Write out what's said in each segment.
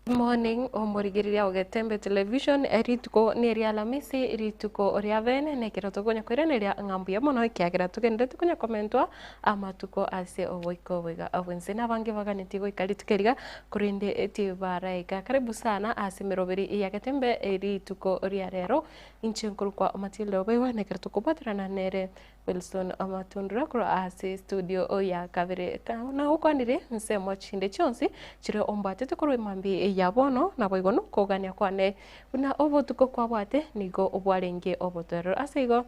Morning omorigereria o Getembe Television, rituko neria Alamisi, rituko ria bene, nekero tokonya koiraneria ng'a mbuya mono ekiagera togenderete konya komentwa amatuko ase oboiko oboiga bwense. Na abange baganetie goika rituko eriga korende tibaraika. Karibu sana ase emeroberi ya Getembe rituko ria rero. Inche nkorokwa Matilda Obewa nekero tokobwaterana nere Wilson Amatundura korwa ase estudio ya kabere. Nagokwanire ensemo chinde chionsi chire ombwatete korwa emambia ya bono, naboigo nokogania kwane buna obotuko kwabwate nigo bwarenge obotoereru. Ase igo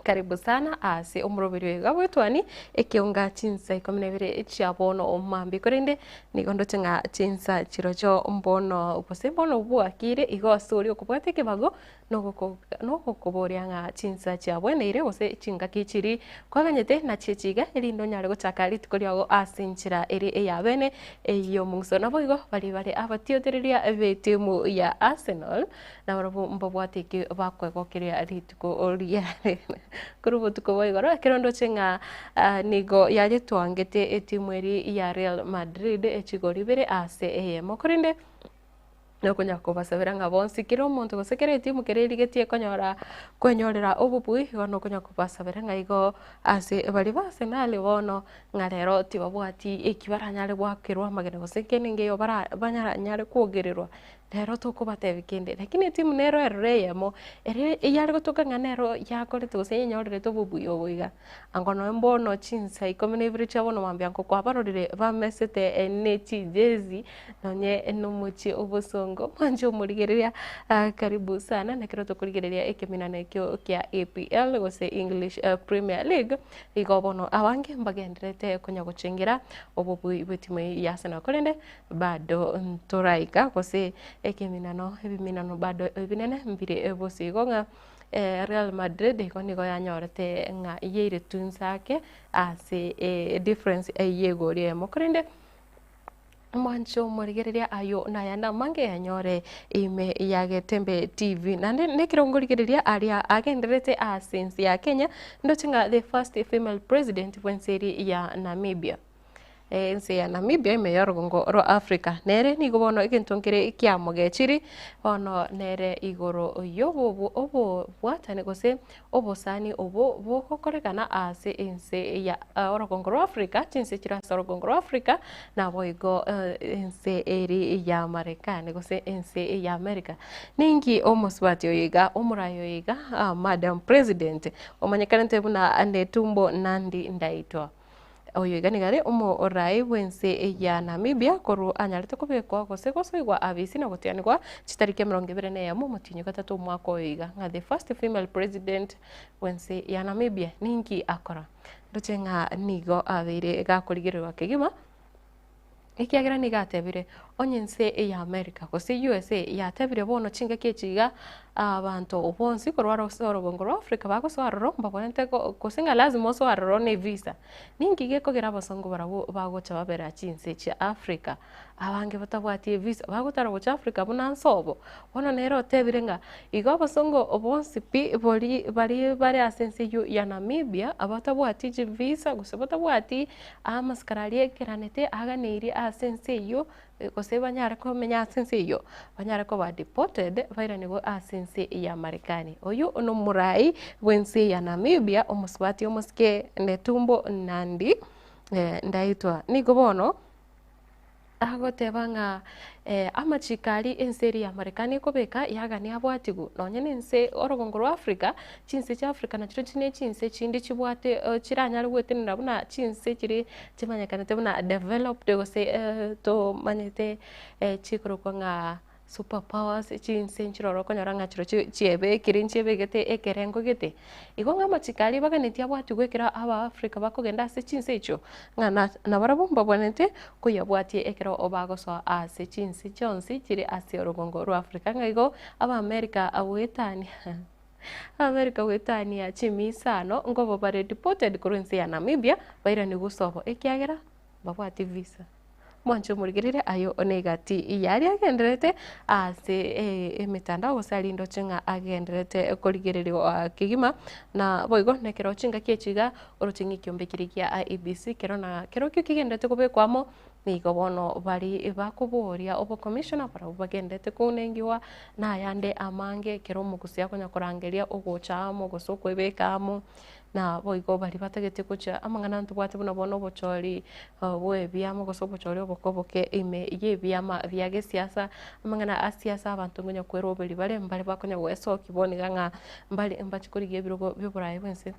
karibu sana ase omoroberi oyo iga bw'etwani ekeonga chinsa ikomi na ibere chia bono mambia korende nigo ndoche ng'a chinsa chirochio mbono gose mbono bwakire igo ase oria okobwata ekebago Nogokoboria ng'a chinsa chiabweneire gose chingaki chiri kwaganyete nachie chiga, erinde onyare gochaka rituko riago ase enchera ere ey'abeene ey'omong'uso. Naboigo baria bare abatiotereria b'etimu ya Arsenal nabarabwo mbabwate ekio bakwegokeria rituko ria korwa obotuko bwa igoro, ekero ndoche ng'a nigo yaretwangete etimu eria ya Real Madrid chigori ibere ase eyemo. Korende. Nokonya kobasabera ng'a bonsi kera omonto gose kera etimu kere erigetie konyora kwenyorera obobui, igo nokonya kobasabera ng'a igo ase baria ba Arsenal bono ng'a rero tibabwati eki baranyare goakerwa amagena gose kende nkeiyo bara banyaranyare kwogererwa, rero tokobatebia kende. Lakini etimu nero eroro eyemo, ere eyare gotoka ng'a nero yakorete gose yenyorerete obobui obo iga. Ango nonya mbono chinsa ikomi na ibere chia bono mambia nko kwabarorire bamesete ne chijezi nonye nomochie obosongo. Mwanche omorigereria karibu sana nekero tokorigereria ekeminano ekio kia EPL gose English Premier League, igo bono abange mbagendererete konya gochengera obobui bw'etimu eye ya Arsenal korende bado ntoraika gose ekeminano ebiminano bado ebinene mbire bosio. Igo ng'a Real Madrid igo nigo yanyorete ng'a yairetwe inse ake ase edifference y'egori eyemo. Korende mwanche omorigereria ayio nayande amange yanyore ime ya Getembe TV. Naende nekero nkorigereria aria agendererete ase ense ya Kenya, ndoche ng'a the first female president bw'ense eria ya Namibia. Ense ya Namibia ime y'orogongo rwa Africa. Nere nigo bono egento nkere kiamogechiri, bono nere igoro y'obobwatani gose obosani obwo bogokorekana ase ense ya orogongo rwa Africa, chinse chire ase orogongo rwa Africa, naboigo ense eri ya Marekani gose ense ya America. Ninki omosubati oyo iga, omorai oyo iga, Madam President, omanyekanete buna Netumbo Nandi Ndaitwah. Oyo iga nigo are omoraai bw'ense ya Namibia korwa anyarete kobekwa gose gosoigwa abisi na gotianigwa chitariki emerongo ebere na eyemo omotienyi ogatato omwaka oyo iga ng'a the first female president bw'ense ya Namibia ninki akora? Ndoche ng'a nigo abeire gakorigererwa kegima. Ekiagera nigo atebire, Onye ense ya America, gose USA, yatebire bono chingaki echi iga, abanto bonsi korwa ase orobongo rwa Africa bagosoa aroro, mbabwenerete gose ng'a lazima osoe aroro na evisa. Ninki gekogera abasongo barabwo bagocha babera chinse chia Africa, abange batabwati evisa, bagotara gocha Africa buna nsobo. Bono nere otebire ng'a igo abasongo bonsi pi bori baria bare ase ense eywo ya Namibia, abatabwati chivisa gose batabwati Amasikara aria ekeranete aganeirie ase ense eyio, gose banyare komenya ase ense eyio, banyare koba deported bairanigwe ase ense ya Marekani. Oyio nomorai bw'ense ya Namibia, omosubati omosike Netumbo Nandi Ndaitwah. Nigo bono. Agoteba ng'a amachiko aria ense eria ya Marekani ekobeka yagania abwatigwe nonye na ense orogongo rwa Africa, chinse chia Africa nachirochio ne chinse chinde chibwate chiranyare goetenena buna chinse chiria chimanyekanete buna developed gose tomanyete chikorokwa ng'a. Super powers chinse nchiroro okonyora ng'a chirochio chiebekire nchiebegete ekerengo gete. Igo ng'a amachiko aria baganetie abwatigwe ekero Abaafrika bakogenda ase chinse echio, ng'a na nabarabwo mbabwenerete koyabwatia ekero bagosoa ase chinse chionsi chire ase orogongo rwa Africa. Ng'a igo Abaamerika goetania Abaamerika goetania chimia isano nkoba bare deported korwa ense ya Namibia bairanigwe sobo ekiagera mbabwati visa. Mwanche omorigererie aye one egati y'aria agendererete ase emetandao gose aria ndoche ng'a agendererete korigererigwa kegima, na boigo nekero chingaki echi iga oroche ng'a ekiombe keria kia IEBC kero na kerokio kegendererete kobekwa amo. Nigo bono bari bakoboria obokomishona barabwo bagendete kounengiwa nayande amange ekero omogusi akonya korangeria ogocha amo gose okwebeka amo, na boigo baria batagete gocha amang'ana ntobwate buna bono obochori bwa ebiama gose obochori oboke oboke ime ya ebiama bia gesiasa, amang'ana a siasa abanto nkonya kweroberia bare mbare bakonya goesokia bono iga ng'a mbare mbache korigia ebirogo bia oborayi bwensi.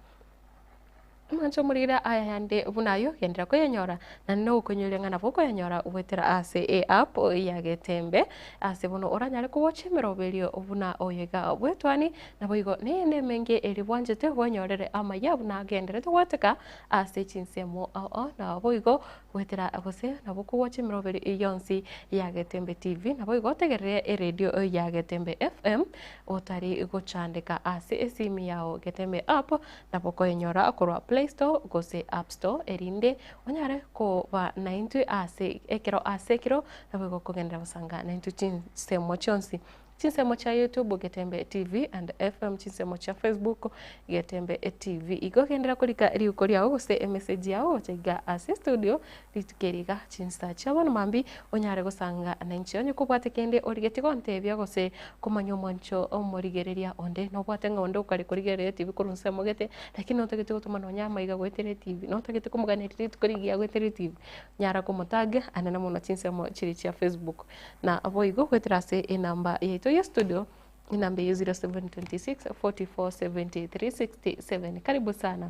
Omonto omorire ayande buna ayio, genderera koyanyora, naende nogokoinyoria ng'a nabo okoyanyora goetera ase eapp ya Getembe, ase bono oranyare kogocha emeroberio buna oyo iga bw'etwani, naboigo neyende emenge eria bwanchete bwenyorere amaya buna agenderete goeteka ase chinsemo ao ao, naboigo goetera gose nabo okogocha emeroberio yonsi ya Getembe TV, naboigo otegerere eredio ya Getembe FM otari gochandeka ase esimi yao Getembe app. Nabo okoyenyora korwa Play Store gose App Store erinde onyare koba naintwe ase ekero ase ekero nabo igo okogenderera gosanga naintwe chinsemo chionsi. Chinsemo chia YouTube Getembe TV and FM, chinsemo chia Facebook Getembe TV. Igo genderera korika riuko riao gose emessage yao gocha iga ase studio rituko eri iga chinsa chia bono mambia onyare gosanga nainche. Onye kobwate kende origetie gontebia gose komanya omwancho omorigereria onde, nobwate ng'a onde okare korigereria etibi korwa ensemo gete, lakini notagete gotoma nonya amaiga goetera etibi, notagete komoganeria rituko rigiya goetera etibi, nyara komotag anene mono chinsemo chiria chia Facebook. Na boigo goetera ase enamba yaito ya studio, enamba eye 0726 44 73 67. Karibu sana.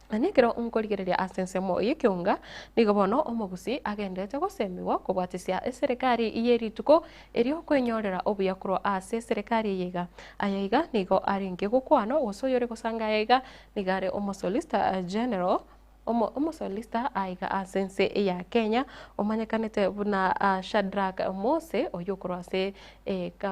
Na ekero nkorigereria ase ensemo y'ekeunga, nigo bono omogusii agenderete gosemigwa kobwatisia eserekari ye rituko erio kwenyorera obuya korwa ase eserekari eye iga. Aya iga nigo arenge gokwanwa gose oyore gosanga aya iga nigo are omosolicitor general omosolicitor aiga ase ense ya Kenya omanyekanete buna Shadrack Mose oyio okorwa ase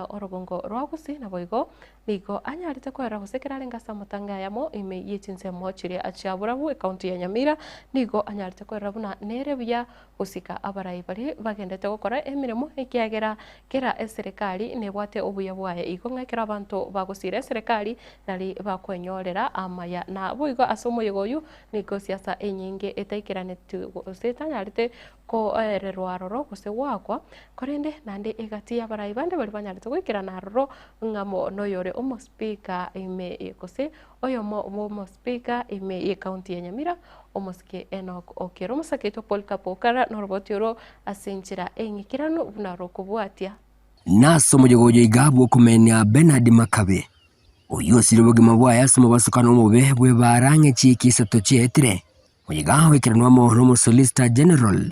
orogongo rwa Gusii naboigo Nigo anyarete koerera gose ekero arenge ase amatanga ayamo ime ye chinsemo chiria chia borabu ekaunti ya Nyamira, nigo anyarete koerera buna nere buya gosika abarai baria bagendete gokora emeremo ekiagera kera eserekari nebwate obuya bwaye igo ng'a ekero abanto bagosira eserekari nari bakwenyorera amaya. Na boigo ase omoyega oyio nigo siasa enyinge etaikeraneti gose etanyarete koererwa aroro gose goakwa, korende naende egati y'abarai bande baria banyarete goikerana aroro ng'amo noyore omospeaker ime gose oyomo bw'omospeaker ime y'ecounty ya Nyamira, omosike Enock Okello. Omosake oito Polycarp Okara noroboti oro ase enchera eng'ikeranu buna rokobwatia. Nase omoyega oyo iga bw'okomenia Bernard Makabe, oyio osirie obogima bwaye ase omobasokano omobe bw'ebaara ng'e chiiki isato chiaetire, Oiga oikeranwe amo n'Omosolicitor General,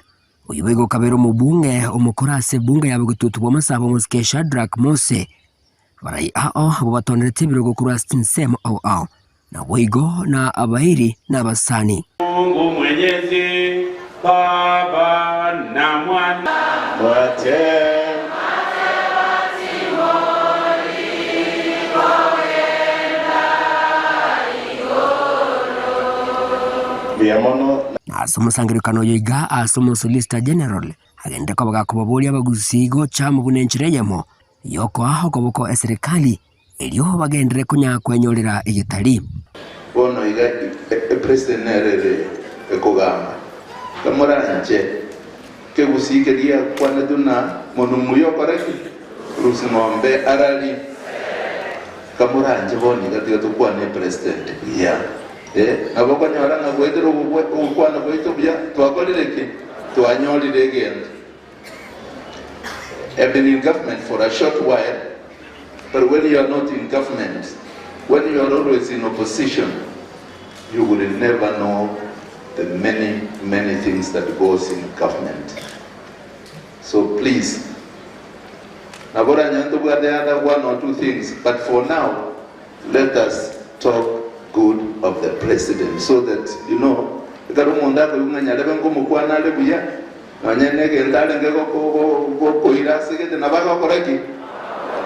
oyio boigo okabeire omobunge omokoro ase ebunge ya bogetutu bw'amasabo omosike Shadrack Mose. Abarai ao abwo batonerete ebirogo korwa ase chinsemo ao ao, naboigo na abairi na abasani. Mungu Mwenyezi, Baba na Mwana. Mwate. Mbuya mono. Na ase omosangererekano oyo iga ase Omosolicitor General agende koba gakobaboria abagusii gocha amo buna enchera eyemo yokoa okoboko eserekari erio bagenderere konya kwenyorera egetari. Bono iga epresident nere ere ekogamba. Kamoranche kegusii keria akwanetwe na monwe muya okore ki? Rusi ng'ombe arari. Kamoranche bono iga tiga tokwane epresident buya. Eh, nabo okonyora ng'a goetera ogokwana gwaito buya twakorire ki? Twanyorire egento. Have been in government for a short while, but when you are not in government, when you are always in opposition, you will never know the many, many things that goes in government. So please, nabo oranyore ntobwate other one or two things, but for now, let us talk good of the president so that, you know, ekero omonto akoigwa ng'a nyarebe nkomokwana are buya, Nonya negento arenge gokoira ase gete, nabo agokora ki?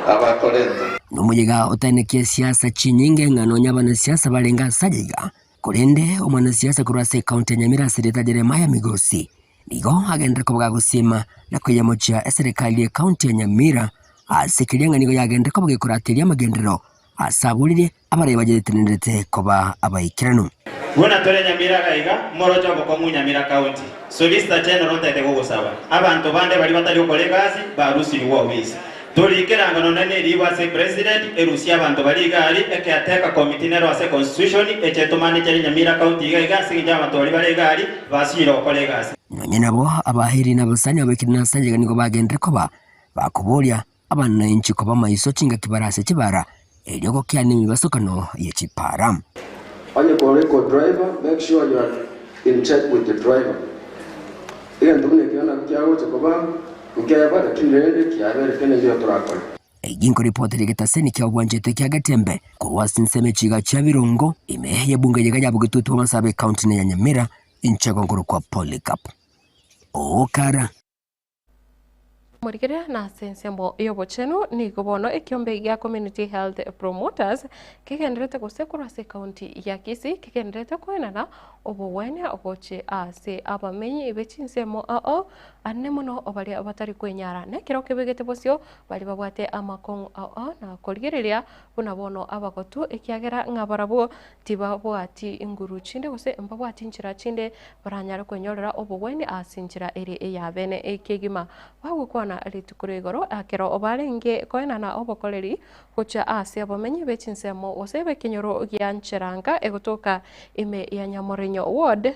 Abakorente. Nomoyega otaenekia siasa chinyinge ng'a nonya abanasiasa barenge ase aye iga, korende omwanasiasa korwa ase ecounty ya Nyamira ase erieta Jeremiah Migosi nigo agenderere koba gagosiema na koyemochia eserekari ye county ya Nyamira ase keria ng'a nigo yagenderere koba gekorateria amagenderero ase aborire abaria bayetenenerete koba abaikeranu. Buna tore Nyamira iga iga, moroche obokong'u Nyamira County. Solicitor General ntaete gogosaba. Abanto bande baria batari gokora egasi barusirigwe ofisi. Torike erango nonye neriibo ase President, erusie abanto baria iga aria, ecaretaker committee nero ase constitution, eche etomane chari Nyamira County iga iga ase eng'encho abanto baria bare iga aria basinyire gokora egasi. Nonye nabo abaheri na abasani abaikire na ase enchera nigo bagenderere koba bakoboria abananchi koba maiso chingaki bare ase chibara, erio gokiana emebasokano ye chipara. Onye kore ko driver, make sure you are in check with the driver. Egento buna ekio nabo kiagocha koba nkeba, lakini rende kiabere kende nkeiyo torakore. Eyio nkoripoti ere egetaseni kia obwanchete kia Getembe korwa ase ensemo echiga chia Birongo ime y'ebunge eyega ya Bogetutu bw'Amasaaba ecounty ne ya Nyamira inchego nkorokwa Polycarp Okara. Morigereria na ase ensemo y'obochenu nigo bono ekiombe gia Community Health Promoters kegendererete gose korwa ase ekaunti ya Kisii kegendererete koenana obogwenia gochia ase abamenyi be chinsemo ao anene mono baria batari kwenyara. Nekero kebegete bosio baria babwate amakong'u ao ao na korigereria buna bono abagotu ekiagera ng'a barabwo Tibabwati inguru chinde gose mbabwati inchera chinde baranyare kwenyorera obogwenia ase enchera ere ey'abene kegima. Bagokwana rituko ria igoro ekero barenge koenana obokoreri gochia ase abamenyi be chinsemo gose b'ekenyoro gia Ncheranka egotoka ime ya Nyamorenyo Ward,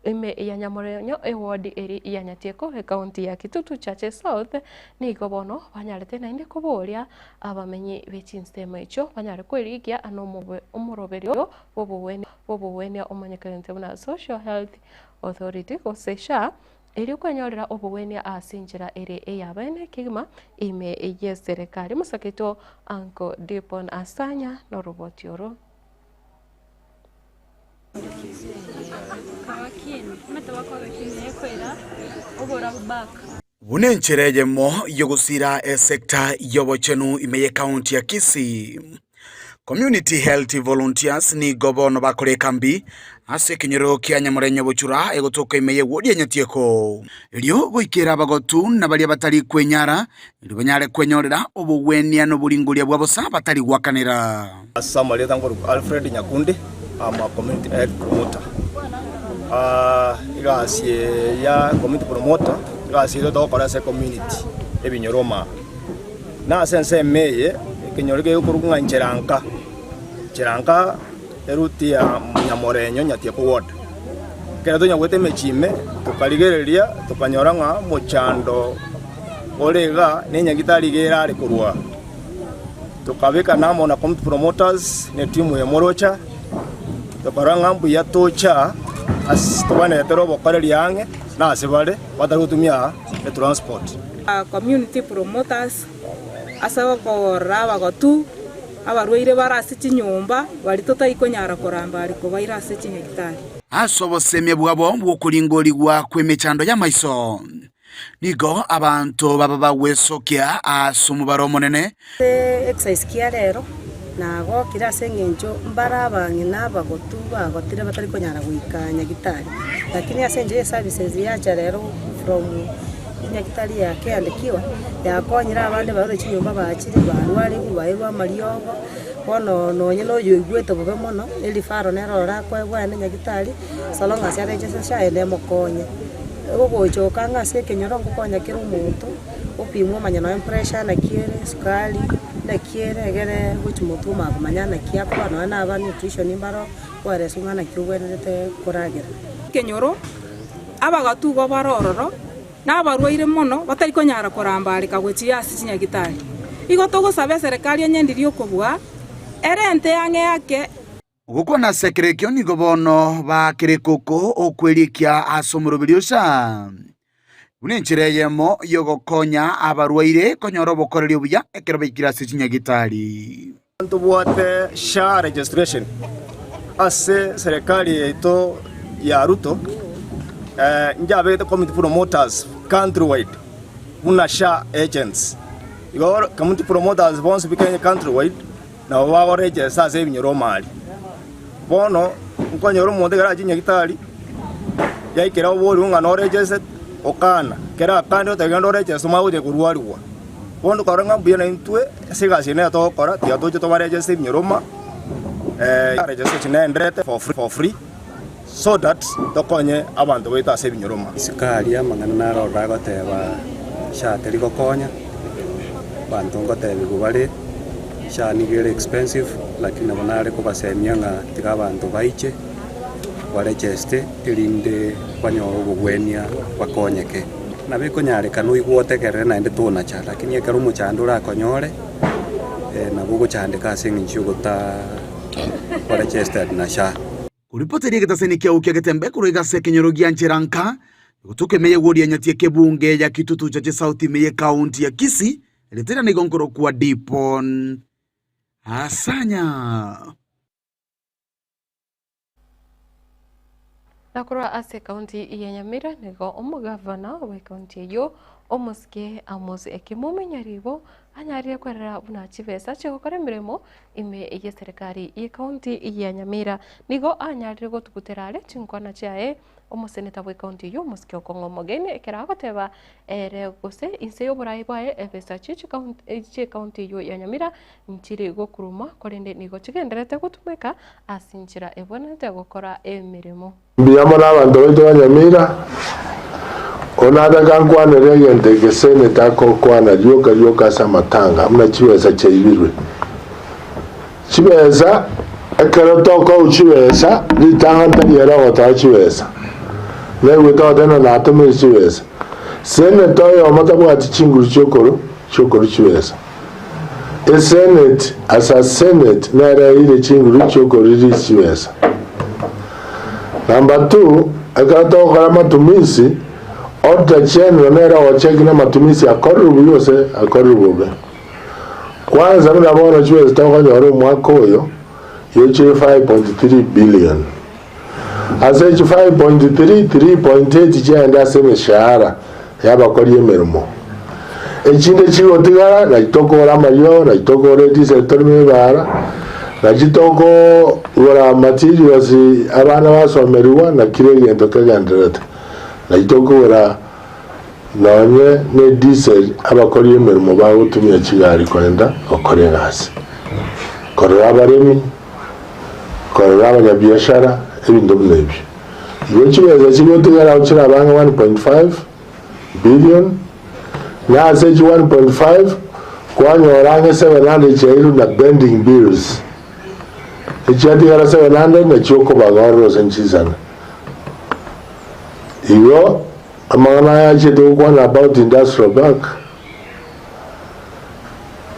Ime ya Nyamorenyo eward eri ya Nyatieko ekaunti ya Kitutu Chache South nigo bono banyarete naende koboria abamenyi be chinsemo echio banyare kwerigia nomoroberio bw'obogwenia omonyekanete buna Social Health Authority gose SHA erio kwenyorera obogwenia ase enchera ere ey'abaene kegima ime y'eserekari. Mosaketo Uncle Dipon Asanya noroboti oro. Buna enchera eyemo y'ogosira esecta y'obochenu ime y'ecounty ya Kisii, Community Health Volunteers nigo bono bakora ekambi ase ekenyoro kia Nyamorenyo Bochura egotoka ime y'ewodi ya Nyatieko. Erio goikera abagotu na baria batari kwenyara, erio banyare kwenyorera obogwenia na oboringoria bwa bosa batari goakanera. Ase amarieta nkorokwa Alfred Nyakundi, I'm a community health promoter. Egasi eye ya community promoter, egasi eye togokora ase ecommunity, ebinyoro maa. Na ase ensemo eye, ekenyoro kegokorokwa ng'a Ncheranka, Ncheranka eroute ya Nyamorenyo Nyatieko ward. Ekero tonyagwete emechie ime, tokarigereria tokanyora ng'a omochando ore igaa, na enyagitari iga erare korwa aa. Tokabekana amo na Community Promoters ne etimu ya Morocha, tokarora ng'a mbuya tocha ase tobanetere obokoreri ang'e na ase bare batari gotumia etransport. Community Promoters ase okorora abagotu, abarwaire bare ase chinyomba baria totari konyara koramba aria kobaira ase chinyagitari. Ase obosemia bwabo bw'okoringorigwa kw'emechando y'amaiso, Nigo abanto baba bagwesokia ase omobaro omonene. Ase exercise kia rero nagokire ase eng'encho mbare abang'ina abagotu bagotire batari konyara goika nyagitari, lakini ase enchera ye services yacha rero from enyagitari ya Care and Cure yakonyire abande barure chinyomba bachire barwarigwe bairwe amariogo, bono nonye na oyoigwete bobe mono, ereferral nere orakoegwa aende nyagitari, so long as areche SHA emokonye. Ogochoka ang'e ase ekenyoro ngokonya kera omonto, opimwe omanye nonya pressure naki ere, esukari naki ere, egere gochia motwe omanye komanya naki akoba nonya na aba nutrition mbaro koereswa ng'a naki obwenerete koragera. Ekenyoro, abagatu igo bare ororo, na abarwaire mono, batari konyara korambareka gochia ase chinyagitari. Igo togosaba eserekari onye ndiria okobua, erente ang'e ake. Gokwana ase ekero ekio nigo bono bakereka oko okwerikia ase omoroberi o SHA buna enchera eyemo y'ogokonya abarwaire konyora obokoreri obuya ekero baikire ase chinyagitari. Ntobwate SHA registration ase serikali yaito ya Ruto, njabegete community promoters countrywide buna SHA agents. Igo community promoters bonsi bi Kenya countrywide Nabo bagorecheresa ase ebinyoro omari. Bono nkonyora omonto ekero achia nyagitari, yaikera oborigwe ng'a norecheresete, okana. Ekero akande oteba genda orecherese omanye gochia korwarigwa. Bono tokarora ng'a mbuya naintwe ase egasi eye nere togokora, tiga toche tobarecherese ebinyoro ma, registration nenderete for free. so that tokonye abanto baito ase ebinyoroma. Isiko aria amang'ana naro ororo agoteba SHA teri gokonya, abanto ngotebigwa bare SHA nigo ere expensive lakini nabo nare kobasemia ng'a tiga abanto baiche baregeste erinde banyore obogwenia bakonyeke. Nabo ekonyarekana oigwe otegerere naende tonacha lakini ekero omochando orakonyore nabo ogochandeka ase eng'encho yogotaa koregistered na SHA. Koripoteria egetaseni kiao kia getembe korwa egase ekenyoro gia nchera nka, gotoka ime y'ewodi ya Nyatie kebunge ya Kitutu Chache South ime y'ecounty ya Kisii, ritera nigo nkorokwa Dipon Asanya. Na korwa ase ekaunti ya Nyamira nigo omogavana bw'ekaunti eyio omosike Amos Ekimomi Nyaribo anyarire kwerera buna chibesa chiogokora emeremo ime y'eserekari y'ekaunti ya Nyamira. Nigo anyarire gotugutera are chinkwana chiaye omoseneta bw'ekaunti eyio omosike Okong'o Omogeni ekero agoteba ere gose inse y'oborai bwaye ebesa chi'ekaunti eyio ya Nyamira nchiri gokuruma korende nigo chigendererete gotumeka ase enchera ebwenerete gokora emeremo. Mbuya mono abanto baito ba Nyamira, onataka nkwanere egento eke seneta akokwana rioka rioka ase amatanga buna chibesa chiaibirwe. Chibesa ekero tokou chibesa ritang'ani tari ere ogotoa chibesa naigwete ogoteba ng'a natomire chibesa. Seneta oyomo tabwati chinguru chiokoru chiokoru chibesa. Eseneti as a senate nere eire chinguru chiokorelease chibesa. Number two, ekero togokora amatumisi, Auditor General nere ogocheki na amatumisi akorirwe buya gose akorirwe bobe. Kwanza buna bono chibesa tokonyora omwaka oyo, yochire 5.3 billion. Ase echi 5.3, 3.8 chiaende ase emeshahara y'abakori emeremo. Echinde chigotigara nachi tokogora amariogo, nachi tokogora edisel torime ebara, nachi tokogora materials abana basomerigwa na kera egento kegendererete. Nachi tokogora nonye ne edisel abakori emeremo bagotumia chigari kogenda gokora egasi. Korora abaremi. korora abanyabiashara, ebinto buna ebio. Igo chibesa chigotigara ao chirabe ang'e 1.5 billion, na ase echi 1.5 kwanyora ang'e 700 chiairwe na pending bills, echiatigara 700 nachio okobaga ororo ase nchisana. Igo amang'ana aya achiete gokwana about industrial park,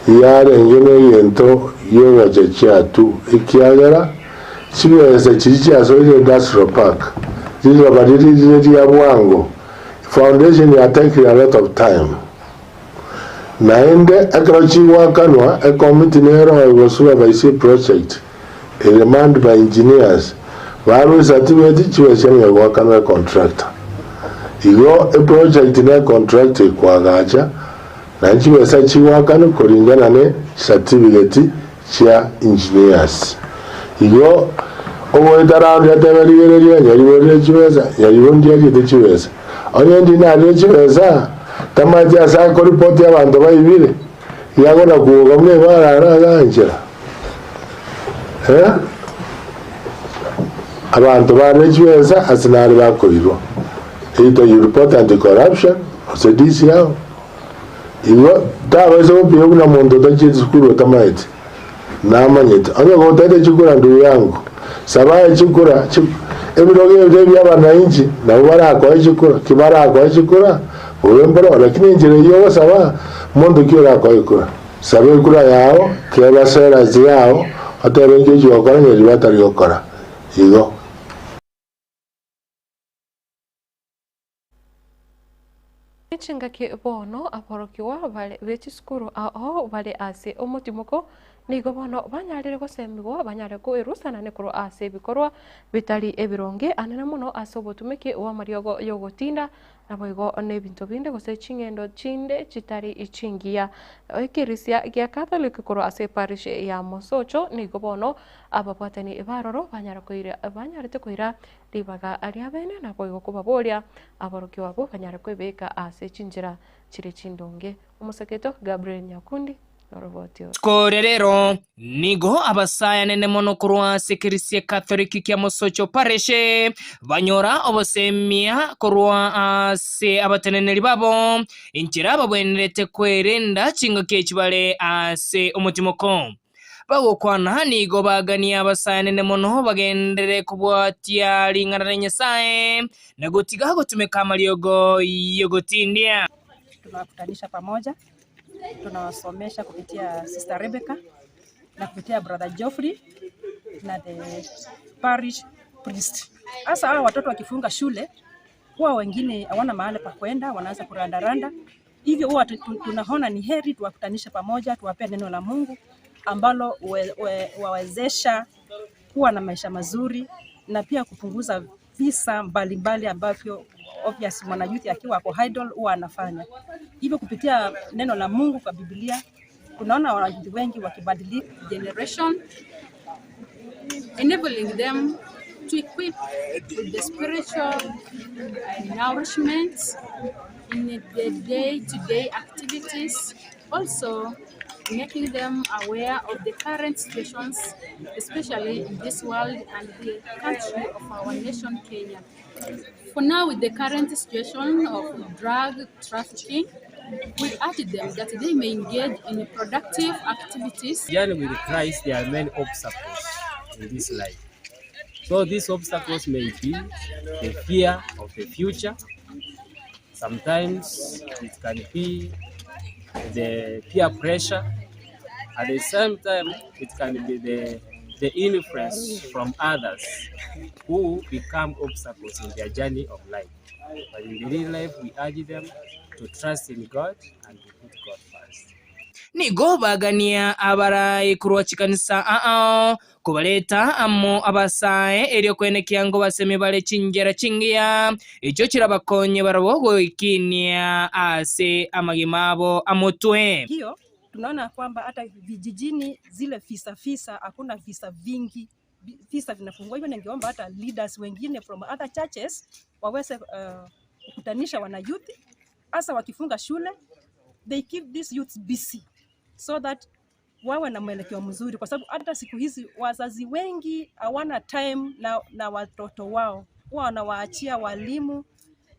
Yarenge negento gi'ogochechia tu, ekiagera chibesa chiria chiasoire Industrial Park, riroba riria rire ria bwango, foundation ya taking a lot of time. Naende ekero chigoakanwa, ekomiti nero egosupervise eproject, ere manned by engineers, barue certificate chibesa chiamanya goakanwa econtractor. Igo eproject ne econtractor ekoagacha, Na chibesa chigoakanwa koringana ne chisatifigeti chia engineers. Igo ogoeta round atebe rigereria nyariborire chibesa, nyaribo ndiachete chibesa. Onye ndi narire chibesa, tamaeti ase akoripoti abanto baibire, iga akona kuoga buna ebara ara aganchera. Eh? Abanto barire chibesa ase nare bakoirwa. Either you report anti-corruption, gose DCI, Igo tabaisa gopima buna monto otachieti sukuru otamaeti, namanyete. Onye gotaete chikura ndugu yangu, saba aye chikura, ebirogo ebio ebi'abanainchi nabo barakoe chikura, ki barakoe chikura, bobe mboro, lakini enchera eyio ogosaba, monto ki orakoe ekura? Saba ekura yao, teba sera chiao, otebe inki ochia gokora na erio batari gokora. Igo. Chingaki bono aborokigwa bare be chisukuru ao bare ase omotimoko nigo bono banyarire gosemigwa banyare koerusanania korwa ase ebikorwa bitari ebironge anene mono ase obotumeki bw'amariogo y'ogotinda naboigo nebinto binde gose ching'endo chinde chitari chingiya. Ekerisia gia Catholic korwa ase eparish ya Mosocho nigo bono ababwatani baroro banyara koira banyarete koira Ribaga ri'abeene naboigo kobaboria aborokigwa abwo banyare kwebeka ase chinchera chire chindonge. Omosaketo Gabriel Nyakundi. Noroboti oro. Rituko rero nigo abasayanene mono korwa ase ekerisia Katoliki kia Mosocho Parish banyora obosemia korwa ase abateneneri babo enchera babwenerete kwerenda chingaki echi bare ase omotimoko. Bagokwana nigo bagania abasayanene mono bagenderere kobwatia ring'ana ria Nyasae na gotiga gotumeka amariogo y'ogotindia. Tunawakutanisha pamoja tunawasomesha kupitia Sister Rebecca na kupitia Brother Geoffrey na the parish priest. Hasa hawa watoto wakifunga shule huwa wengine hawana mahali pa kwenda, wanaanza kurandaranda. Hivyo huwa tunaona ni heri tuwakutanishe pamoja, tuwapee neno la Mungu ambalo wawezesha kuwa na maisha mazuri na pia kupunguza visa mbalimbali ambavyo obvious mwanayouth akiwa ako idle huwa anafanya. Hivyo kupitia neno la Mungu kwa Biblia tunaona wanayouth wengi wakibadilika. Generation, enabling them to equip with the spiritual nourishment in the day-to-day activities, also making them aware of the current situations, especially in this world and the country of our nation, Kenya. For now, with the current situation of drug trafficking, we urge them that they may engage in productive activities. Journey with Christ, there are many obstacles in this life. So these obstacles may be the fear of the future. Sometimes it can be the peer pressure. At the same time, it can be the, the influence from others who become obstacles in their journey of life. But in the real life, we urge them to trust in God and to put God first. Nigo bagania abarai korwa chikanisa ao kobareta amo abasae erio koenekia ngobasemi bare chinchera chingiya echio chirabakonye barabwo goikinia ase amagima abo amotwe. Hiyo tunaona kwamba hata vijijini zile visa visa hakuna visa vingi, visa vinapungua. Hivyo ningeomba hata leaders wengine from other churches waweze kukutanisha wanayouth, hasa wakifunga shule, they keep these youths busy so that wawe na mwelekeo mzuri, kwa sababu hata siku hizi wazazi wengi hawana time na, na watoto wao, huwa wanawaachia walimu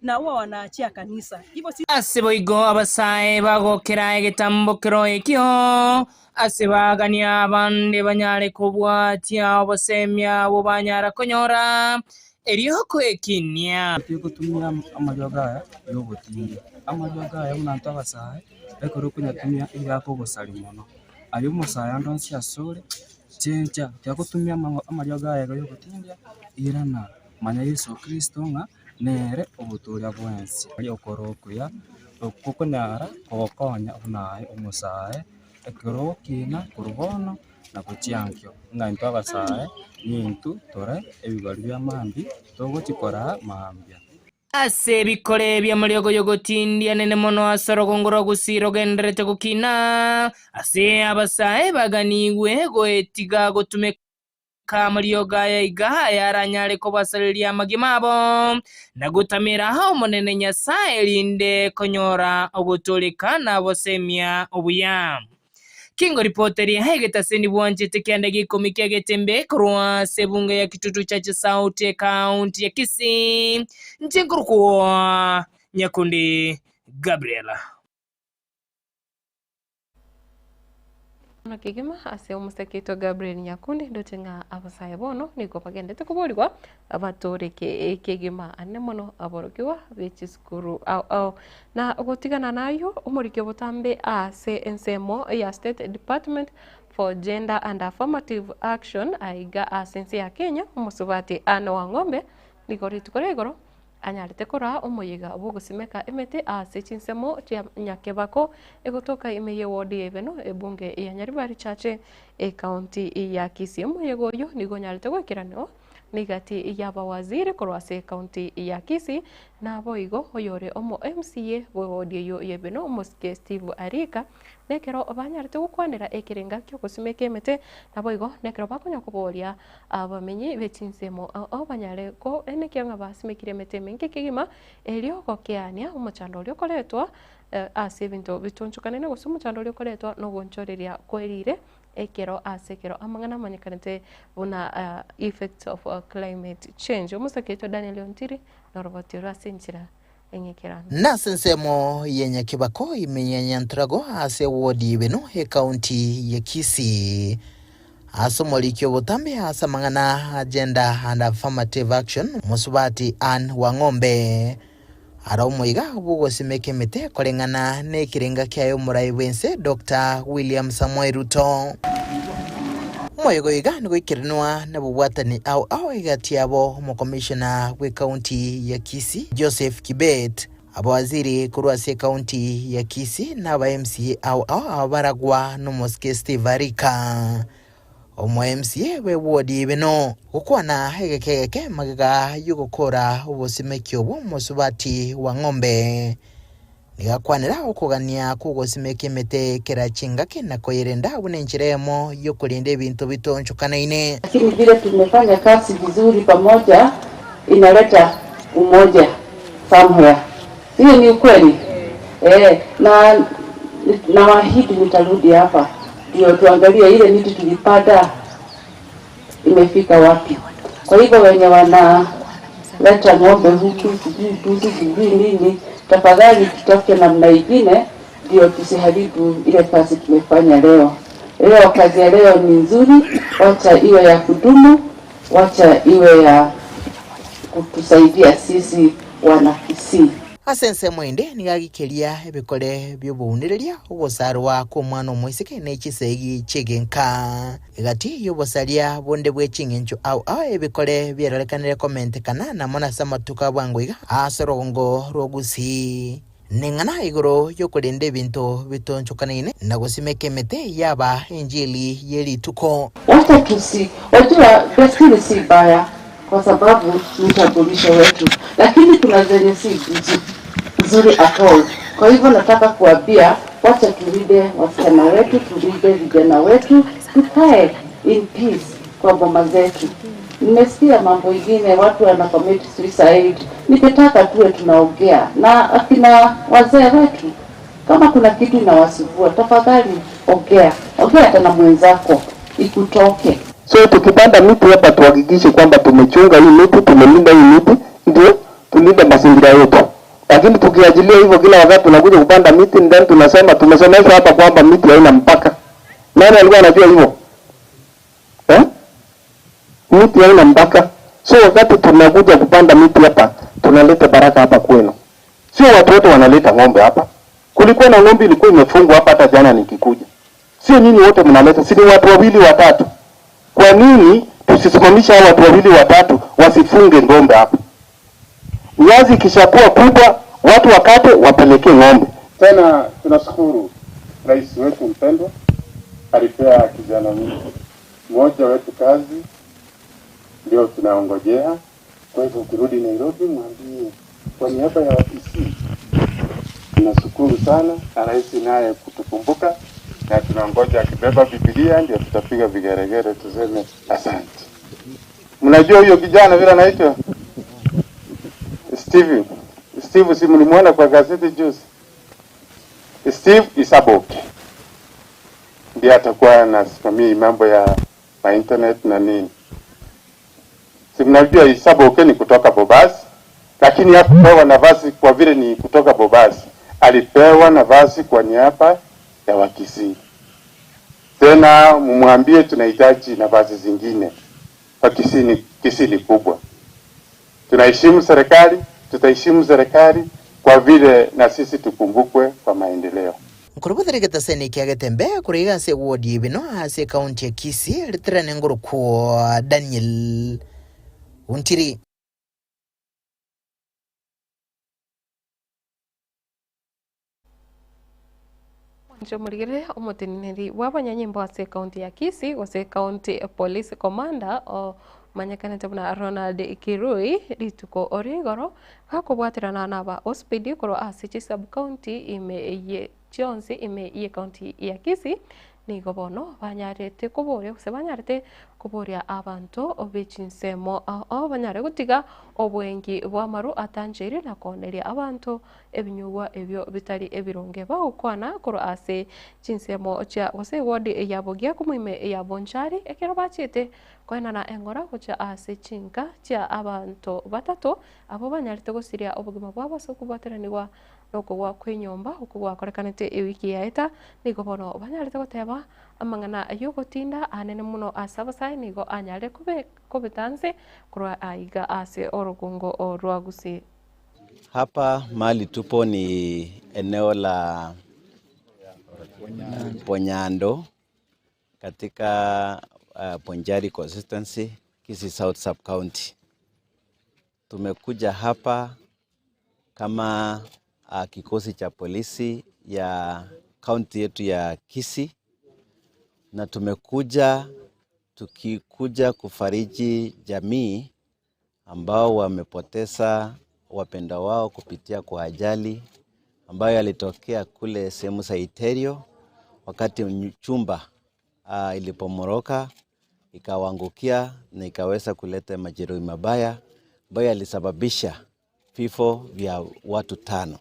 na huwa wanaachia kanisa. Hivyo si Ase boigo abasae bagokera egetambokero ekio ase bagania abande banyare kobwatia obosemia obwo banyara konyora erio koekinia. Gotumia amariogo aya ya obotindia, amariogo aya buna intwe abasae ekero okonyatumia iga akogosari mono, aye omosae ande onsi ase ore, chencha tiga gotumia amariogo aya iga ya obotindia, irana manya yeso kristo ng'a nere obotoria bwensi. Okoro okuya okwo okonyara kogokonya buna aye omosae ekero ogokina korwa bono na gochia nkio, ng'a intwe abasae nintwe tore ebigori bia mambia togochi koraa mambia. Ase ebikore bi'amariogo y'ogotindia nene mono ase orogongo rwa Gusii rogendererete gokina, ase abasae baganigwe goetiga gotumeka amariogo aya iga ayaranyare kobasareria amagima abo, na gotamera Omonene Nyasae erinde konyora ogotooreka na obosemia obuya. Kingoripoteria egetaseni bwanchete kianda gia ikomi kia Getembe korwa ase ebunge ya Kitutu Chache South ekaunti ya Kisii, inche nkorokwa Nyakundi Gabriela. Bono kegima ase omoseke oito Gabriel Nyakundi ndoche ng'a abasae bono nigo bagendete koborigwa batoreke kegima ane mono aborokigwa be chisukuru ao ao. Na gotigana nayio omoriki obotambe ase ensemo ya State Department for Gender and Affirmative Action aiga ase ense ya Kenya omosubati Anne Wang'ombe nigo rituko ria igoro anyarete koraa omoyega bw'ogosimeka emete ase chinsemo chia Nyakebako egotoka ime y'eward ya Ibeno ebunge ya Nyaribari Chache ekaunti ya Kisii. Omoyega oyo nigo onyarete goikeranigwa nigati y'abawaziri korwa ase ekaunti ya Kisii naboigo oyore omo MCA bw'eward eyio ya Ibeno omosike Steve Arika nekero banyarete gokwanera ekerenga kiogosimeka emete naboigo nekero bakonya koboria abamenyi bechinsemo ao banyare ko enekia ng'a basimekire emete emenge kegima erio gokeania omochando oria okoretwa Ase ebinto bitonchokanene gose omochando oria okoretwa nogonchoreria kwerire ekero ase ekero amang'ana amanyekanete buna effects of climate change. Omosake oito Daniel Ontiri noroboti oro ase enchera eng'ekeranu. Nase ensemo ya Nyakibako ime ya Nyantrago ase eward ya Ibeno ekaunti ya Kisii. Ase omoriki obotambe ase amang'ana a Gender and Affirmative Action Mosubati Ann Wang'ombe Ara omoiga bw'ogosimeka emete koreng'ana nekerenga kiaye omorai bw'ense Doctor William Samoei Ruto. Omoyega oyo iga nigoikeranwa nabobwatani ao ao egati yabo omokomishona bw'ecounty ya Kisii Joseph Kibet, abawaziri korwa ase ecounty ya Kisii na aba MCA ao ao abaragwa nomosike Steve Arika. Omo-MCA bw'ewodi y'Ibeno gokwana egeke egeke magega y'ogokora obosimeki obwo omosubati wa ng'ombe. Nigo akwanera okogania kw'ogosimeka emete kera chingaki na koyerenda buna enchera eyemo y'okorenda ebinto bitonchokanaine. Lakini vile tumefanya kazi vizuri pamoja inaleta umoja somewhere. Hiyo ni ukweli? Eh, na nawaahidi nitarudi hapa ndio tuangalie ile miti tulipanda imefika wapi. Kwa hivyo wenye wanaleta ng'ombe huku sijui mbuzi sijui nini, tafadhali tutafute namna ingine ndio tusiharibu ile kazi tumefanya leo. Leo kazi ya leo ni nzuri, wacha iwe ya kudumu, wacha iwe ya kutusaidia sisi wana Kisii. Ase ensemo ende nigo agikeria ebikore bi'obounereria, ogosarwa kw'omwana omoiseke ne chisegi chi'egenka. Egati y'obosaria bonde bwe ching'encho ao ao ebikore biarorekanire komentekana na mono ase amatuko a bwango iga ase orogongo rw'Ogusii. Neng'ana igoro y'okorenda ebinto bitonchokanaine na gosimeka emete yaba enchili ye rituko. Wacha tusi, wajua desturi si mbaya kwa sababu ni utambulisho wetu, lakini kuna zenye si nzuri at all. Kwa hivyo nataka kuambia, wacha tulinde wasichana wetu, tulinde vijana wetu, tukae in peace kwa boma zetu. Nimesikia mambo ingine watu wana commit suicide. Ningetaka tuwe tunaongea na akina wazee wetu, kama kuna kitu inawasumbua, tafadhali ongea, ongea hata na mwenzako ikutoke. So tukipanda miti hapa tuhakikishe kwamba tumechunga hii miti, tumelinda hii miti, ndio tulinde mazingira yetu. Lakini tukiachilia hivyo kila wakati tunakuja kupanda miti then tunasema tumesomeshwa hapa kwamba miti haina mpaka. Nani alikuwa anajua hivyo? Eh? Miti haina mpaka. So wakati tunakuja kupanda miti hapa, tunaleta baraka hapa kwenu. Sio watu wote wanaleta ng'ombe hapa. Kulikuwa na ng'ombe ilikuwa imefungwa hapa hata jana nikikuja. Sio nyinyi wote mnaleta, si ni watu wawili watatu. Kwa nini tusisimamishe hao watu wawili watatu wasifunge ng'ombe hapa? Nyasi ikishakuwa kubwa, watu wakate wapelekee ng'ombe. Tena tunashukuru rais wetu mpendwa, alipea kijana mmoja wetu kazi, ndio tunaongojea. Kwa hivyo ukirudi Nairobi, mwambie kwa niaba ya Wakisii tunashukuru sana, na rais naye kutukumbuka, na tunangoja akibeba Biblia ndio tutapiga vigeregere tuseme asante. Mnajua huyo kijana vile anaitwa Steve. Steve, si mlimuona kwa gazeti juzi? Steve Isaboke ndiye atakuwa anasimamia mambo ya ma internet na nini. Si mnajua Isaboke ni kutoka Bobasi, lakini hakupewa nafasi kwa vile ni kutoka Bobasi. Alipewa nafasi kwa niaba ya Wakisii. Tena mumwambie tunahitaji nafasi zingine kwa Kisii ni, Kisii ni kubwa. Tunaheshimu serikali, tutaheshimu serikali kwa vile na sisi tukumbukwe kwa maendeleo. Nkorobothere getaseni kia Getembe korwa iga ase eward ya Ibeno ase ekaunti ya Kisii ritirane ngorokwo Daniel Ontiri. Mwanche omorigereria omoteneneri bw'abanyanyimbo ase ekaunti ya Kisii gose County Police Commander omanyekanete buna Ronald Kirui rituko ria igoro gakobwaterana naba OCPD korwa ase chisub county ime ye chionsi ime ye county ya Kisii. Nigo bono banyarete koboria gose banyarete koboria abanto be chinsemo ao ao banyare gotiga obwengi bw'amaru atancheire na kooneria abanto ebinyugwa ebio bitari ebironge. Bagokwana korwa ase chinsemo chia gose ewodi ya Bogia komoime ya Bonchari ekero bachiete koenana eng'ora gochia ase chinka chia abanto batato abwo banyarete gosiria obogima bwabo ase okobwateranigwa Nokogwa kw'enyomba okwo gwakorekanete ewiki yaeta, nigo bono banyarete goteba amang'ana y'ogotinda anene mono ase abasae nigo anyare kobeta nse korwa aiga ase orogongo rwa Gusii. Hapa mahali tupo ni eneo la Ponyando katika Bonchari constituency, Kisii South Sub County. Tumekuja hapa kama uh, kikosi cha polisi ya kaunti yetu ya Kisii na tumekuja tukikuja kufariji jamii ambao wamepoteza wapendwa wao kupitia kwa ajali ambayo yalitokea kule sehemu za Iterio wakati chumba uh, ilipomoroka ikawaangukia na ikaweza kuleta majeruhi mabaya ambayo yalisababisha vifo vya watu tano.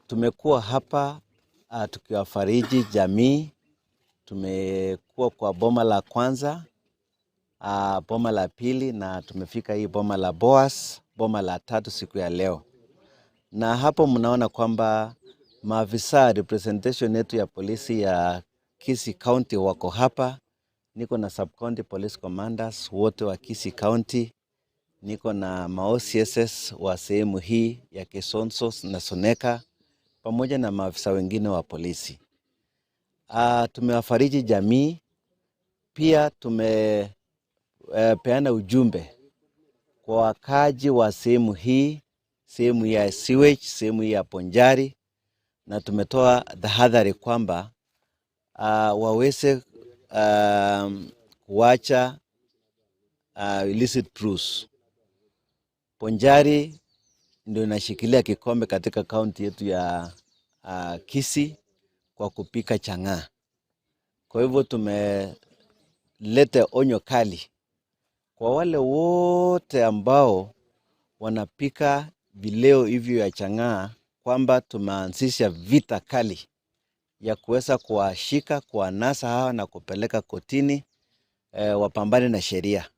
Tumekuwa hapa uh, tukiwafariji jamii. Tumekuwa kwa boma la kwanza uh, boma la pili na tumefika hii boma la Boas, boma la tatu siku ya leo, na hapo mnaona kwamba maafisa representation yetu ya polisi ya Kisii County wako hapa. Niko na sub county police commanders wote wa Kisii County, niko na ma OCSS wa sehemu hii ya Kisonso na Soneka pamoja na maafisa wengine wa polisi. Uh, tumewafariji jamii pia tumepeana eh, ujumbe kwa wakaji wa sehemu hii, sehemu ya sewage, sehemu hii ya Ponjari, na tumetoa tahadhari kwamba uh, waweze uh, kuacha uh, illicit brews. Ponjari ndio inashikilia kikombe katika kaunti yetu ya uh, Kisii kwa kupika chang'aa. Kwa hivyo tumeleta onyo kali kwa wale wote ambao wanapika vileo hivyo ya chang'aa kwamba tumeanzisha vita kali ya kuweza kuwashika, kuwanasa hawa na kupeleka kotini e, wapambane na sheria.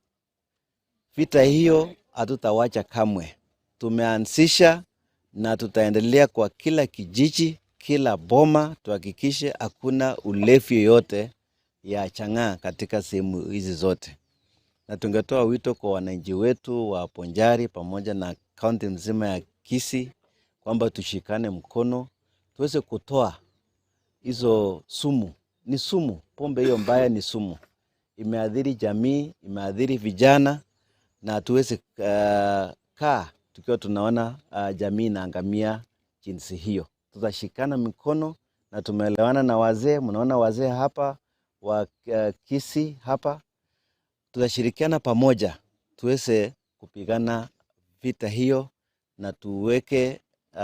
Vita hiyo hatutawacha kamwe. Tumeanzisha na tutaendelea kwa kila kijiji, kila boma, tuhakikishe hakuna ulevi yoyote ya chang'aa katika sehemu hizi zote, na tungetoa wito kwa wananchi wetu wa Ponjari pamoja na kaunti mzima ya Kisii kwamba tushikane mkono tuweze kutoa hizo sumu. Ni sumu, pombe hiyo mbaya ni sumu, imeathiri jamii, imeathiri vijana, na tuweze uh, kaa tukiwa tunaona uh, jamii inaangamia jinsi hiyo. Tutashikana mikono na tumeelewana na wazee, mnaona wazee hapa wa uh, Kisii hapa, tutashirikiana pamoja tuweze kupigana vita hiyo na tuweke uh,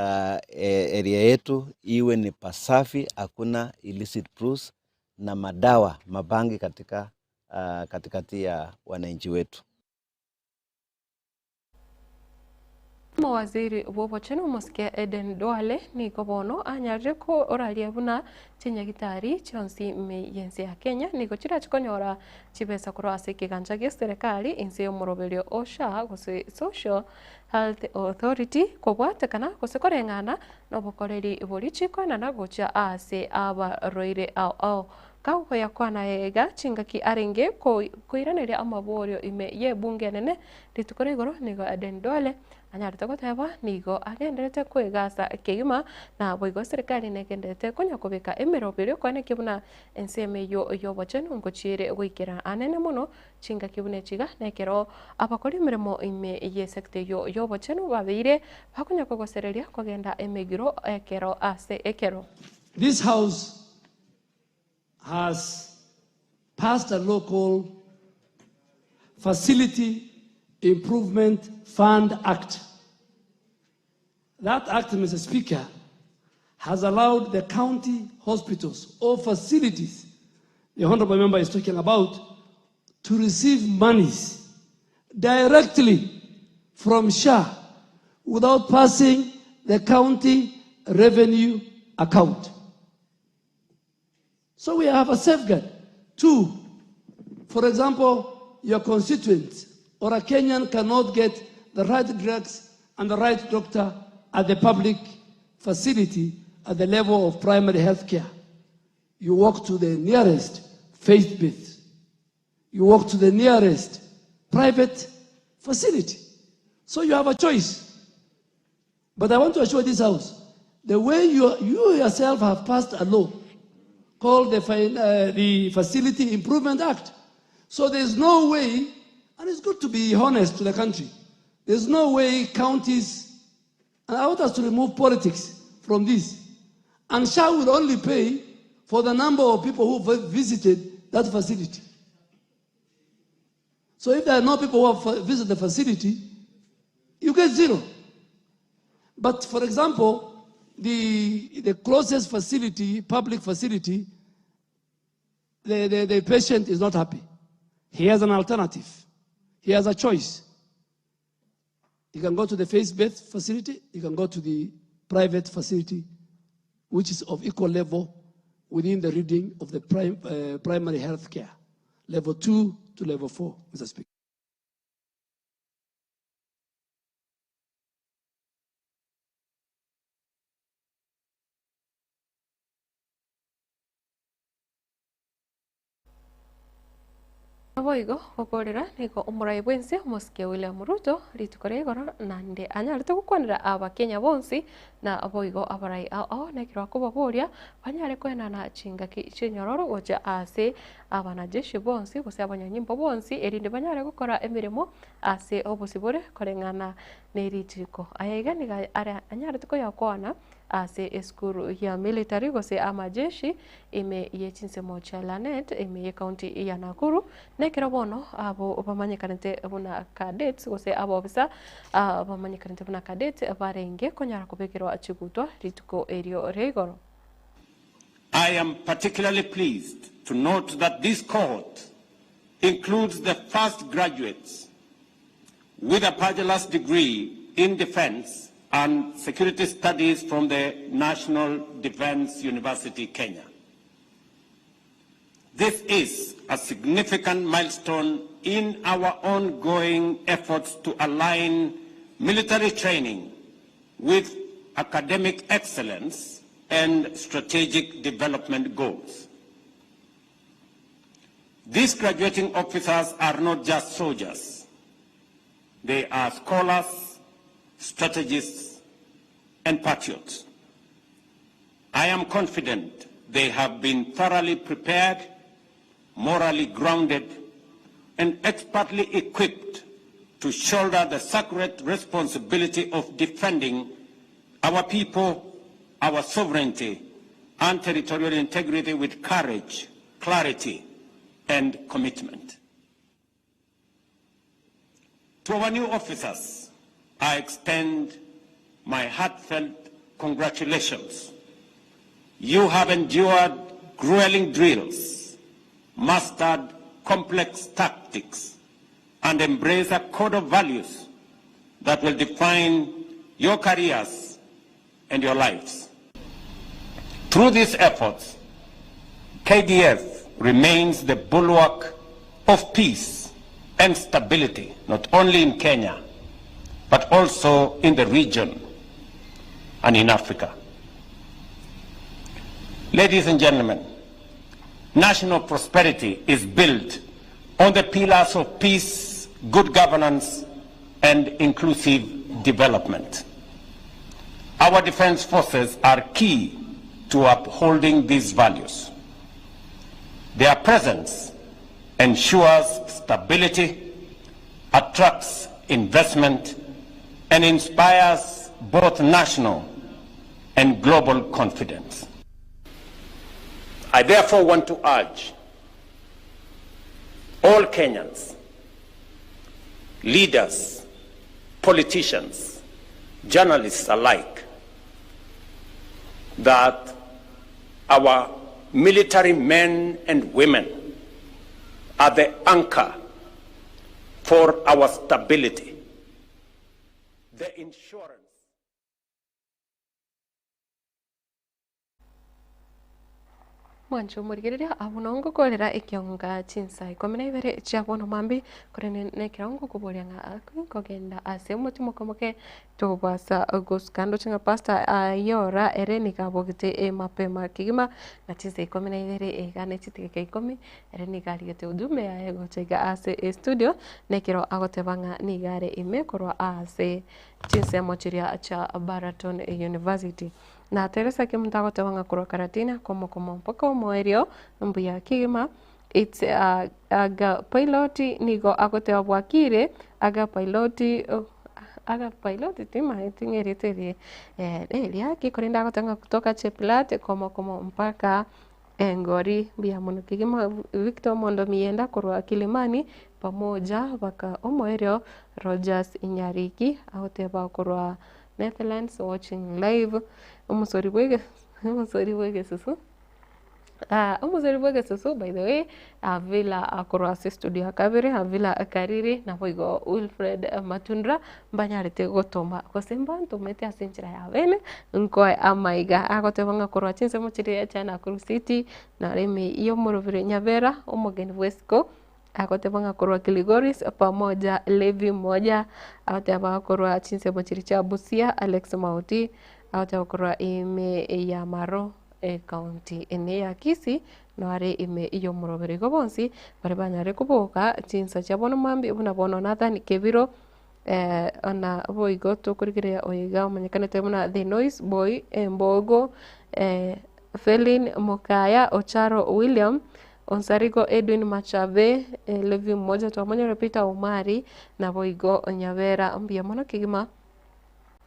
area yetu iwe ni pasafi, hakuna illicit brews na madawa mabangi katika uh, katikati ya wananchi wetu. Omowaziri bw'obochenu omosike Eden Duale nigo bono anyarire koraria buna chinyagitari chionsi ime y'ense ya Kenya nigo chirachi konyora chibesa korwa ase ekegancha gie serekari inse y'omoroberio o SHA gose Social Health Authority kobwatekana gose koreng'ana nobokoreri boria chikoenana gochia ase abarwaire ao ao. Kagokoyakwana iga chingaki arenge koiraneria amaborio ime y'ebunge enene rituko rigoro nigo Aden Duale anyarete goteba nigo agenderete kwegasa kegima na boigo serikali negenderete konya kobeka emeroberio koenekia buna ensemo eyio y'obochenu ngochiere goikera anene mono chingaki buna echiga na ekero abakori emeremo ime y'esector eyio y'obochenu babeire bakonya kogosereria kogenda emegiro ekero ase ekero. This house has passed a law called Facility Improvement Fund Act. That act, Mr. Speaker, has allowed the county hospitals or facilities the honorable member is talking about to receive monies directly from SHA without passing the county revenue account. So we have a safeguard. Two, for example, your constituent or a Kenyan cannot get the right drugs and the right doctor at the public facility at the level of primary health care. You walk to the nearest faith base. You walk to the nearest private facility. So you have a choice. But I want to assure this house, the way you, you yourself have passed a law called the, uh, the Facility Improvement Act. So there's no way, and it's good to be honest to the country, there's no way counties, and I want us to remove politics from this. And SHA will only pay for the number of people who visited that facility. So if there are no people who have visited the facility, you get zero. But for example, the, the closest facility, public facility, the, the, the patient is not happy. He has an alternative. He has a choice. He can go to the faith-based facility, he can go to the private facility, which is of equal level within the reading of the prim, uh, primary health care, level 2 to level 4, Mr. Speaker. Naboigo gokorera nigo omorai bw'ense omosike William Ruto rituko ria igoro naende anyarete gokwanera abakenya bonsi na boigo abarai ao ao nekero akobaboria banyare koenana chingaki chinyororo gocha ase abanajeshi bonsi gose abanyanyimbo bonsi erinde banyare gokora emeremo ase obosibore koreng'ana nerichiko. Aya iga nigo are anyarete koyakwana ase esukuru ya military gose amajeshi ime ye chinsemo chia Lanet ime ye county ya Nakuru nekero bono abo bamanyekanete buna cadets gose abobisa bamanyekanete buna cadets barenge konyara kobekerwa chigutwa rituko erio ria igoro. I am particularly pleased to note that this cohort includes the first graduates with a bachelor's degree in defense and security studies from the National Defense University, Kenya. This is a significant milestone in our ongoing efforts to align military training with academic excellence and strategic development goals. These graduating officers are not just soldiers. They are scholars, strategists, and patriots. I am confident they have been thoroughly prepared, morally grounded, and expertly equipped to shoulder the sacred responsibility of defending our people, our sovereignty, and territorial integrity with courage, clarity, and commitment. To our new officers, I extend my heartfelt congratulations. You have endured grueling drills, mastered complex tactics, and embraced a code of values that will define your careers and your lives. Through these efforts, KDF remains the bulwark of peace and stability, not only in Kenya, but also in the region and in Africa. Ladies and gentlemen, national prosperity is built on the pillars of peace, good governance, and inclusive development. Our defense forces are key to upholding these values. Their presence ensures stability, attracts investment, and inspires both national and global confidence. I therefore want to urge all Kenyans, leaders, politicians, journalists alike, that our military men and women are the anchor for our stability, the insurance. Mwanche omorigereria abwo nao ngokorera ekionga chinsa ikomi na ibere chia bono mambia, korende nekero ngokoboria ng'a nkogenda ase omotimoka omoke tobasa gosuka ndoche ng'a pastor ayora ere nigo abogete mapema kegima ng'a chinsa ikomi na ibere iga ne chidakika ikomi ere nigo arigete ujumbe yaye gocha iga ase estudio, nekero agoteba ng'a nigo are ime korwa ase chinsemo chiria chia Baraton University. Na Teresa kemonto agoteba ng'a korwa Karatina komokomo mpaka omoerio mbuya kegima it's a aga pilot nigo agoteba bwakire aga pilot aga pilot timaeti ng'a erieta eri neriaki korende agoteba ng'a kutoka Cheplat komokomo mpaka Engori mbuya mono kegima Victor Omondo Miyenda korwa Kilimani pamoja mpaka omoerio Rogers Nyariki agoteba korwa Netherlands watching live, omosori bwa omosori bwa egesusu, omosori bwa egesusu by the way, Avila akorwa ase estudio ya kabere, Avila Kariri, naboigo Wilfred Matundura, mbanyarete gotoma gose mbantomete ase enchera ya beene, nkoe amaiga. Agoteba ng'a korwa chinsemo chiria chia Nakuru City, naro ime ya omorobiri Nyabera, omogeni bwa esiko. Agoteba ng'a korwa Kilgoris pamoja Levi moja, agoteba korwa chinsemo chiria chia Busia Alex Mauti, agoteba korwa ime ya Maro ecounty ene ya Kisii nare ime y'omorobero. Igo bonsi baria banyare koboka chinsa chia bono mambia buna bono Nathan Kebiro ona boigo tokorigereria oyo iga omanyekanete buna The Noise Boy Embogo, Felin Mokaya, Ocharo William, Onsarigo Edwin Machabe, Levi mmoja twamonyora Peter Omari, naboigo Nyabera mbuya mono kegima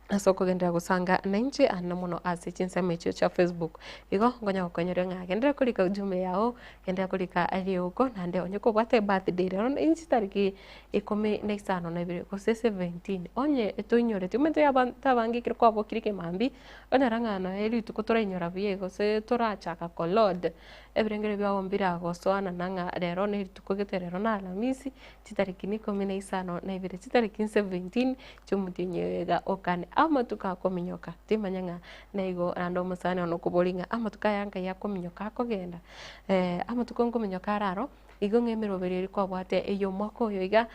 ase okogenderera gosanga nainche ande mono ase chinsemo echio chia Facebook. Igo nkonya gokonyoria ng'a genderera korika ujumbe yao, genderera korika riuko naende onye kobwate ebirthday rero inche tariki ikomi na isano na ibere gose seventeen, onye toinyoreti omanyete abanto abange ekero kwabokire ekemambia, onyora ng'a nonya rituko torainyora buya gose torachaka koload. Ebirengero biao mbiragosoanana ng'a rero nerituko gete rero na Alamisi, chitariki na ikomi na isano na ibere, chitariki 17 chi'omotienyi oyo iga okane amatuko akominyoka. Timanya ng'a naigo naende omosani one okoboria ng'a amatuko aya nkai akominyoka akogenda? Amatuko nkominyoka are aro, igo ng'a emeroberio eria kwabwate ey'omwaka oyo iga,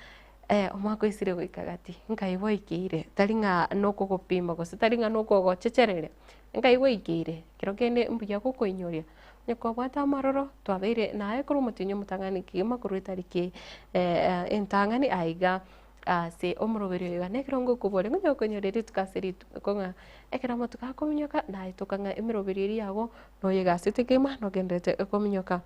omwaka oisire goika gati, nkai gwaikeire, tari ng'a nokogopima gose tari ng'a nokogochechereria, nkai gwaikeire, kero kende mbuya gokoinyoria. Onye kwabwate amaroro, twabeire naye korwa omotienyi omotang'ani kegima korwa etariki entang'ani aiga ase omoroberi oyo iga. Nekero ngokoboria ng'a onye okonyora rituko ase rituko ng'a ekero amatuko akominyoka naye toka ng'a emeroberi eria yago noyegasete kegima nogendererete kominyoka.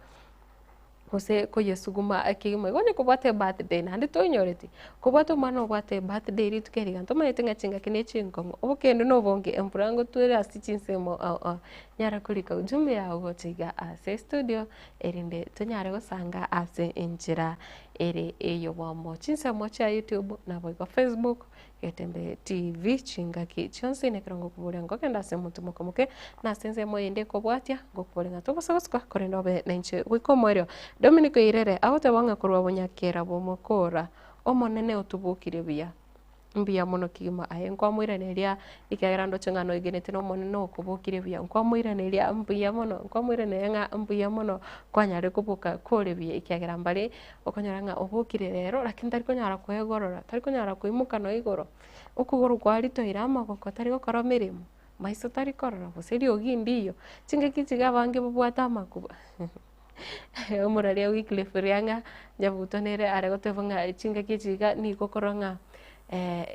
Gose koyesuguma kegima igo onye kobwate ebirthday naende toinyoreti, kobwate omwana obwate ebirthday rituko eri iga ntomanyete ng'a chingaki ne chinkong'u, obokende na obonge embura ngotwere ase chinsemo ao ao, nyara korika ujumbe yago gocha iga ase estudio erinde tonyare gosanga ase enchera ere eyobwamo. Chinsemo chia youtube naboigo facebook. Getembe TV chingaki chionsi nekero ngokoboria nkogenda ase omonto moke moke na ase ensemo eyende ekobwatia ngokoboria ng'a tobasa gosuka korende obe nainche goika omoerio. Dominic Oirere agoteba ng'a korwa bonyakera bw'omokora Omonene otobokirie buya mbuya mono kegima aye nkwamoiraneria ekiagera ndoche ng'a noigenete na Omonene okobokirie buya nkwamoiraneria mbuya mono nkwamoiraneria ng'a mbuya mono kwanyarire koboka kore buya ekiagera mbare Okonyora ng'a obokire rero lakini tari konyara kwegorora, tari konyara koimoka nonya igoro, okogoro kwaritoire amagoko tari gokora meremo, maiso tari korora gose riogi ndiyo, chingaki echi iga abange babwate amakuba omoraria Wycliffe Riang'a Nyabuto nere are goteba ng'a chingaki echi iga nigo okorora ng'a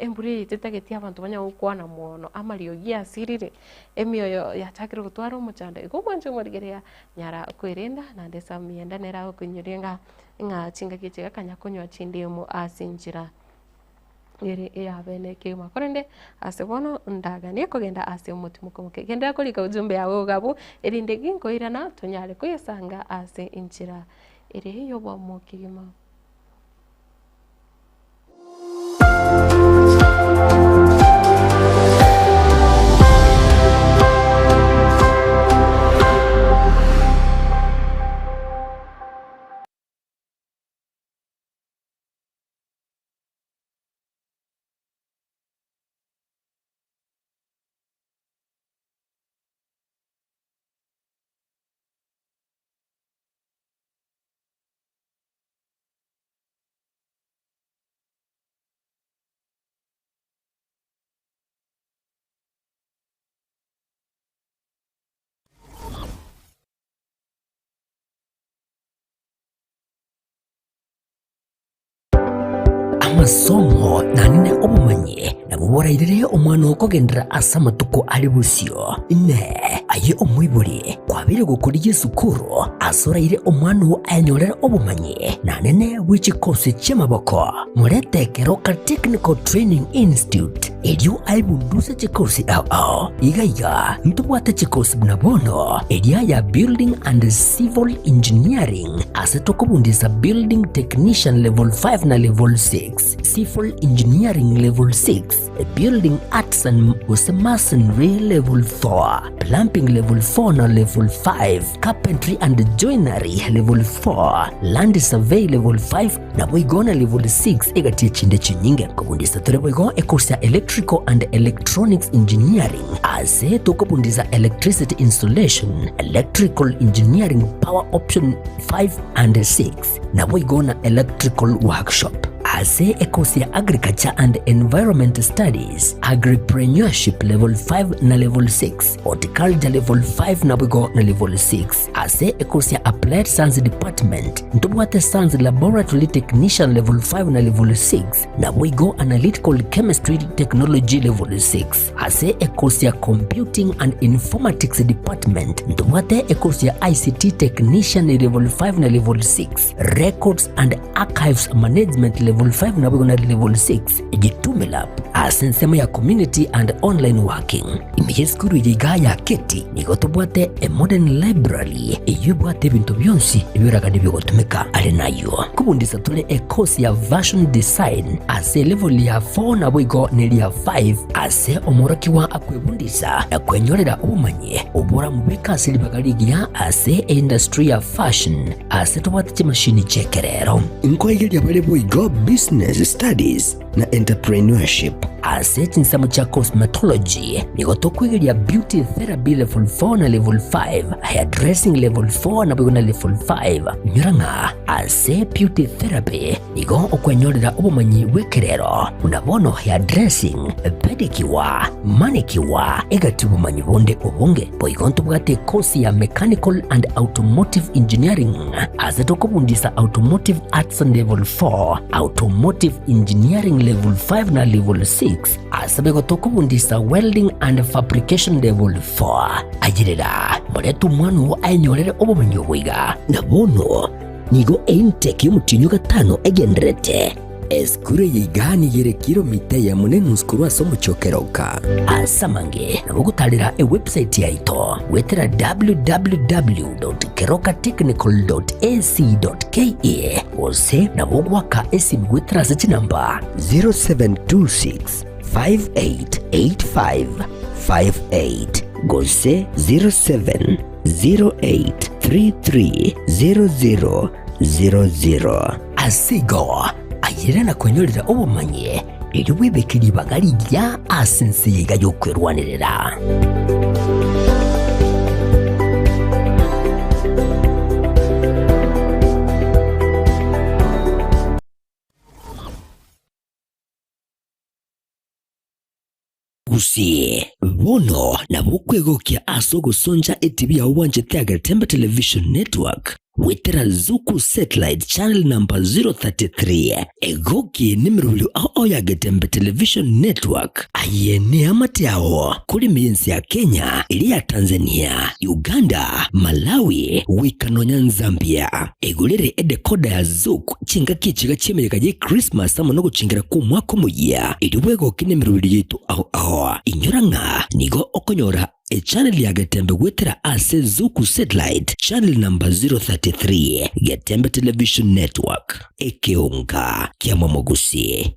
embura eye tetageti abanto banyare gokwana mono, amariogi asirire, emioyo yachakire gotwara omochando, igo omwancho omorigereria Nyara kwerenda, naende ase amienda nere agokoinyoria ng'a ng'a chingaki echi gakanya konywa chindimu ase enchera ere eyabene kegima. Korende ase bono ndaganie kogenda ase omotimoko moke. Genderera korika ujumbe yago iga abwo, erinde ginkoirana tonyare koyesanga ase enchera ere y'obomo kegima. Amasomo naende obomanyi nabwo borairere omwana oo kogenderera ase amatuko are bosio. Inee! Aye omoibori, kwabeire gokorigia esukuru ase oraire omwana oo ayenyorere obomanyi naende bwe chikosi chi'amaboko? Morete Keroka Technical Training Institute erio aebunduse chikosi ao ao. Iga iga ntobwate chikosi buna bono eria ya Building and Civil Engineering ase tokobundisa Building Technician Level 5 na Level 6, Civil Engineering Level 6, Building Arts and gose Masonry Level 4, Plumbing Level 4 na Level 5, Carpentry and Joinery Level 4, Land Survey Level 5, Naboigo na level 6 egati echinde chinyinge. Nkobundisa tore boigo ecourse ya Electrical and Electronics Engineering ase tokobundisa Electricity Installation, Electrical Engineering Power Option 5 and 6 naboigo na Electrical Workshop. Ase ecourse ya Agriculture and Environment Studies, Agripreneurship level 5 na level 6, Horticulture level 5 naboigo na level 6. Ase ekosi ya Applied Science Department, ntobwate Science Laboratory Technician Level 5 na Level 6, naboigo Analytical Chemistry Technology Level 6. Ase ekosi ya Computing and Informatics Department, ntobwate ekosi ya ICT Technician Level 5 na Level 6, Records and Archives Management Level 5 naboigo na Level 6. Jitume Lab ase ensemo ya Community and Online Working. Ime y'esukuru eye igaa ya Keti nigo tobwate a modern library eyio ebwate ebinto bionsi ebioragani biogotumeka. Are nayio nkobundisa tore e course ya Fashion Design ase elevel ya 4 naboigo neria 5 ase omworokigwa akwebundisa na kwenyorera obomanyi oboramobeke ase ribaga rigiya ase eindustry ya fashion ase tobwate chimashini chi'ekerero. Nkoigeria bare boigo Business Studies na Entrepreneurship. Ase chinsemo chia Cosmetology nigo tokoigeria Beauty Therapy Level 4 na Level 5, Hairdressing Level 4 naboigo na Level 5. Inyora ng'a ase Beauty Therapy nigo okwenyorera obomanyi bw'ekerero buna bono hairdressing, pedicure, manicure, egati obomanyi bonde obonge. Boigo ntobwate ekosi ya Mechanical and Automotive Engineering ase tokobundisa Automotive Arts Level 4, Automotive Engineering Level 5 na Level 6, ase boigo tokobundisa Welding and Fabrication Level 4. Ayerera, morete omwana oo aenyorere obomanyi obo iga. Na bono nigo eintake y'omotienyi o gatano egendererete. Esukuru eye iga nigo ere kilomita eyemo na enusu korwa ase omochie o Keroka. Ase amange nabo ogotarera ewebsite yaito goetera www.kerokatechnical.ac.ke gose nabo ogoaka esimi goetera ase chinamba 0726 588558 gose 0708330000. Ase igo, ayere na kwenyorera obomanyi, erio bwebeke ribaga rigiya ase ense eye iga y'okwerwanerera. Gose bono nabo okwegokia ase ogosoncha etibi yao bwanchete ya Getembe Television Network goetera Zuku Satellite Channel number 033. Egoki nemerobio ao ao ya Getembe Television Network. Aye neamate ao korema ense ya Kenya, eria ya Tanzania, Uganda, Malawi, goika nonya Zambia. Egorere edecoder ya Zuku Chingaki echiga chi'emeyega ye Christmas amo nogochengera kw'omwaka omoyia, erio bwegoke nemeroberi yaito ao ao. Inyora ng'a nigo okonyora echannel ya Getembe goetera ase Zuku Satellite channel number 033, Getembe Television Network, ekeonga kia Momogusi.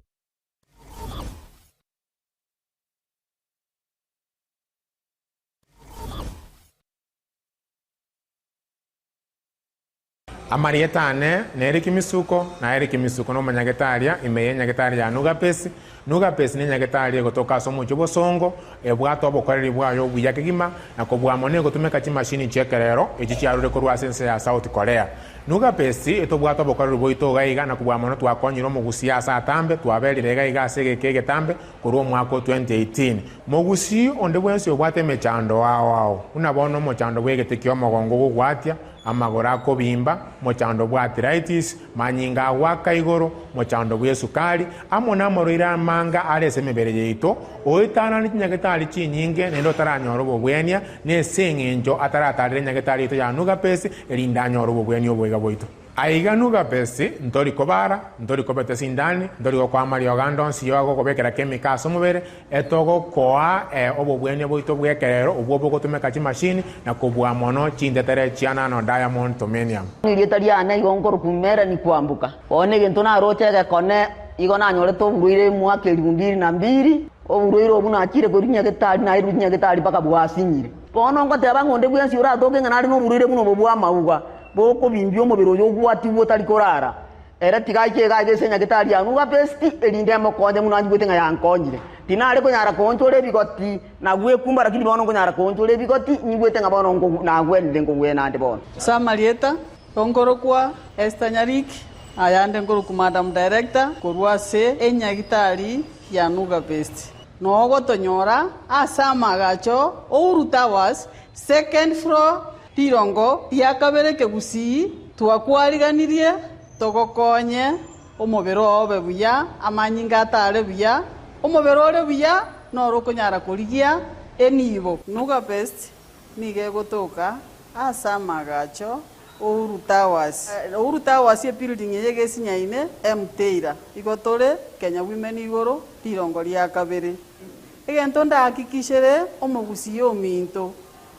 Amarieta ane nere Kimisuko, na ere Kimisuko nomonyagetaria ime y'enyagetaria ya Nugapesi. Nugapesi nenyagetaria egotoka ase omochie obosongo, ebwate obokoreri bwaye obuya kegima, na kobua mono egotumeka chimashini chi'ekerero echio chiarure korwa ase ense ya South Korea. Nugapesi etobwate obokoreri bwaito iga iga, na kobua mono twakonyire omogusii ase atambe, twaberire iga iga ase egeka egetambe korwa omwaka o 2018. Mogusii onde bwensi obwate emechando ao ao, buna bono omochando bw'egete ki'omogongo ogogwatia, amagoro akobimba, mochando bwa arthritis, manyinga agoaka igoro, mochando bw'esukari, amo namarwaire amanga are ase emebere yaito, oetanane chinyagetari chinyinge naende otaranyora obobwenia, nese eng'encho ataratarera enyagetari yaito ya Nugapesi, erinde anyore obobwenia oboiga bwaito. Aiga Nugapesi, ntori kobara, ntori kobeta esindani, ntori gokoa amariogo ande onsi yo agokobekera chemical ase omobere, etogokoa obobwenia bwaito bw'ekerero obwo bogotumeka chimashini na kobua mono chintetere chia nano diamond tomenium. Erieta riane igo nkorokwa Melanie Kwamboka. Bono egento naroche egekone, igo nanyorete oborwaire omwaka elifu mbili na mbili, oborwaire obwo nachire korwa nyagetari nairwe nyagetari mpaka bwasinyire. Bono ngoteba ng'a onde bwensi oratoke ng'a nare noborwaire buna obo bw'amauga, bokobimbia omobere oyo ogwatigwe otari korara, ere tiga aiche iga aiga ase nyagetari ya Nuga Best, erinde emokonye buna anyigwete ng'a yankonyire. Tinare konyara koonchora ebigoti na gwekumba, lakini bono nkonyara koonchora ebigoti, nyigwete ng'a bono nagwenire nkogwena ande bono. Ase amarieta, nkorokwa Esther Nyariki, ayande nkorokwa Madam Director korwa ase enyagitari ya Nuga Best. Nogotonyora ase amagacho Uhuru Towers, second floor, rirongo ria kabere kegusii, twakwariganirie togokonye omobere oo obe buya, amanyinga atare buya, omobere ore buya noro okonyara korigia enibo. Nuga Best nigo egotoka ase amagacho Uhuru Towers. Uhuru Towers ebuilding eye egesinyaine Mteira. Igo tore Kenya Women igoro rirongo ria kabere. Egento ndahakikishere omogusii ominto,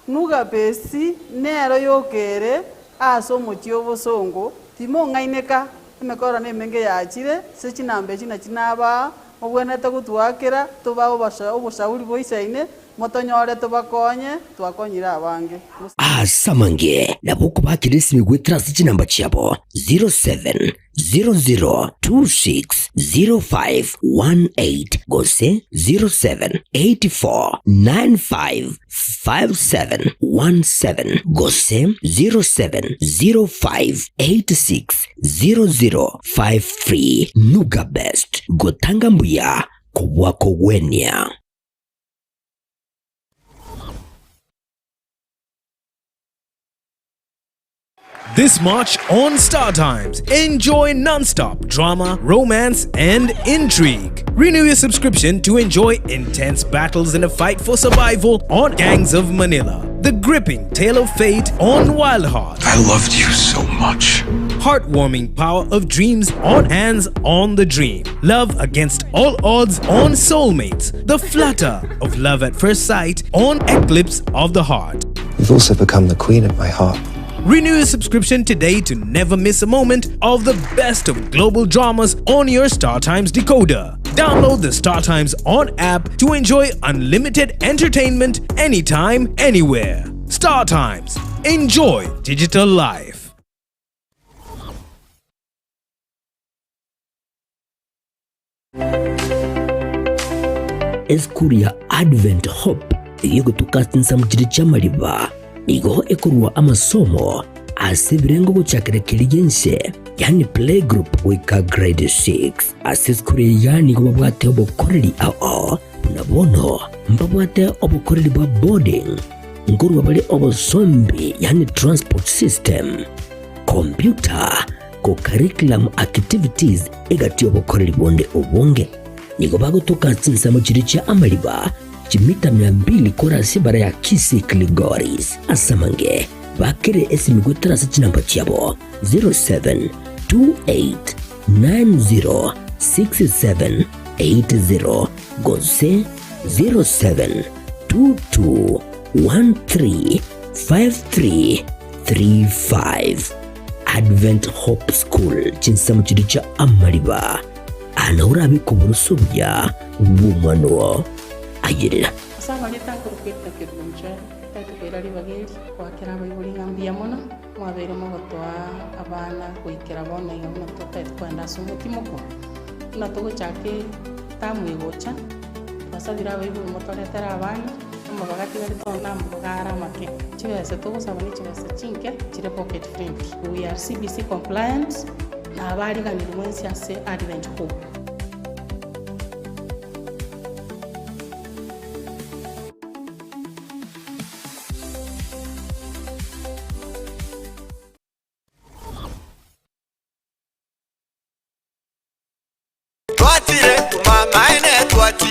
Nuga Best nero yokere ase omochie obosongo, timong'aineka, emekora nemenge yachire, ase chinamba echi nachi nabaa, mobwenerete gotwakera, tobae oboshauri boisaine, Motonyore tobakonye, twakonyire abange. Ase amange nabo okobakera esimi goetera ase chinamba chiabo 0700260518 gose 0784955717 gose 0705860053. Nuga Best, gotanga mbuya kobua kogwenia. This March on Star Times, enjoy non-stop drama, romance, and intrigue. Renew your subscription to enjoy intense battles in a fight for survival on Gangs of Manila, the gripping tale of fate on Wild Heart. I loved you so much. Heartwarming power of dreams on Hands on the Dream. Love against all odds on Soulmates. The flutter of love at first sight on Eclipse of the Heart. You've also become the queen of my heart. Renew your subscription today to never miss a moment of the best of global dramas on your StarTimes decoder. Download the StarTimes On app to enjoy unlimited entertainment anytime, anywhere. StarTimes. Enjoy digital life. Esukuru ya Advent Hope eyio egotoka ase chinsemo chiria chi'amariba nigo ekorua amasomo ase ebirengo gochakera keria gi'ense yaani playgroup goika grade 6. Ase esukuru eye iga nigo babwate obokoreri ao buna bono mbabwate obokoreri bwa boarding, nkorua bare obosombi yaani transport system, computer, Co-curriculum activities egati y'obokoreri bonde obonge. Nigo bagotoka ase chinsemo chiria chia amariba chimita mia mbili korwa ase ebara ya Kisii Kilgoris. Ase amange bakere esimi goetera ase chinamba chiabo 0728906780 gose 0722135335. Advent Hope School chinsemo chiria chia amariba ana orabe koboroso obuya bw'omwana oo. Ayerera. Ase amarieta akorokwa Edna Kerubo Mchwere, tari tokoira ribaga eri goakera abaibori ng'a mbuya mono mwabeire mogotoa abana goikera bono iga buna totagete kogenda ase omotimoko, buna togochaka etamu egocha, twasabire abaibori motoretere abana. Amabaga atigarete oo namabaga are amake. Chibesa togosaba ne chibesa chinke chire pocket friendly. We are CBC compliant na abariganiri mwensi ase Advent Hope.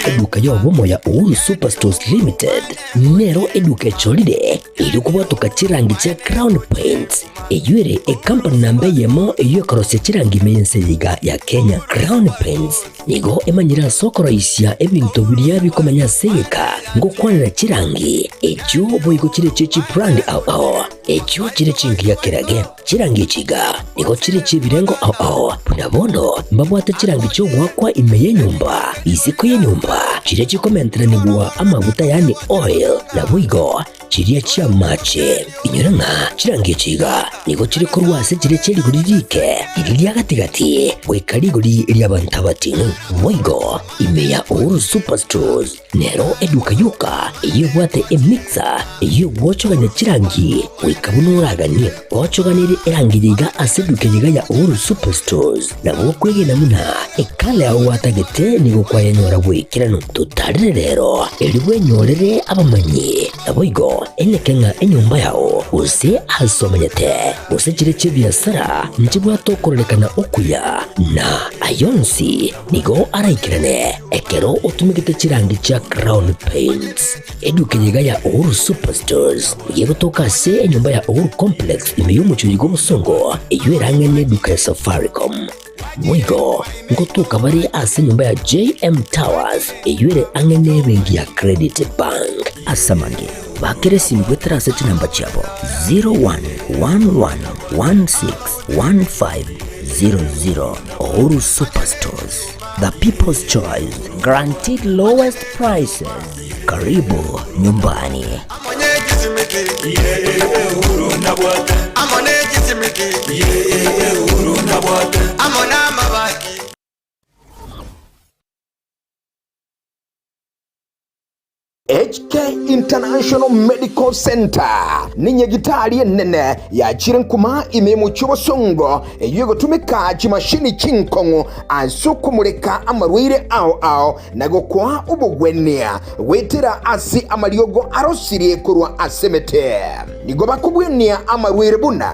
Eduka y'obomo ya Uhuru Superstores Limited nero eduka echorire erio kobwatoka chirangi chia Crown Paints eyio ere ekampani namba eyemo eyio ekorosia chirangi ime y'ense eye iga ya Kenya. Crown Paints nigo emanyire ase okoroisia ebinto biria bikomenya ase egeka ngokwanera chirangi echio boigo chire chie chibrand ao ao echio chire chingiya kerage. Chirangi echi iga nigo chire chi'ebirengo ao ao, buna bono mbabwate chirangi chi'ogoakwa ime y'enyomba, isiko y'enyomba, chiria chikomenteranigwa amaguta yaani oil, naboigo chiria chi'amache. Inyora ng'a chirangi echi iga nigo chire korwa ase chiria chie rigori riike, riria ria gati-gati, goika rigori ri'abanto abating'u. Boigo ime ya Uhuru Superstores Nero eduka yoka eyio ebwate emixer eyio egwochogania chirangi goika buna oraganie. Gwochoganirie erangi eye iga ase eduka eye iga ya Uhuru Superstores, nabo okwegena buna ekala yao gwatagete nigo kwayenyora bw'ekeranu. Totarere rero erio bwenyorere abamanyi, naboigo eneke ng'a enyomba yao gose ase omenyete gose chire chi'ebiasara nchibwate okororekana okuya na ayonsi Nigo araikerane ekero otumegete chirangi chia Crown Paints. Eduka eye iga ya Uhuru Superstores nigo egotoka ase enyomba ya Uhuru Complex ime y'omochie oyo bw'obosongo eyio erang'e neduka ya Safaricom. Boigo ngotoka bare ase enyomba ya JM Towers eyio ere ang'e nebenki ya Credit Bank. Ase amange, bakera esimi goetera ase chinamba chiabo 0111161500. Uhuru Superstores, the people's choice, guaranteed lowest prices. Karibu nyumbani. HK International Medical Centre nenyagitari enene yachire nkuma ime y'omochie obosongo eyio egotumeka chimashini chinkong'u ase okomoreka amarwaire ao ao na gokoa obogwenia goetera ase amariogo arosirie korwa ase emete. Nigo bakobwenia amarwaire buna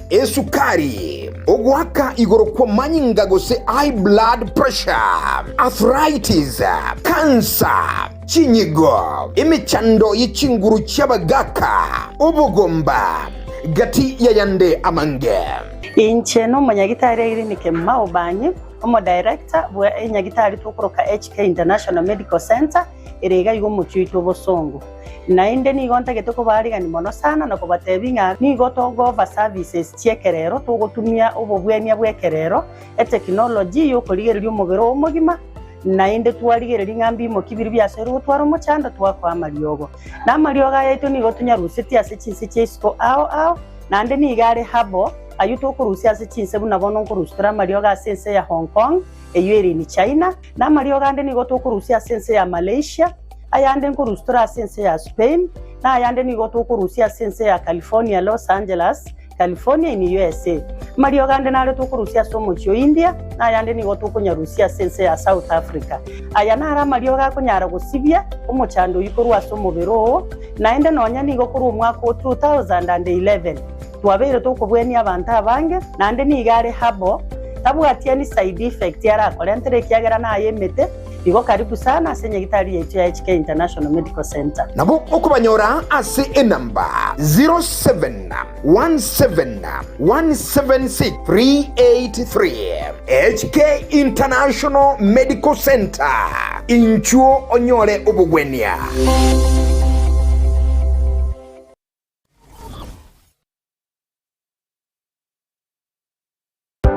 esukari, ogoaka igoro kw'amanyinga gose high blood pressure, arthritis, cancer, Chinyigo, emechando ye chinguru chi'abagaaka, obogomba, gati y'ayande amange. Inche nomonyagitari Irene Kemuma Obanyi, omodirector bwe enyagitari tokoroka HK International Medical Centre ere iga iga omochie oito obosongo. Naende nigo ntagete kobaarigani mono sana na kobatebia ng'a nigo togo-offer services chi'ekerero togotumia obobwenia bw'ekerero, etechnology y'okorigereria omobere oo omogima, Naende twarigereria ng'a mbimoki biria biasoire gotwara omochando, twakoa amariogo. Na amariogo aya aito nigo tonyarusetie ase chinse chia isiko ao ao, naende nigo are herbal, ayio tokorusia ase chinse buna bono nkorusia tore amariogo ase ense ya Hong Kong, eyio ere in China, na amariogo ande nigo tokorusia ase ense ya Malaysia, ayande nkorusia tore ase ense ya Spain, na ayande nigo tokorusia ase ense ya California, Los Angeles, California in USA. Amariogo ande nare tokorusia ase omochie o India, na ayande nigo tokonyarusia ase ense ya South Africa. Aya naro amariogo akonyara gosibia omochando oyio korwa ase omobere oo, naende nonya nigo korwa omwaka o 2011 twabeire tokobwenia abanto abange, naende nigo are herbal, tabwati any side effect arakorentere ekiagera naye emete, Igo karibu sana ase nyagitari yaito ya HK International Medical Centre. Nabo okobanyora ase enamba 0717176383. HK International Medical Centre, inchuo onyore obogwenia.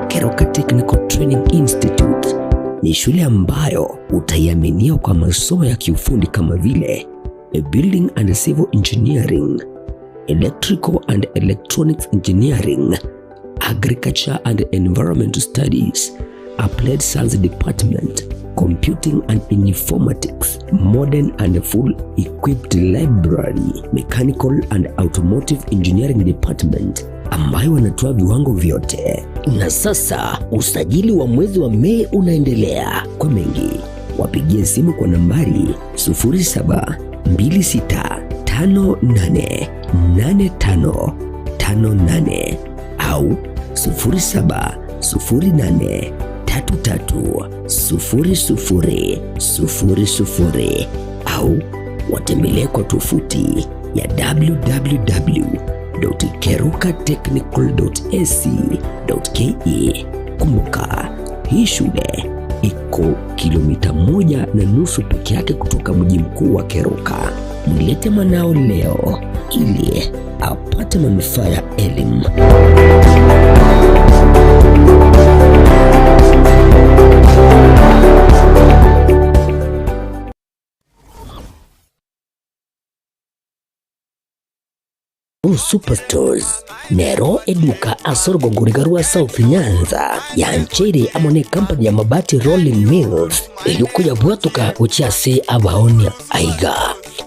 Keroka Technical Training Institute ni shule ambayo utaiaminia kwa masomo ya kiufundi kama vile Building and Civil Engineering, Electrical and Electronics Engineering, Agriculture and Environmental Studies, Applied Science Department, Computing and Informatics, Modern and Full Equipped Library, Mechanical and Automotive Engineering Department ambayo wanatoa viwango vyote. Na sasa usajili wa mwezi wa Mei unaendelea. Kwa mengi wapigie simu kwa nambari 0726588558 au 33 00 00 au watembelee kwa tovuti ya www.kerukatechnical.ac.ke. Kumbuka, hii shule iko kilomita 1.5 peke yake kutoka mji mkuu wa Keruka. Mlete mwanao leo ili apate manufaa ya elimu. Superstores nero eduka ase orogongo riga rwa South Nyanza yancheire amo ne company ya Mabati Rolling Mills eyio koyabwatoka gochia ase abaonia. Aiga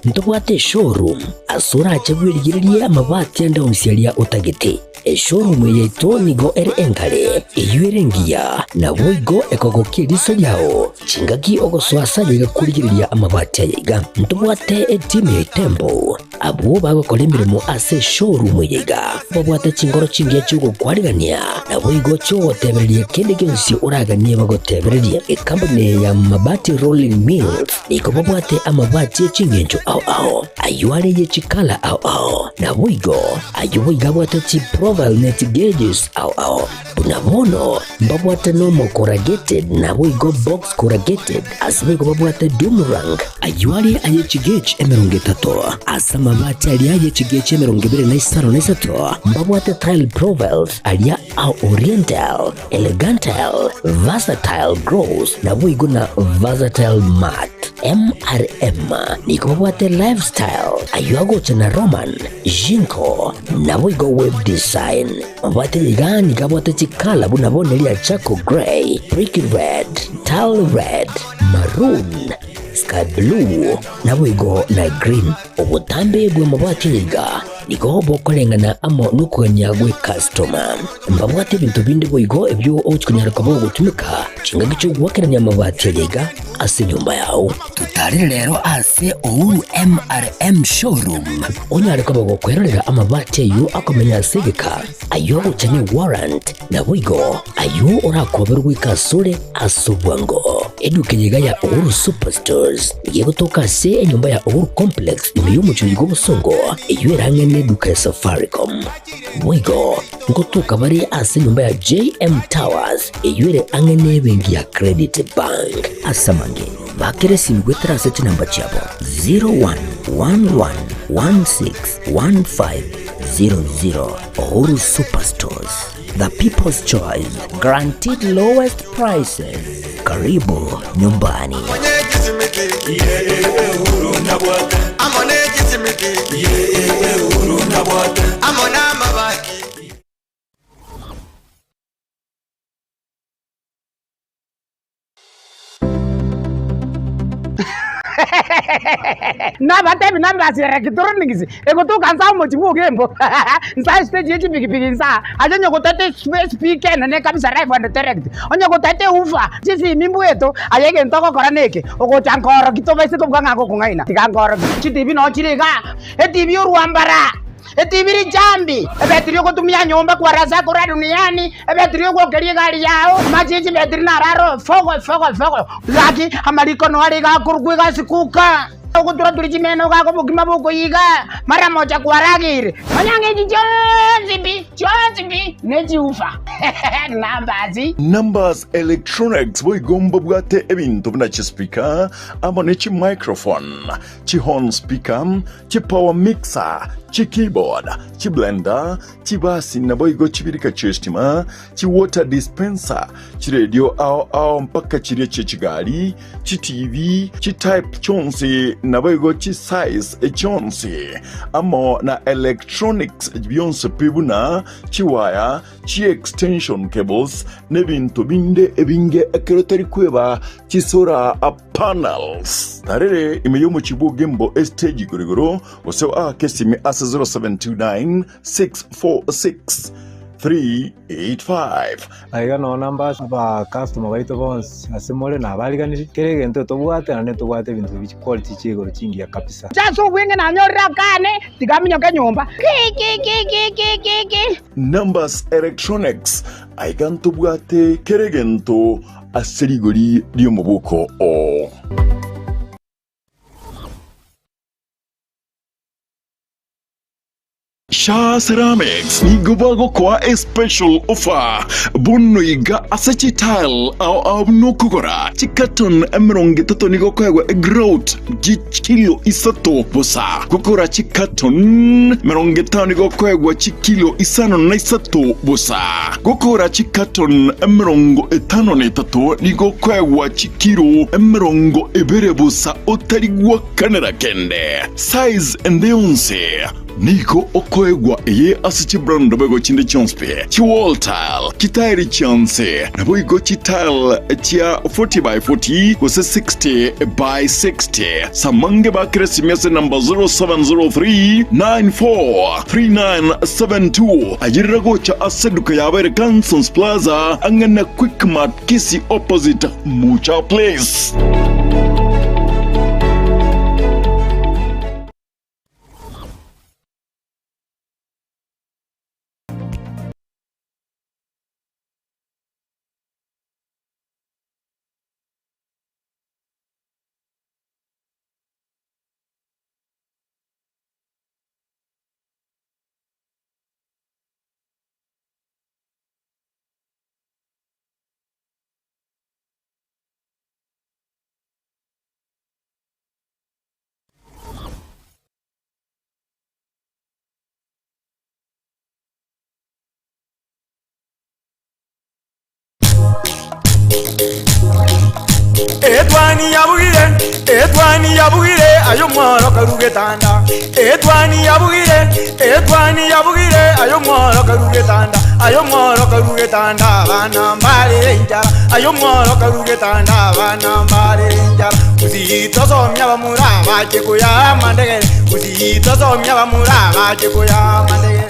ntobwate eshowroom ase orache bwerigererie amabati ande onsi aria otagete. Eshowroom eye yaito nigo ere enkare, eyio ere engiya, naboigo ekogokia eriso riao chingaki ogosoa ase aye iga korigereria amabati aya iga. Ntobwate etimu ya Itembo Abwo bagokora emeremo ase eshowroom eye iga babwate chingoro chingiya chi'ogokwarigania, naboigo chi'ogotebereria kende gionsi oraganie bagotebererie. Ekampuni eye ya Mabati Rolling Mills nigo babwate amabati e chingencho ao ao, ayio are ye chikala ao ao, naboigo ayio boigo abwate chiprofile ne chigeges ao ao. Buna bono mbabwate normal corrugated naboigo box corrugated, ase boigo babwate doomerang. Ayio are aye chigech 30, ase amabati aria aye chigech 25 na 3 mbabwate tile profiles aria a oriental, elegantile, versatile gloss naboigo na versatile matte. MRM nigo babwate lifestyle, ayio agocha na Roman, Jinko, naboigo web design. Mabwate iga nigo abwate chikala buna bono eria charcoal grey, brick red, tile red, maroon, sky blue, naboigo na green. Obotambe bw'amabati aya iga nigo bokoreng'ana amo nokogania gw'ekastoma. Mbabwate ebinto binde boigo ebio ogochia konyara koba ogotumeka chingaki chi'ogoakerania amabati aya iga ase enyomba yao. Totarere rero ase Uhuru MRM Showroom onyare koba gokwerorera amabati ayio akomenya ase egeka, ayio agocha ne warrant, naboigo ayio orakoberwe goika asore ase obwango. Eduka eye iga ya Uhuru Superstores nigo egotoka ase enyomba ya Uhuru Complex ime y'omochie oyo bw'obosongo eyio ere ang'e neduka ya Safaricom. Boigo ngotoka bare ase enyomba ya JM Towers eyio ere ang'e nebenki ya Credit Bank. Ase amange, bakera esimi goetera ase chinamba chiabo 0111161500. Uhuru Superstores, the people's choice, guaranteed lowest prices. Karibu nyumbani. Nabatebi numbers ya electronics egotoka nsa omochie bwa Ogembo nsa estage ye chipikipiki nsa aye onye gotete speaker enene kabisa live and direct onye gotete woofer chisimi mbweto aye egento ogokora neke ogocha nkoroki tobaise kobua ng'a ngokong'aina tiga nkoroki chitibi noo chire igaa etibi orwambara. Etibi richambi, ebetiri ogotumia nyomba kwarasa korwa duniani, ebetiri ogwokeria egari yao, amache ye chibetiri naro aro fogo fogo fogo. Gaki amariko noare iga akorokwa egasi kuka, ogotura-turia chimeno iga obokima bokoiga, mara mocha kwarageire. Manya ng'a echi chionsi pi, chionsi pi, nechiufa. Numbers. Numbers Electronics boigo mbabwate ebinto buna chispeaker amo ne chimicrophone, chihorn speaker, chipower mixer, chikeyboard, chiblender, chibasi naboigo chibirika chi'estima, chiwater dispenser, chiredio ao ao mpaka chiria chie chigari, chitivi, chitype chionsi naboigo chisize chionsi, amo na electronics bionsi pi buna chiwaya, chiextension cables, nebinto binde ebinge ekero tari kweba chisora panels. Tarere ime y'omochie bw'Ogembo estage igoro igoro, gose oake esimi ase 0729 646 385. Aiga noo namba aba customer baito bonsi ase more nabariganirie, kera egento tobwate naende ntobwate ebinto bi chiquality chia igoro chingiya kabisa. Inche ase obweng'e nanyorire akane, tiga aminyoke nyomba. Ki-ki-ki-ki-ki-ki-ki. Numbers Electronics, aiga ntobwate kera egento ase rigori ri'omoboko oo. Shaa Ceramics nigo bagokoa a special offer bono iga ase chitile ao ao buna okogora chicarton 30 nigo okoegwa egrout chikilo isato bosa. Gokora chicarton 50 nigo okoegwa chikilo isano na isato bosa. Gokora chicarton 53 nigo okoegwa chikilo 20 bosa otari gwakanera kende. Size ende yonsi. Nigo okoegwa eye ase chibrand boigo chinde chionsi pi, chiwall tile, chitairi chionsi, naboigo chitile chia 40 by 40 gose 60 by 60. Samange bakere esimi ase namba 0703 94 3972. Ayerera gocha ase eduka yabo ere Cansons Plaza ang'e na Quickmart Kisii opposite Mucha Place. Etwani yabugire, etwani yabugire, ayo mworo karugetanda. Etwani yabugire, etwani yabugire, ayo mworo karugetanda. Ayo mworo karugetanda, abana mbarire inchara. Ayo mworo karugetanda, abana mbarire inchara. Usitosomia bamura bache kuya mandegere. Usitosomia bamura bache kuya mandegere.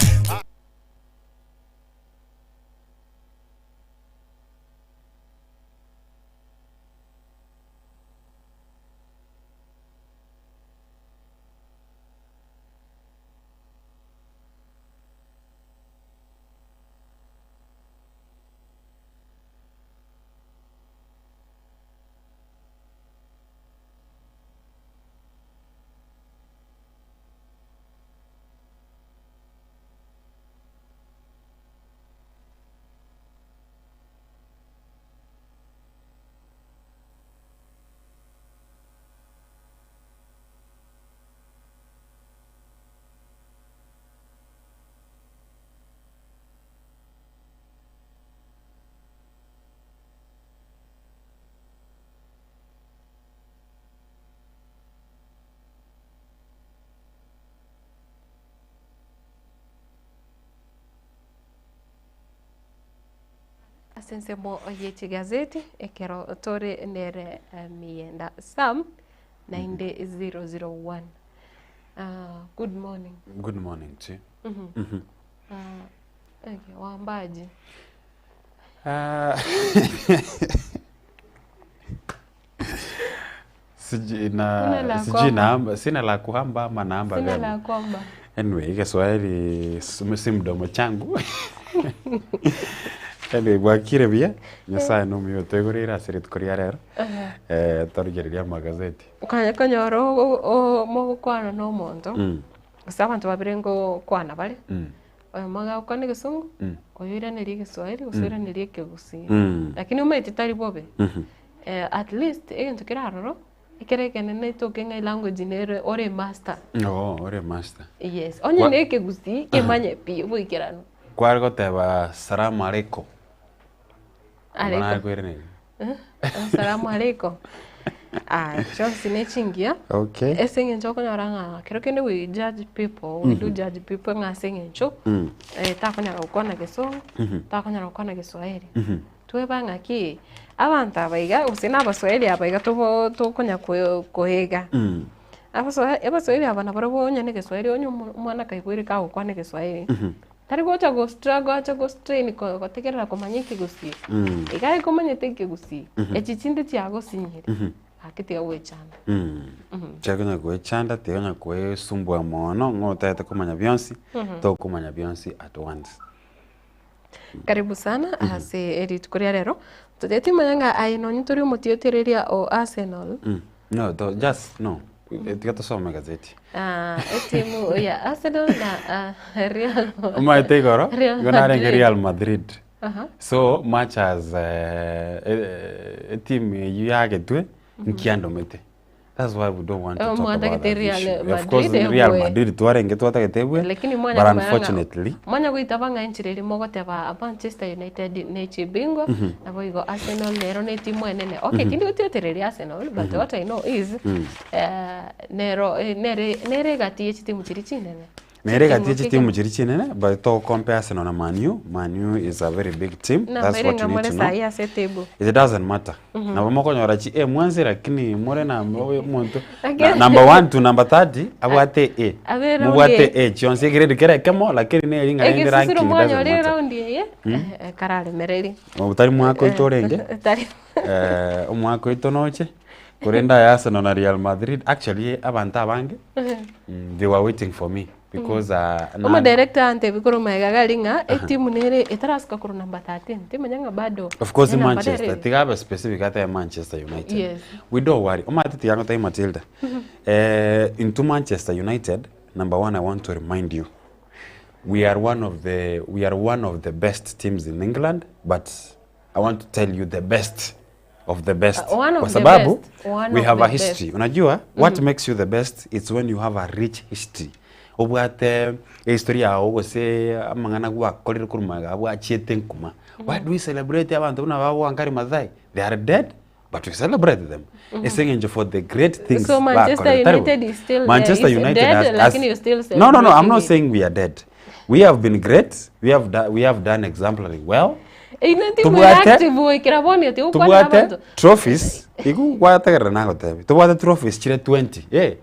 Ase ensemo ye chigazeti ekero tore nere Miyenda Sam naende 001. Ah, good morning. Good morning to you. Mhm. Ah, okay, wambaji. Ah, sijui Sina na la sijui kwamba. naamba sina la kuhamba ama naamba Sina vyema. la kwamba. Anyway, Kiswahili si mdomo changu. Anyway, bwakire buya Nyasaye nomuya otoigorere ase rituko ria rero Aha. eh, torigereria amagazeti. Okanya konyora mogokwana na omonto gose abanto babere ngokwana bare oyomo iga agokwana egesongo oyo oiraneria egeswahili gose oiraneria ekegusii lakini omanyete tari bobe at least egento kere aroro ekere ekenene etoke ng'a elanguage nere ore emaster. Oo, ore emaster. Yes, onye na ekegusii kemanye pi oboikeranu. Kware goteba salamu alaikum. Alaikum. Nakoiraneria. Eh, Assalamu alaikum. Ah, chionsi ne chingiya. Okay. Ase eng'encho okonyora ng'a kero kende we judge people, we do judge people ng'a ase eng'encho eh, takonyara gokwana gesongo, takonyara gokwana geswahili. Tweba ng'aki, abanto aba iga gose na abaswahili aba iga tobo tokonya koe koega. Abaswahili aba nabarabwo onye na egeswahili onye omo omwana kaigwere kagokwana egeswahili. Tari gocha go struggle ache go strain ko gotegerera komanya ekegusii. Mm. Iga aye komanyete ekegusii, Mhm. echi chinde chiagosinyire, Mhm. gaki tiga goechanda. Mm. Mhm. Tiga konya goechanda, tiga konya koesumbua mono, ng'a otagete komanya bionsi, Mhm. tokomanya bionsi at once. Karibu sana ase rituko ria rero, tote timanya ng'a aye nonye tori omotiotereria o Arsenal, Mm. No, to, just no. Tiga tosome egazeti. Ah, etimu ya Arsenal na ah, Real Omanyete igoro, Real igo narenge Madrid. Real Madrid. Aha. So much as eh, eh, etimu eyio yagetwe, nkiandomete. That's why we don't want to Oh, talk about mwatagete that Real issue. Of course, Madrid Real ebwe. Madrid twarenge twatagete ebwe, Lakini mwanya but komanya ng'a- unfortunately, mwanya goitaba ng'a enchera eria mogoteba Manchester United ne chibingwa Mhm. nabo igo Arsenal nero ne etimu enene. Okay, Mhm. tindi gotiotereria Arsenal but Mhm. what I know is Mm. eh, nero eh, nere nere egati ye chitimu chiria chinene. Nere egati ye Chitimu chitimu chiria chinene, but to compare Arsenal na Man U, Man U is a very big team. Namba That's ere what you ng'a need more to know. sahi ase etable. It doesn't matter. Mhm. Nabo mokonyora chi A mwensi lakini more na omonto Lakini- na, number 1 to number 30 abwate A. Abe round Mobwate eye. A chionsi egrade kere ekemo lakini neri ng'a rende Egesusuro ranking doesn't mwanyora matter. eraundi eye Mm. eh, eh, kararemereri. Otari mwaka oito orenge. Tari. Eh, omwaka oito noche korende aya Arsenal na Real Madrid actually abanto abange mm, they were waiting for me because uh, na- Omodirector antebi korwa magega iga aria ng'a etimu nere etarasuka korwa number 13 timanya ng'a bado Of course ne namba Manchester, nere. tiga abe specific ata ya Manchester United. Yes. We don't worry. Omanyete tiga ngotebi Matilda. Eh, into Manchester United, number one I want to remind you. We are one of the we are one of the best teams in England, but I want to tell you the best of the best. Uh, one of Kwa the sababu best. One we of have the a history. best. Unajua what Mhm. makes you the best it's when you have a rich history. Obwate history yao gose amang'ana gwakorire korwa magega bwachiete nkuma. Why do we celebrate abanto buna ba Wangari Maathai? They are dead but we celebrate them. Mhm. Ase eng'encho for the great things So Manchester bakorire. Tari bo? United is still Manchester is United dead, has, has, lakini you still No, no, no, I'm celebrating not it. saying we are dead. We have been great. We have, do, we have done exemplary well. Eine timu Tobwate- active goikera bono ati gokwana tobwate abanto. trophies igu gwategerera nagotebi tobwate trophies chire 20 eh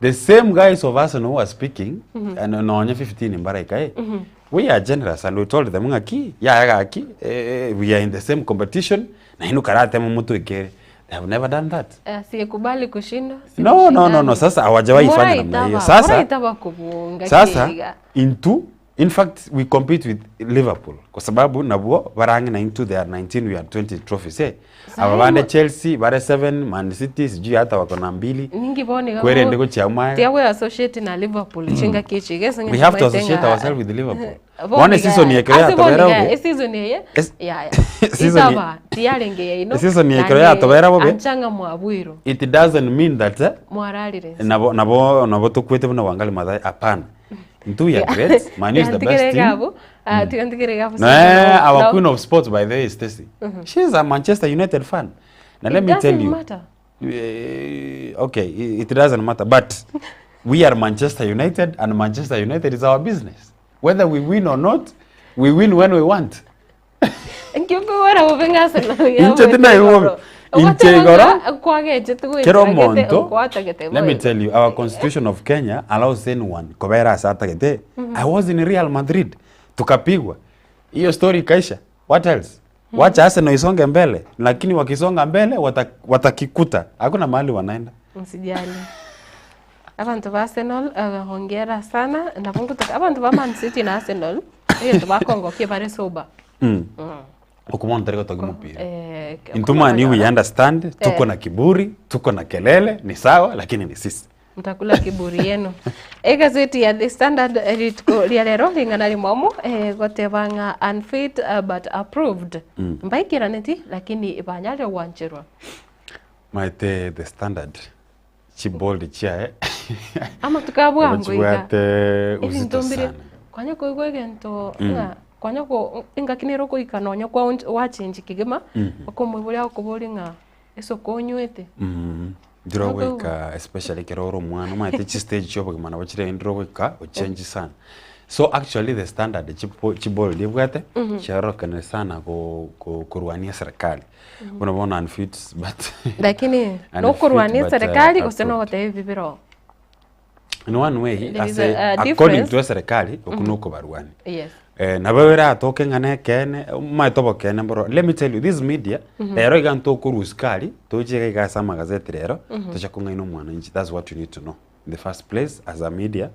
the same guys of Arsenal who are speaking Mhm. and nonye 15 mbaraika eh Mhm. we are generous and we told them ng'aki yaya gaki eh, we are in the same competition na inu karatemo mutwikere they have never done that Asiyekubali kushindwa si no no no no mshindani. sasa hawajawahi Bora fanya namna hiyo itaba- sasa bora itaba kubunga sasa kiiga. into in fact we compete with liverpool kwa sababu nabwo barange na into their 19 we are 20 trophies eh Sahi aba bande mo- chelsea bare 7 man city sijui hata wako na mbili Ningi bono iga kwerende bo- gochia maega tiagwe associate na Liverpool chinga kichi gese we have to associate ourselves with liverpool Bono one iga- season yekero ase bono yatobera iga, bobe eseason eye Es- yaya season ye- itaba tiyarenge yaino Eseason yekero yatobera bobe anchanga mwabwiro it doesn't mean that eh, mwararire nabo nabo nabo tokwete buna Wangari Maathai hapana Ntu we are great Man U is the best team tigantigere No, eh, our queen of sports by the way is Stacy. Mhm. She's a Manchester United fan. Now It let me tell doesn't you. matter. Eh, okay, it, it doesn't matter, but we are Manchester United and Manchester United is our business. Whether we win or not, we win when we want. Nkikowera bobe ng'a Arsenal Inche tindaibobe. Inche igoro kwagechete kero omonto kwatagete let me tell you our constitution of Kenya allows anyone kobera ase atagete. Mhm. I was in Real Madrid tukapigwa. Hiyo story ikaisha. What else? Wacha Arsenal isonge mbele, lakini wakisonga mbele wata, watakikuta. Hakuna mahali wanaenda. Msijali. Abantu ba Arsenal uh, hongera sana nabo ngotoka abantu ba Man City na Arsenal egento bakongokia bare sober. Mm. Mm. Okomona tari gotogia mopira. Eh, Into Man U we understand, tuko Eh. na kiburi, tuko na kelele, ni sawa lakini ni sisi. mtakula kiburi yenu egazeti ya The Standard eh, rituko ria rero ring'ana rimomo eh, goteba ng'a unfit uh, but approved Mm. mbaikiraneti lakini banyare gwancherwa Maete the standard chibold chiaye ama tukabwango iga chibwate uzito ebinto mbire sana. kwanya koigwa egento Mm. ng'a kwanya ko engaki nere okoika nonya kwa wachenji kegima Mhm. okomoiboria agokoboria ng'a esoko onywete Mm. Ndiro goika especially ekero ore omwana omanyete chistage chia obogima nabo chire ndiro goika ochange sana. So actually the standard chipo chibold ebwate Mhm. chiarorekane sana go go korwania serikali. Mhm. Bono bono unfit but lakini unfit nokorwania but, uh, eserekari gose approved. nogoteba ebi biro In one way There is ase a according difference. to eserikali oku Mhm. nokobarwania. Yes. Nabo eratoke ng'a nekeene, omanyete obokeene mboro. Let me tell you, this media, rero iga ntokorwa sukari, toche iga iga ase amagazeti rero, toche kong'aina omwananchi, that's what you need to know in the first place as a media,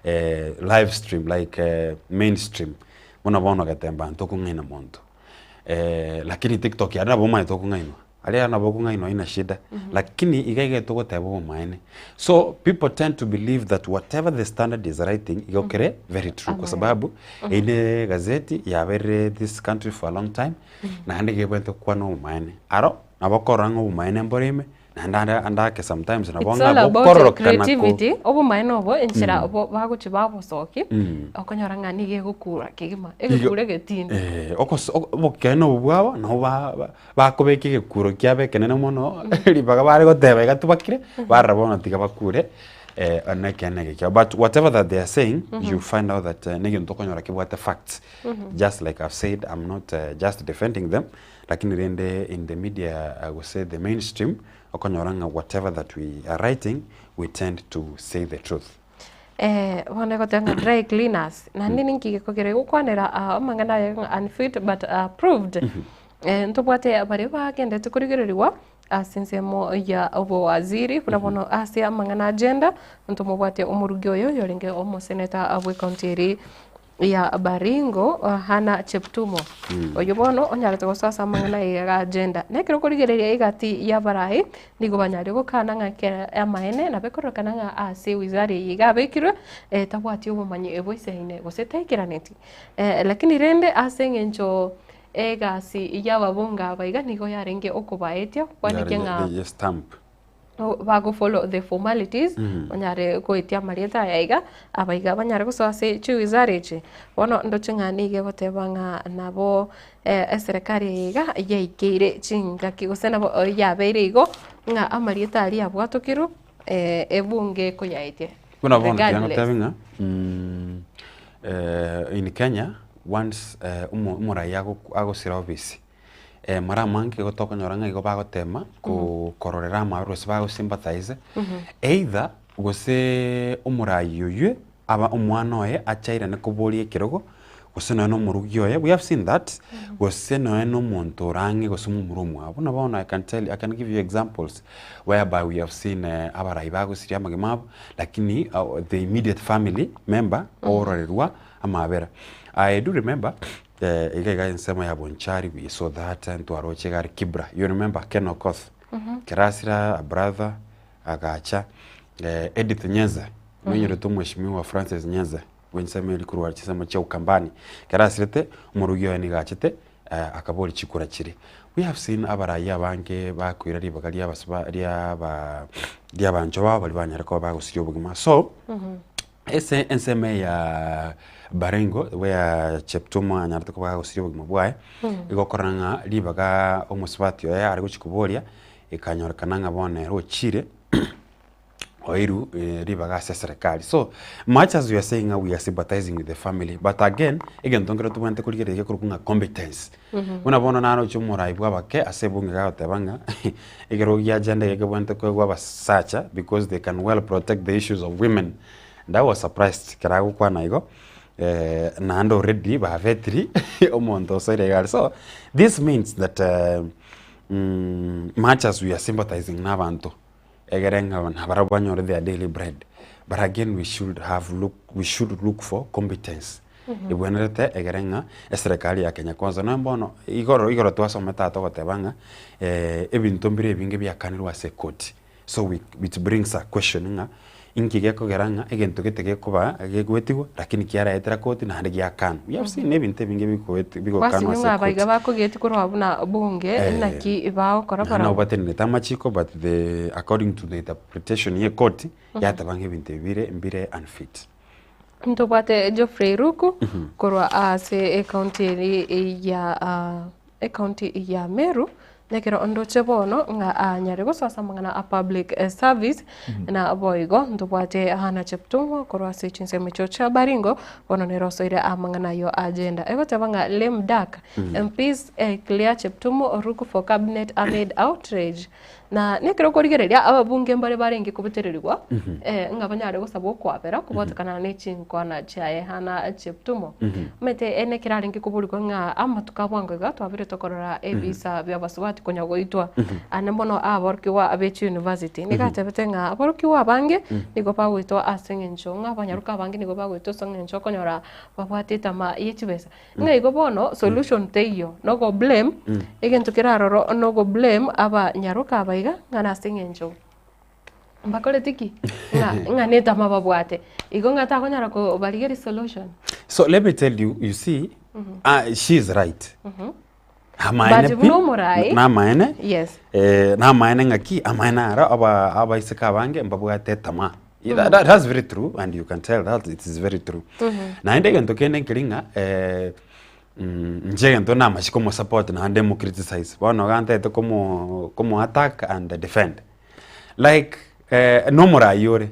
live stream like mainstream, buna bono getemba ntokong'aina monto. Lakini tiktok aria nabo omanyete okong'ainwa, aria nabo okong'ainwa haina shida, lakini iga iga togoteba obomaene. So people tend to believe that whatever the standard is writing igo kere very true kwa sababu eyio ne egazeti yaberire this country for a long time, naende iga ebwenerete gokwana obomaene. Aro nabo okorora ng'a obomaene mbore ime, naende ande ande ake sometimes nabo It's ng'a all about bokororokana ko creativity, obomaene obo enchera bo bagochi babosoki, okonyora ng'a nigo egokura kegima, egekura egetindi. Eh, okos obokeene obo bwabo nabo ba ba bakobeka egekuro kiabo ekenene mono, ribaga bare goteba iga tobakire, barora bono tiga bakure one ekeene eke kiabo. But whatever that they are saying, you find out that negento okonyora kebwate facts. Just like I've said, I'm not just defending them, Lakini rende in the media gose the mainstream okonyora ng'a whatever that we are writing we tend to say the truth. Eh, bono egoteba ng'a dry cleaners naende ninki gekogera egokwanera ah, amang'ana aya ng'a unfit but approved eh, ntobwate baria bagendete korigereriwa ase ensemo ya obowaziri buna bono ase amang'ana agenda ntomobwate omorugi oyo oyorenge omoseneta bw'ecounty eri ya Baringo, Hannah Cheptumo. Oyio bono onyarete gosoa ase amang'ana aya iga agenda. Na ekero okorigereria egati y'abarai, nigo banyarire gokana ng'a ekero amaene nabo ekororekana ng'a ase wizara eye iga abekirwe, eh, tabwati obomanyi boisaine gose taikeraneti. Lakini rende ase eng'encho egasi y'ababunge aba iga nigo yarenge okobaetia, kwaneke ng'a Ye stamp. bago follow the formalities onyare goetia amarieta aya iga, abaiga banyare gosoa ase chiwizara echi. Bono ndoche ng'a nigo egoteba ng'a nabo eserekari eye iga yaikeire chingaki gose nabo yabeire igo ng'a amarieta aria abwatokirwe ebunge ekoyaetia Buna bono tiga regardless. ngotebi ng'a in Kenya once omo- omorai ago- agosira ofisi. Mara amange igo tokonyora ng'a igo bagotema ko- kororera amabe gose bago sympathize, either gose omorai oywe aba omwana oye achairane koboria ekerogo, gose nonya na omorugi oye, we have seen that, gose nonya na omonto ore ang'e gose omomura omwabo. Buna bono I can tell you, I can give you examples whereby we have seen abarai bagosiria amagima abo, lakini the immediate family member ororerwa amabera. I do remember Iga iga ensemo ya Bonchari we saw that ntwaroche iga are Kibra you remember Ken Okoth Kerasira a brother agacha Edith Nyenze noinyorete omweshimiwa Francis Nyenze bwe ensemo eria korwa chinsemo chia Ukambani kerasirete omorugi oye nigo achete akaboria chikura chiria. We have seen abarai abange bakoira ribaga ria abasuba ria aba ria abanchwa babo baria banyare koba bagosiria obogima so. Ase ensemo eye ya Baringo where Cheptum anyarete koba agosiria obogima bwaye, igo okorora ng'a ribaga omosubati oye are gochia koboria, ekanyorekana ng'a bono ere ochire oirwe ribaga ase eserekari. So, much as we are saying ng'a we are sympathizing with the family, but again, egento nkere tobwenerete korigereria gekorokwa ng'a competence. Buna bono naroche omorai bwa abake ase ebunge gagoteba ng'a ekerogo gia gender iga kebwenerete koegwa abasacha because they can well protect the issues of women. And I was surprised ekero agokwana igo, naende already babetiri omonto osoire iga aria. So, this means that much as we are sympathizing na abanto, egere ng'a nabarabwo banyore their daily bread, but again we should have look, we should look for competence. Ebwenerete egere ng'a eserekari ya Kenya Kwanza nonya bono igoro igoro twasomete tata ogoteba ng'a ebinto mbire ebinge biakanirwe ase ekoti. So we it brings a question ng'a inki gekogera ng'a egento gete gekoba gegoetigwa lakini kiaraetera koti naende giakanwa. We have seen ebinto ebinge bigoeti bigokanwa Gwasinywa ase ng'a abaiga ekoti. bakogetie korwa buna bunge naki bagokora Naende nabo barabwo. batenenete amachiko but the according to the interpretation ya ekoti yateba ng'a ebinto ebi bire mbire unfit. Ntobwate Geoffrey Ruku korwa ase ecounty eri ya ecounty ya Meru. Nekero ndoche bono ng'a anyare gosoa ase amang'ana a public service, na boigo ntobwate Hannah Cheptumo korwa ase chinsemo echio chia Baringo, bono nere osoire amang'ana ayio agenda. Egoteba ng'a lame duck, MPs clear Cheptumo Ruku for cabinet amid outrage. Na nekero okorigereria ababunge mbare barenge kobetererigwa ng'a banyare gosaba okwabera kobwatekana ne chinkwana chiaye Hannah Cheptumo. Omanyete nekero arenge koborigwa ng'a amatuko a bwango iga twabire tokorora ebisa bia abasubati konya goitwa ande mono aborokigwa be chiuniversity. Nigo atebete ng'a aborokigwa abange nigo bagoitwa ase eng'encho ng'a abanyaroka abange nigo bagoitwa ase eng'encho okonyora babwate etama ye chibesa. Ng'a igo bono solution teiyo, nogo blame, egento kere aroro nogo blame abanyaroka aba iga ng'a nase eng'encho mbakoreti ki? Ng'a ng'a netama babwate. Igo ng'a takonyara kobarigeria solution. So let me tell you, you see, ah, she is right. Amaene But pi, buna omorai, namaene, yes. eh, namaene ng'aki, amaene aro aba abaiseke abange mbabwate etamaa. That, that, that's very true and you can tell that it is very true. Naende egento kende nkeri ng'a eh, mm, inche egento namachie komosupport naende mo criticize bono iga ntagete komo komo attack and defend. Like eh, nomorai ore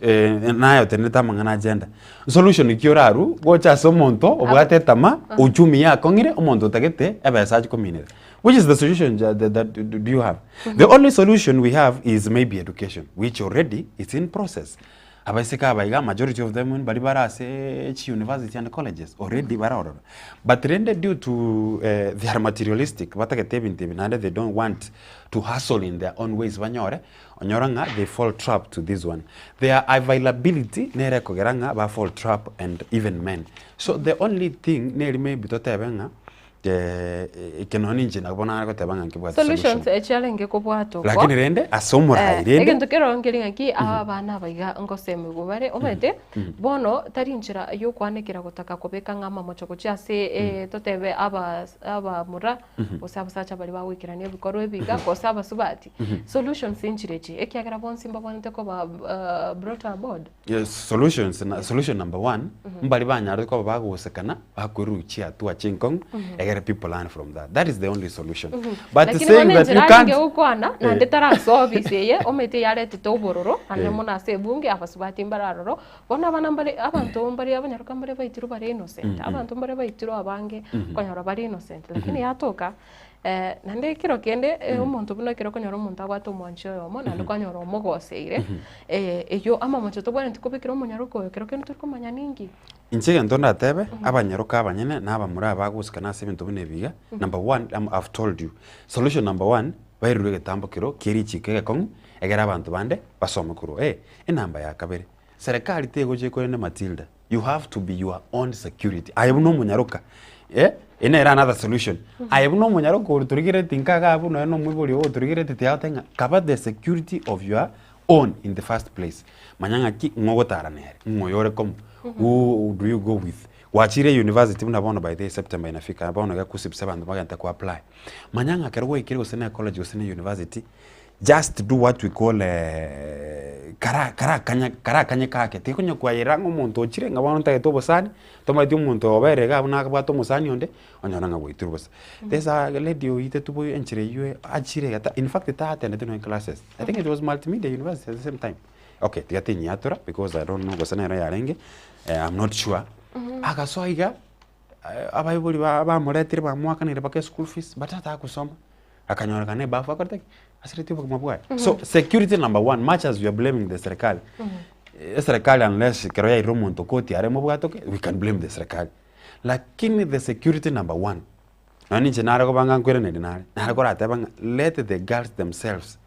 eh, naye otenenete amang'ana agenda solution ki orarwe gocha ase omonto obwate etama uchumi yakong'ire omonto otagete ebesa achi kominera which is the solution ja- that, that do you have the only solution we have is maybe education which already is in process abaiseke aba iga majority of them bari bare ase chi university and colleges already bare ororo but rende due to eh, they are materialistic batagete ebinto ebi naende they don't want to hustle in their own ways banyore onyora ng'a they fall trap to this one their availability nere ekogera ng'a ba fall trap and even men so the only thing neri maybe totebe ng'a eke nonya ninche nabo nare goteba ng'a nkebwate Solutions solution. echiarenge kobwata oko. Lakini rende ase omorai Eh, rende egento kero nkeri ng'aki aba abana aba iga ngosemigwa bare omanyete bono tari nchera yokwanekera gotaka kobeka ng'a amamocho gochia ase eh, totebe aba abamura gose abasacha baria bagoikerania ebikorwa ebi iga gose abasubati solutions nchire echi ekiagera bonsi mbabwenerete koba brought aboard. Yes, solutions na solution number one mbari banyarete koba bagosekana bakwerwa chiatua chinkong'u egere people learn from that that is the only solution but Lakini saying bono that you enchera can't arenge gokwana naende Eh. tarasoa ofisi eye omanyete yaretete obororo ande Eh. mono ase ebunge abasubati mbare aroro bono abana mbare abanto mbare abanyaroka mbare baitirwe bare innocent abanto mbare baitirwe abange okonyora bare innocent lakini yatoka Naende ekero kende omonto buna ekero okonyora omonto abwate omwanchi oyomo naende kwanyora omogoseire, eyio amamocho tobwenereti kobekera omonyaroka oyo ekero kende tori komanya ninki. Inche egento ndatebe, abanyaroka abanyene na abamura aba bagosikana ase ebinto buna ebi iga, number one, am I've told you, solution number one, bairerwe egetambo kero kie richiko egekong'u, egere abanto bande basome korwa eh, enamba ya kabere, Serikali tegocha ekorende Matilda, you have to be your own security. Aye buna omonyaroka, eh, eye nere another solution. Aye buna omonyaroka ore torigereti nka iga abwo nonya na omoibori ogo otorigereti tiagoteba ng'a cover the security of your own in the first place. Manya ng'aki ng'o ogotara nere, ng'o oyo ore komo, who do you go with. Gwachire university buna bono by the way September inafika bono iga KUCCPS abanto bagente ko apply. Manya ng'a ekero gwaikire gose na ecollege gose na university, Just do what we call kara karakanya karakanye kake, tikonya kwayerera ng'a omonto ochire ng'a bono ntagete obosani, tomaeti omonto oyo oberire iga abwo nabwate omosani onde, onyore ng'a gwaitire bosa. There's a lady oitetwe boyo enchera eywo achire iga ta in fact ta attendete nonye classes, I think it was multimedia university at the same time, okay tiga tinyiatora because I don't know gose nero yarenge, I'm not sure, agasoa iga, abaibori ba bamoretire bamoakaneire mpaka eschool fees, but tataka kosoma. Akanyorekana ebafu akorete ki? Asireti obogima bwaye. So security number one, much as we are blaming the serikali, eserikali unless ekero yairire omonto koti are mobwatoke, we can blame the serikali. Lakini the security number one, nonye ninche nare kobanga nkoiraneria nare, nare korateba ng'a let the girls themselves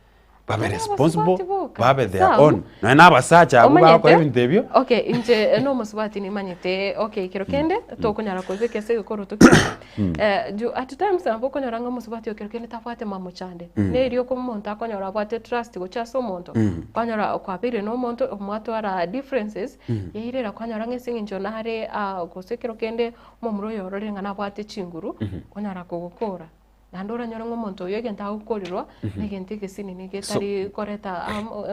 babe Nere responsible, abasubati boka. babe their Sam, own. Nonye na abasacha abwo bagokora Omanyete, ebinto ebio, okay, inche nomosubati nimanyete, okay, kero kende tokonyara koibeka ase egekoroto kiaye. Juu at times nabo okonyora ng'a omosubati oyo kero kende tabwate mamochande. Neri oko omonto akonyora abwate trust gochia ase omonto, kwanyora kwabeire na omonto mwatwara differences, yairera kwanyora ng'a ase eng'encho nare gose kero kende omomura oyo ororire ng'a nabwate chinguru, onyara kogokora. Naende oranyore ng'a omonto oyo egento agokorerwa, na egento egesinini getari koreta amo.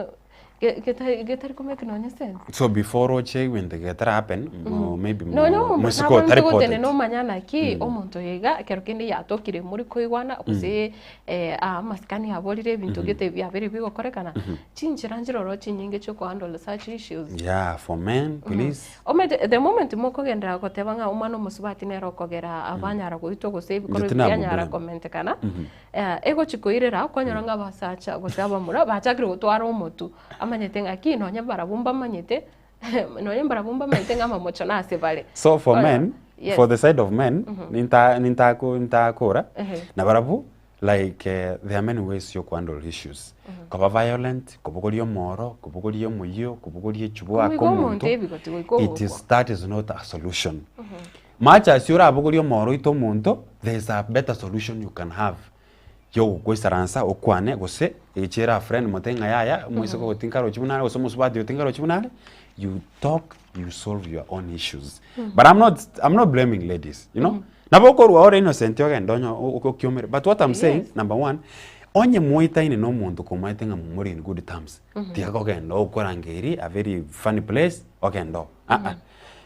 Ge- getari getari komake nonye sense. So before roche egento getara happen, mo- maybe mo- Nonya omonto mosiko nabwate otari gotene reported. nomanya naki omonto oyo iga ekero kende yatokire more koigwana gose aa amasikani aborire ebinto gete biabeire bigokorekana, chinchera nchire ororo chinyinge chia okohandle such issues. Yeah, for men, please. Omanyete the moment mokogenderera goteba ng'a omwana omosubati nere okogera abanyara goitwa gose ebikorwa Inche ebi tinabo bianyara blame. komentekana, Egochia koirera okonyora ng'a abasacha gose abamura bachakire gotwara omotwe, amanyete ng'aki nonye barabwo mbamanyete nonye mbarabwo mbamanyete ng'a amamocho nase bare. So for Bono, men, yes. for the side of men, ninta nintako nintakora, Ehe. na barabwo like there are many ways yo kuhandle issues. Koba violent, kobogoria omoro, kobogoria omoyio, kobogoria echubo ake Komoika omonto omonto, ebigoti goika it ogokwa. is that is not a solution. Much as orabogorie omoro oite omonto, there is a better solution you can have yogokoisaransa okwane gose echiere a friend motebie ng'a yaya omoiseke oyo tinkarochi buna are gose omosubati oyo tinkarochi buna are, you talk you solve your own issues. But I'm not, I'm not blaming ladies, you know. Nabo okorwa ore innocent ogende onye okiomere but what I'm saying number one, onye moitaine na omonto komaete ng'a more in good terms, tiga kogenda okorangeria a very funny place ogende oo aa.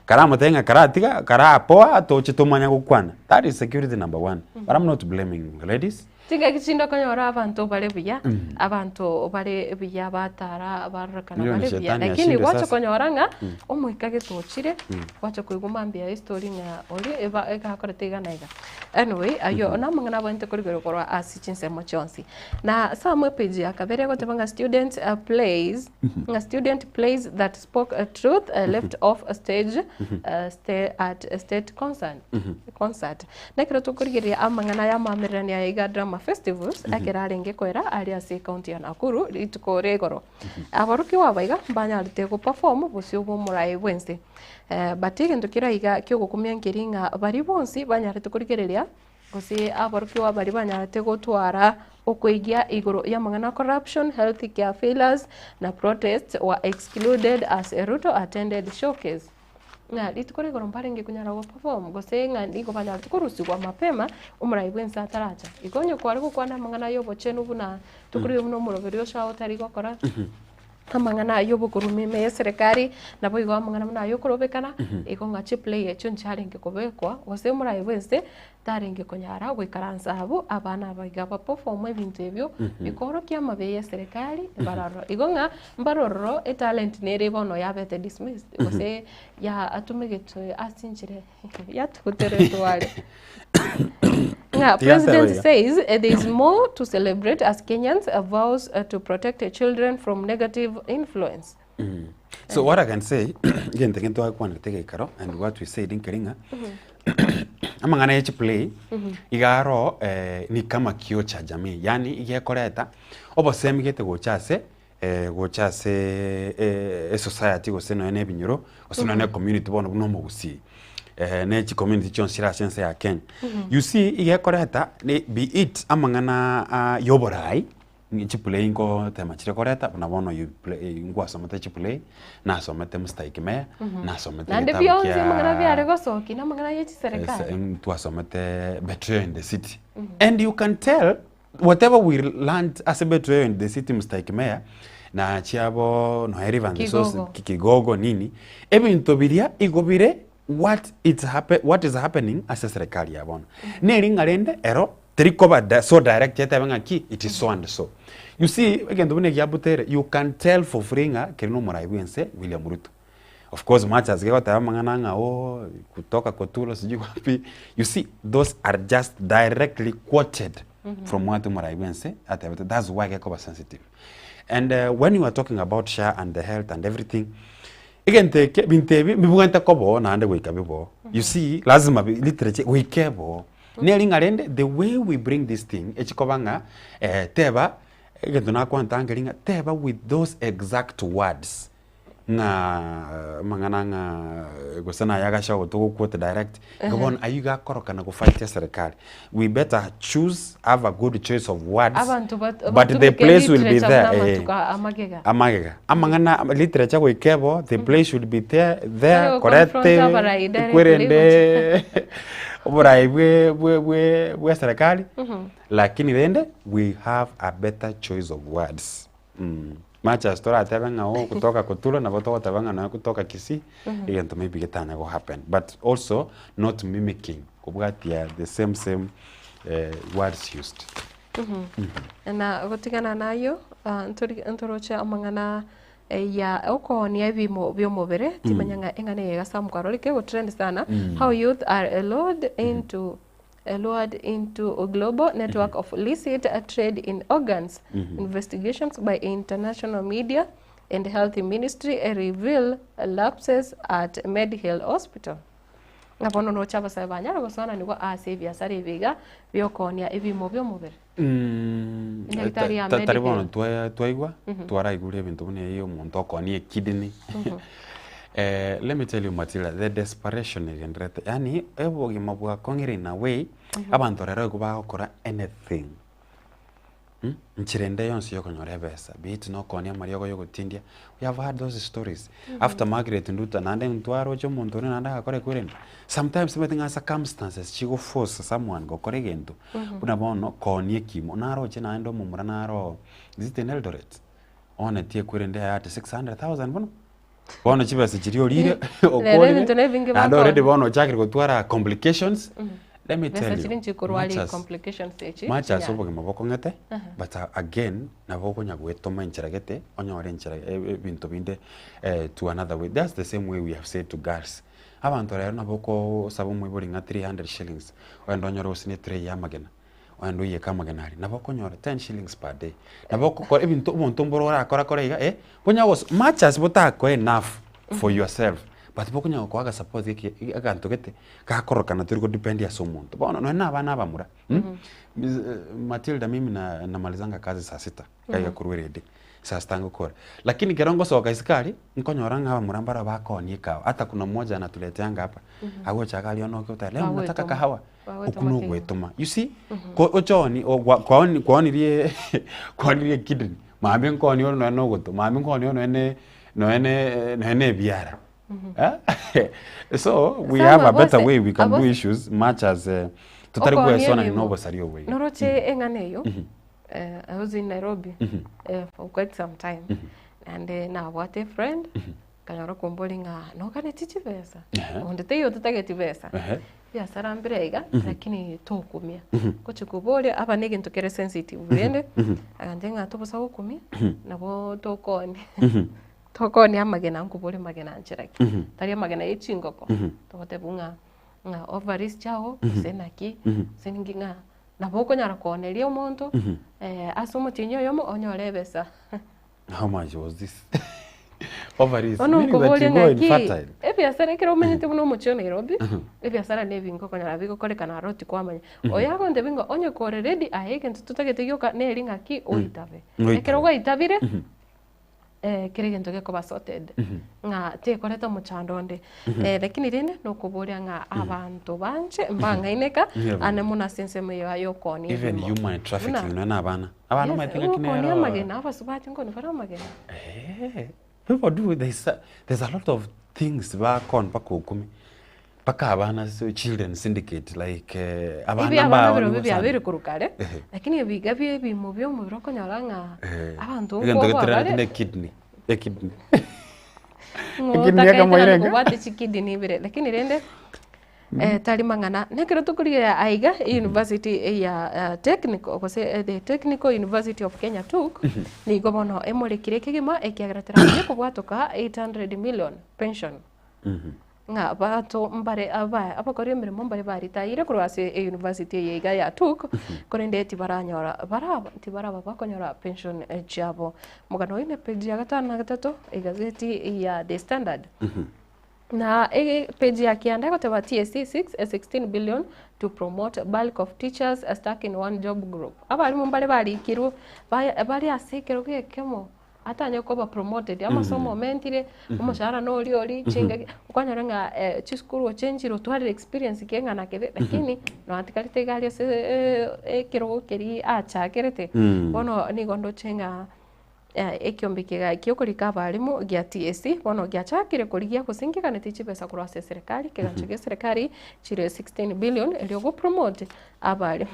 Karamotebie ng'a karatiga, karapoa, toche tomanya gokwana. That is security number one. But I'm not blaming ladies. Chingaki chinde okonyora abanto bare buya, abanto bare buya batara barorekana Hiyo ni bare buya, shetani lakini ashindwe gwacha sasa. konyora ng'a omoika gete ochire, gwacha koigwa mambia ya estory ng'a oria eba egakorete iga na iga. Anyway, ayio namang'ana abwenerete korigereria korwa ase chinsemo chionsi. Na some epage ya kabere egoteba ng'a student plays, ng'a student plays that spoke a truth left off stage stay at state concert concert. Nekero tokorigereria amang'ana aya amamererania aya iga drama festivals ekero arenge koera aria ase ecounty ya Nakuru rituko ria igoro. Aborokigwa aba iga mbanyarete go perform bosio bwa omorai bwense. But egento kere iga kiogokumia nkeri ng'a baria bonsi banyarete korigereria Gose aborokigwa baria banyarete gotwara okoigia igoro y'amang'ana a corruption, health care failures na protests were excluded as Ruto attended showcase. Ng'a rituko rigoro mbarenge konyara go perform gose ng'a nigo banyarete korusigwa mapema omorai bwense ataracha. Igo onye kware gokwana amang'ana y'obochenu buna tokorire buna omoroberi ocha otari gokora. Amang'ana ayio obokoruma ime y'eserekari, naboigo amang'ana buna ayio okorobekana, igo ng'a chiplay echio nchiarenge kobekwa, gose omoraia bwense tarenge konyara goikaransa abwo abana aba iga ba perform ebinto ebio bikorokia amabe y'eserekari bararora. Igo ng'a mbarororo etalent nere bono yabete dismissed gose yatumegetwe ase enchera yatuguteretwe are. Ng'a Tiga ntebe president iga. says there is more to celebrate as Kenyans vows to protect children from negative influence. So what I can say, egento ekio twakwanete geikaro and what we said nkeri ng'a amang'ana ya chiplay iga aro ni kama kioo cha jamii yaani iga ekoreta obosemi gete gocha ase gocha ase esociety gose nonya na ebinyoro gose nonya na ecommunity bono buna omogusii ne chicommunity chionsi chire ase ense ya Kenya. You see iga ekoreta be it amang'ana ya oborai chiplay nkotema chire koreta buna bono you play nkwasomete chiplay nasomete mstahiki meya nasomete Naende egetabu bionsi amang'ana kia biare gosokia na amang'ana ya chiserekari. twasomete betrayal in the city and you can tell Whatever we learnt ase Betrayal in the City Mstahiki Mayor na chiabo noe River and the Source Kigogo. Kigogo nini ebinto biria igo bire what it's happen, what is happening ase serikali ya bono neri ng'a rende ero terikoba di so direct etebe ng'a ki it is so and so you see egento buna egia Butere you can tell for free ng'a keri na omorai bwa ense William Ruto Of course much as gegoteba amang'ana ng'a ooh kutoka kotulo sijui wapi, you see those are just directly quoted from what omorai bwense atebete that's why gekoba sensitive. And when you are talking about SHA and the health and everything, egento eke ebinto ebi mbibwenerete koba oo naende goika bibe oo. You see lazima bi literature goika ebe oo. Neri ng'a rende the way we bring this thing echikoba ng'a teba egento nakwantangeri ng'a teba with those exact words. Ng'a amang'ana ng'a gose naye agasha togo quote direct, igo bono aywo iga akorokana go fight eserekari. We better choose, have a good choice of words, Abanto bat- but the batumeke place will be literature there. buna eh. amatuko amagega. Amagega. Amang'ana literature goika ebo, the place should be there, there Tari goconfront korete abarai directly kwerende oborai bwe bwe bwe bwe eserekari, lakini rende we have a better choice of words. Mm. Much as toratebe ng'a oh kutoka Kotulo nabo togoteba ng'a nonya kutoka Kisii, egento maybe getanya go happen. But also not mimicking, kobwatia the same same words used. Na gotigana nayio, ah, ntori- ntoroche amang'ana ya okoonia ebimo bi'omobere, timanya ng'a eng'ana eye egasamwa kwarorire kegotrend sana, how youth are lured into lured into a global network of illicit trade in organs. Investigations by international media and health ministry reveal lapses at Mediheal Hospital. Ng'a bono noche abasae banyare gosoananigwa ase ebiasara ebi iga bi'okoonia ebimo bi'omobere. Enyagitari ya Tari bono Mediheal. twaigwa, twaraigure ebinto buna ebi omonto okoonia ekidney. Let me tell you Matilda, the desperation egendererete, yaani obogima bwakong'ire in a way, abanto rero igo bagokora anything. Nchera ende yonsi yokonyora ebesa, be it nokoonia amariogo yogotindia, we have heard those stories. After Margaret Nduta naende ntwaroche omonto onde naende agakora ekwerende. Sometimes omanyete ng'a circumstances chigo force someone gokora egento, buna bono koonia ekimo, naroche naende omomura naro is it in Eldoret? Oonetie ekwerende aye at 600,000 bono. Bono chibesa chiria orire Rero okorire, ebinto nebinge naende already bakoonia. bono ochakire gotwara complications, let me Besa tell chiri you, nchikorwaria much as complications echi much as chinyare. obogima bokong'ete, but again nabo okonya goetoma enchera gete, onyore enchera ebinto binde to another way. That's the same way we have said to girls, abanto rero nabo okosaba omoibori ng'a 300 shillings, ogende onyore gose ne etray ya amagena, ogende oiyeke amagena aria, nabo okonyora 10 shillings per day. Nabo okokora ebinto obonto mboro orakora kore iga eh, bonya gos much as botakoe enough for yourself, but bokonya gokoa agasupport geke aganto gete, gakorokana tori godepend ase omonto. Bono nonye na abana abamura Matilda mimi na namalizanga kazi saa sita, iga korwa erede, saa sita ngokora. Lakini ekero ngosoka isiko aria, nkonyora ng'a abamura mbaro bakoonia ekawa, ata kuna mmoja anatuleteanga hapa, agocha iga aria onoke oteba leo mnataka Bagwetoma. kahawa, Bagwetoma okwo na kegima. ogwetoma. You see, ko ochooni ogwa kwaoni kwaonirie kwaonirie ekidney, mambia nkoonia ore nonye na ogoto, mambia nkoonia ore nonye ne nonye ne nonye na ebiara. So we Some have a better abose- way we can do abose- issues much as totari Okoonia gwesonani ebimo. na obosari obo iga. Noroche eng'ana eyio, I was in Nairobi for quite some time naende nabwate friend nkanyora okombori ng'a noganeti chibesa onde taiyo otatageti besa ebiasara mbire iga lakini tokumia ngochi koboria aba na egento kere sensitive rende agantebia ng'a tobosa gokumia nabo tokoonia tokoonia amagena nkoborie magena nchera ki tari amagena ya chingoko togotebwa ng'a ng'a ovaries chiago gose naki gose ninki ng'a Nabo okonyara kooneria omonto ase omotienyi oyomo onyore ebesa. How much was this? Ovaries, Bono meaning that nkoboria you go ng'aki, infertile. ebiasara ekero omenyete buna omochie o Nairobi, ebiasara na ebinge okonyora bigokorekana aro otikwamanya. Oyo agontebia ng'a onye kore ready aye egento totagete gioka neri ng'aki oitabe. Oitabe. Ekero gwaitabire, kera egento gekoba sorted, ng'a tekoreta omochando onde. Lakini rende nokoboria ng'a abanto banche mbang'aineka Yeah. ane mono ase ensemo eye ya okoonia Even ebimo. human trafficking Buna- nonya na abana. Abana Yes, omanyete ng'aki okoonia nero amagena, abasubati nkoonia bare amagena. Eh, people do there's a, there's a lot of things bakon mpaka okumi mpaka abana so children syndicate like Ebi abana abana mbao birobio nigo sana. biabeire korwa kare, Ehe. lakini ebiga bia ebimo bia omobere okonyora ng'a Eh, abanto egento nkwoboa geterereti bare ne kidney, ekidney. Ng'o Ekidney otakaete ekamoira nande enka. kobwate chikidney ibere, lakini rende tari mang'ana. Nekero tokorigereria aiga university ya technical gose the Technical University of Kenya TUK, nigo bono emorekire kegima ekiagera teramanya kobwatoka 800 million pension. Ng'a abanto mbare aba abakori emeremo mbare baritaire korwa ase eyunivasiti eye iga ya TUK, korende tibaranyora baraba tibaraba bakonyora pension chiabo. Omogano oyio ne page ya gatano na gatato egazeti ya The Standard. Na page ya kianda egoteba TSC 6 16 billion to promote bulk of teachers stuck in one job group. Abarimu mbare barikirwe bare ase ekerogo ekemo atanye koba promoted, amasomo omentire, omoshahara noria oria, chingaki, okonyora ng'a chisukuru ochenchire otwarire experience keng'ana kebe, lakini noatigarete iga aria ase ekerogo keria achakerete, bono nigo ndoche ng'a ekiombe kiga kiokorika abalimu gia TSC, bono giachakire korigia gose nkeganetie chibesa korwa ase eserekari, ekegancho gia eserekari chire 16 billion erio go promote abalimu.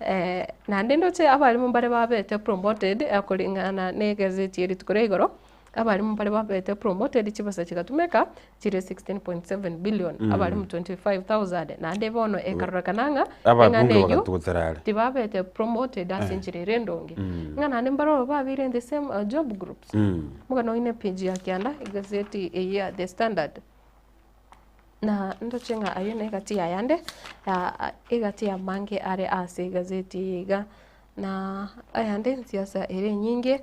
Eh, naende ndoche abarimu mbare babete promoted koreng'ana na egazeti ye rituko ria igoro, abarimu mbare babete promoted chibesa chigatumeka chire 16.7 billion, abarimu 25,000 naende bono ekarorekana ng'a eng'ana Ababunge eywo bagatugutera are. tibabete promoted ase enchera ere endonge. Ng'a naende mbare aba babeire in the same job groups. Omogano oine page ya kianda egazeti eye ya The Standard. Na ndoche ng'a ayio negati y'ayande, egati y'amange are ase egazeti eye iga, na ayande ensiasa ere enyinge,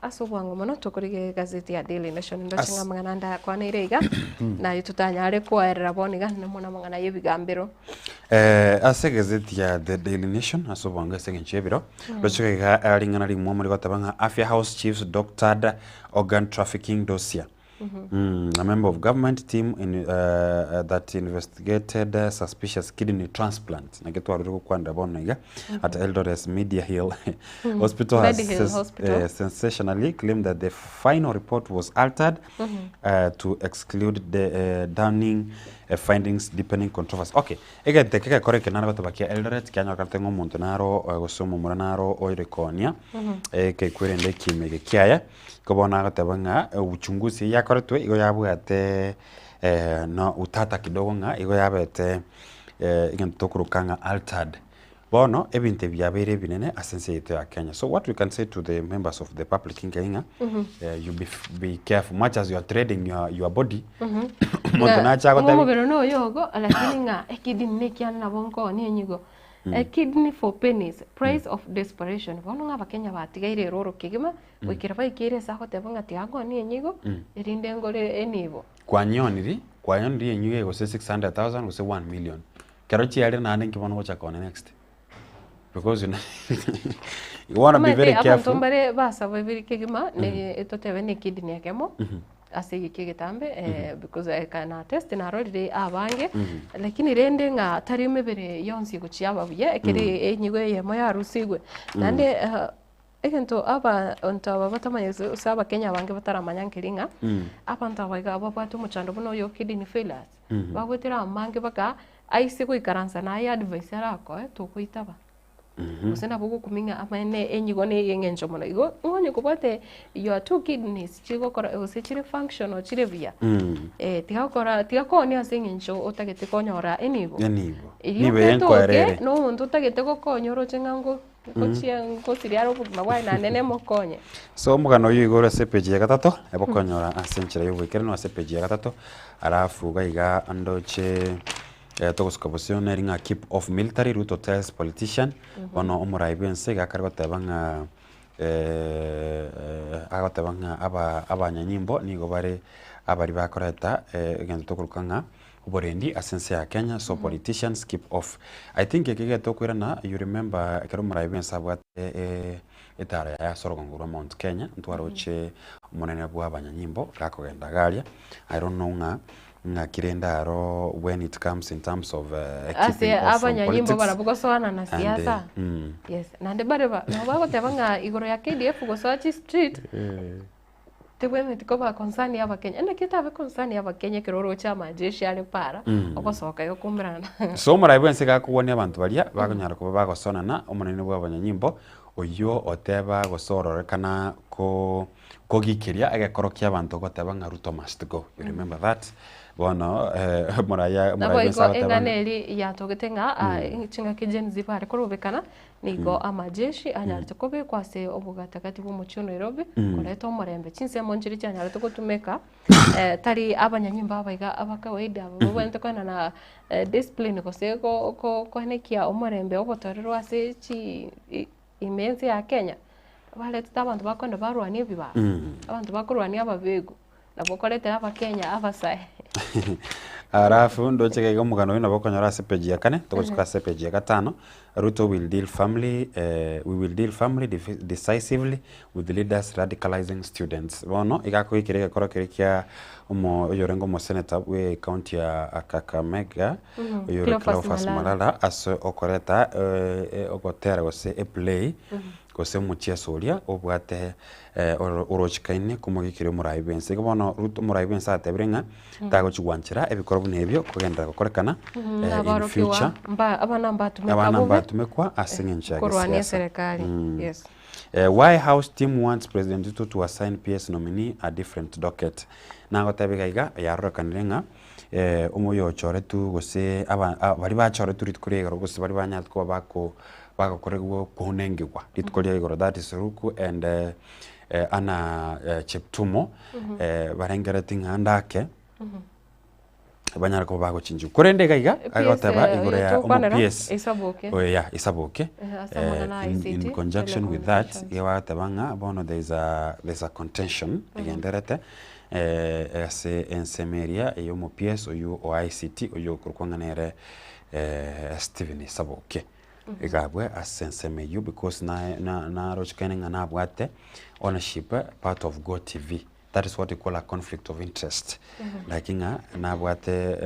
ase obwango mono tokorigia egazeti ya Daily Nation ndoche ng'a amang'ana ande akwaneire iga, naye totanyare koerera bono iga namono amang'ana ya ebigambero. Ase egazeti ya The Daily Nation ase obwango ase eng'encho y'ebiro, ndoche iga ring'ana rimwe rigoteba ng'a Afya House Chiefs Doctored Organ trafficking dossier. A member of government team in, that investigated suspicious kidney transplant naki twarure gokwanera bono iga at Eldoret's Media Hill Hospital has Medihill Hospital. sensationally claimed that the final report was altered to exclude the damning findings deepening controversy. Okay, egento eke gekora eke naro goteba kia Eldoret kianyorekanete ng'a omonto naro gose omomura naro oire koonia ekekwerende ekiimo eke kiaye. Igo bono agoteba ng'a uchunguzi eyio yakoretwe igo yabwate na utata kidogo ng'a igo yabete egento tokoroka ng'a altered. Bono ebinto ebi biabeire ebinene ase ense yaito ya Kenya. So what we can say to the members of the public nkai ng'a you be be careful much as you are trading your your body, omonto nache agotebi Omobere noyogo lakini ng'a ekidney nekiane nabo nkooni enyigo. A kidney for pennies, price of desperation. Bono ng'a abakenya batigaire eroro kegima, goikera baikeire ase agoteba ng'a tiga nkoonie enyigo, erinde ngore enibo. Kwanyioniri, kwanyioniri enyigo eye gose 600,000 gose 1 million. Kero chiarire naende nki bono ogocha koonia next? Because you know you wanna be very Omanyete abanto careful. mbare basababire kegima, ne totebe ne ekidney ekemo, ase egeki egetambe because I can attest narorire abange, lakini rende ng'a tari emebere yonsi egochia aba buya ekere enyigo eyemo yarusigwe. Naende egento abanto aba batamanyeti gose abakenya abange bataramanya nkeri ng'a, abanto aba iga babwate omochando buna oyo o kidney failures, bagwetera amange mpaka aise goikaransa naye advice arakoe togoitaba. Gose nabo ogokumia ng'a amaene enyigo na ey'eng'encho mono. Igo onye kobwate your two kidneys chigokora gose chire functional chire buya, tiga gokora tiga koonia ase eng'encho otagete konyora enibo. Enibo. Erio Nibo eye ogetoke nkoerere. na omonto otagete gokonya oroche ng'a ngo ngochia ngosiria are obogima bwaye naende nemokonye. So omogano oyio igo ore ase epage ya gatato, nabo okonyora ase enchera ya oboikeranu ase epage ya gatato, alafu iga iga ndoche Togosuka bosio neri ng'a keep off military, Ruto tells politician, bono omorai bwense iga akare goteba ng'a agoteba ng'a aba abanyanyimbo nigo bare abari bakoreta egento tokoroka ng'a oborendi ase ense ya Kenya, so politicians keep off. I think eke getokoirana you remember ekero omorai bwense abwate etara yaye ase orogongo rwa Mount Kenya, ntwaroche omonene bwa abanyanyimbo gakogenda iga aria, I don't know ng'a Ng'aki rende aro when it comes in terms of Ase keeping off from abanyanyimbo politics barabwo gosoana na and siasa yes naende bare ba nabo bagoteba ng'a igoro ya KDF gosoa chistreet tebwenereti koba concern ya abakenya. Naki etabe concern ya abakenya ekero oroche amajeshi are para ogosoka igo koumerana na So omorai bwensi iga akogwania abanto baria bakonyara koba bagosonana omonene bwa abanyanyimbo oyio oteba gose ororekana ko Kogikeria egekoro ki'abanto goteba ng'a Ruto must go. You remember that? Bono omoraya Nabo omorai igo bwensi agoteba eng'ana ng'a eri yatogete ng'a ching'aki Gen Z bare korobekana, nigo amajeshi anyarete kobekwa ase obogatagati bw'omochie o Nairobi koreta omorembe. Chinsemo nchiria chianyarete gotumeka tari abanyanyimbo aba iga aba kawaida aba babwenerete koenana discipline gose koenekia omorembe obotoereru ase chi ime ense ya Kenya. Baretete abanto bakoenda barwania ebibao, abanto bakorwania ababegu, nabo okoretera abakenya abasae. Alafu ndoche iga iga omogano oyo nabo okonyora ase page ya kane, togosuka ase page ya gatano, Ruto will deal firmly we will deal firmly decisively with leaders radicalising students. Bono iga akoikera egekoro keria kia omo oyorenge omosenator bwe ecounty ya Kakamega, oyore Cleophas Cleophas Malala. Malala ase okoreta ogotera gose eplay. gose omochieso oria obwate orochikaine komogikeria omorai bw'ense. Igo bono Ruto omorai bw'ense atebire ng'a tagochi gwanchera ebikorwa buna ebio kogenderera gokorekana in Abaorokigwa future. mba abana mbatumeka Abana bobe mbatumekwa ase eng'encho ya korwania gesiasa. eserekari. Yes. Why House team wants President Ruto to assign PS nominee a different docket. Nagoteba iga iga yarorekanire ng'a omoyochoretwe gose aba baria bachoretwe rituko ria igoro gose baria banyarete koba bako bagokorigwa kounengigwa rituko ria igoro that is Ruku and Anna Cheptumo barengereretie ng'a ndake banyare koba bagochinchigwa. Korende iga iga PS, agoteba eh, igoro ya omo tokwanera, PS Isaboke. oyo ya Isaboke Eh, ase amang'ana a in, in ICT, conjunction with that telecommunications. iga bagoteba ng'a bono there is a, there is a contention egenderete ase ensemo eria ya omo PS oywo o ICT oywo okorokwa ng'a nere Stephen Isaboke. Iga abwe ase ensemo eywo because naye na narochekaine ng'a nabwate ownership part of GOtv. That is what we call a conflict of interest. Like ng'a nabwate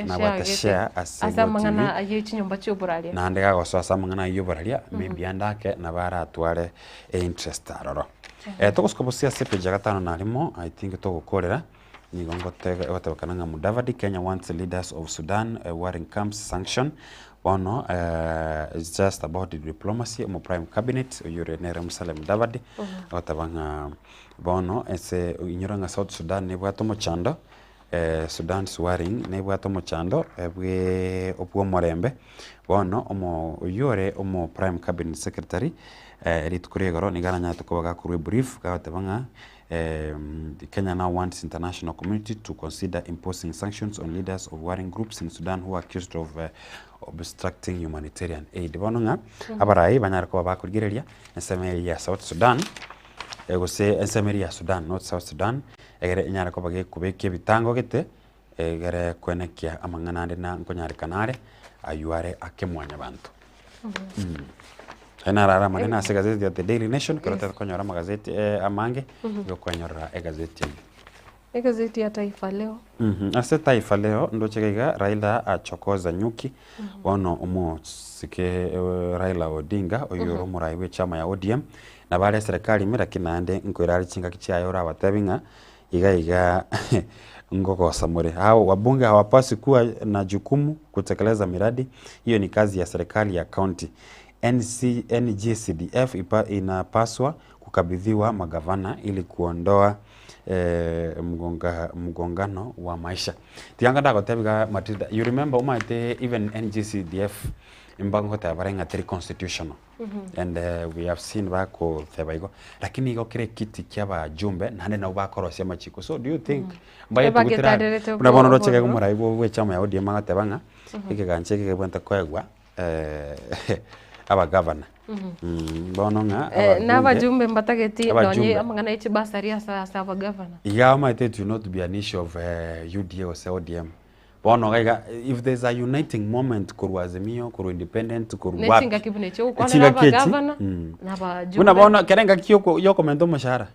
nabwate share ase ase amang'ana GOtv ayio chinyomba chioboraria. naende gagosoa ase amang'ana ayio oboraria maybe ande ake nabo aratware einterest aroro. Togosuka bosia ase epage ya gatano na rimo, I think togokorera, nigo ngoteba egotebekana ng'a Mudavadi, Kenya wants leaders of Sudan warring camps sanction, bono it's just about the diplomacy, omo prime cabinet oyio ore nere Musalia Mudavadi, agoteba ng'a bono ase inyora ng'a South Sudan nebwate omochando, Sudan's warring nebwate omochando bwe obwomorembe, bono omo oyio ore omo prime cabinet secretary rituko ria igoro nigo aranyarete koba gakorwa ebrief gagoteba ng'a Kenya now wants international community to consider imposing sanctions on leaders of warring groups in Sudan who are accused of obstructing humanitarian aid. Bono ng'a abarai banyare koba bakorigereria ensemo eye ya South Sudan gose ensemo eria ya Sudan not South Sudan egere enyare koba gekobeka ebitango gete egere koenekia amang'ana ande na nkonyarekana are aywo are ake mwanyabanto. Aya naro are amanene ase egazeti ya The Daily Nation, ekero Yes. otari konyora amagazeti amange, nigo okwenyorera egazeti eyio. Egazeti ya Taifa Leo. Ase Taifa Leo ndoche iga iga Raila achokoza nyuki, bono omosike Raila Odinga oyio ore omorai bw'echama ya ODM, nabo are eserekari ime lakini naende nkoira are chingaki chiaye orabatebi ng'a iga iga ngogosa more. Hao wabunge hawapaswi kuwa na jukumu kutekeleza miradi, hiyo ni kazi ya serikali ya county. NC, NGCDF ipa, inapaswa kukabidhiwa magavana ili kuondoa eh, mgonga, mgongano wa maisha. Tiga ndagotebi iga Matilda, you remember omanyete even NGCDF mba ngoteba bare ng'a teri constitutional and we have seen bakoteba igo, lakini igo kere ekiti kia abajumbe naende nabo bakorosia amachiko so do you think mbaye togotera Ebagetarerete buna bono oroche obororo. iga omorai bwa echama ya ODM agoteba ng'a ekegancha eke kebwenerete koegwa abagavana. Bono ng'a Eh, na ababunge abajumbe mbatageti nonye abajumbe. amang'ana ya chibasari ase ase abagavana. Iga omanyete it will not be an issue of UDA gose ODM. Bono iga iga if there is a uniting moment korwa Azimio, korwa Independent, korwa Ne wapi. chingaki buna echi ogokwana na Chingaki echi, abagavana na abajumbe. Buna bono kera engaki yoko yokomenta omoshahara,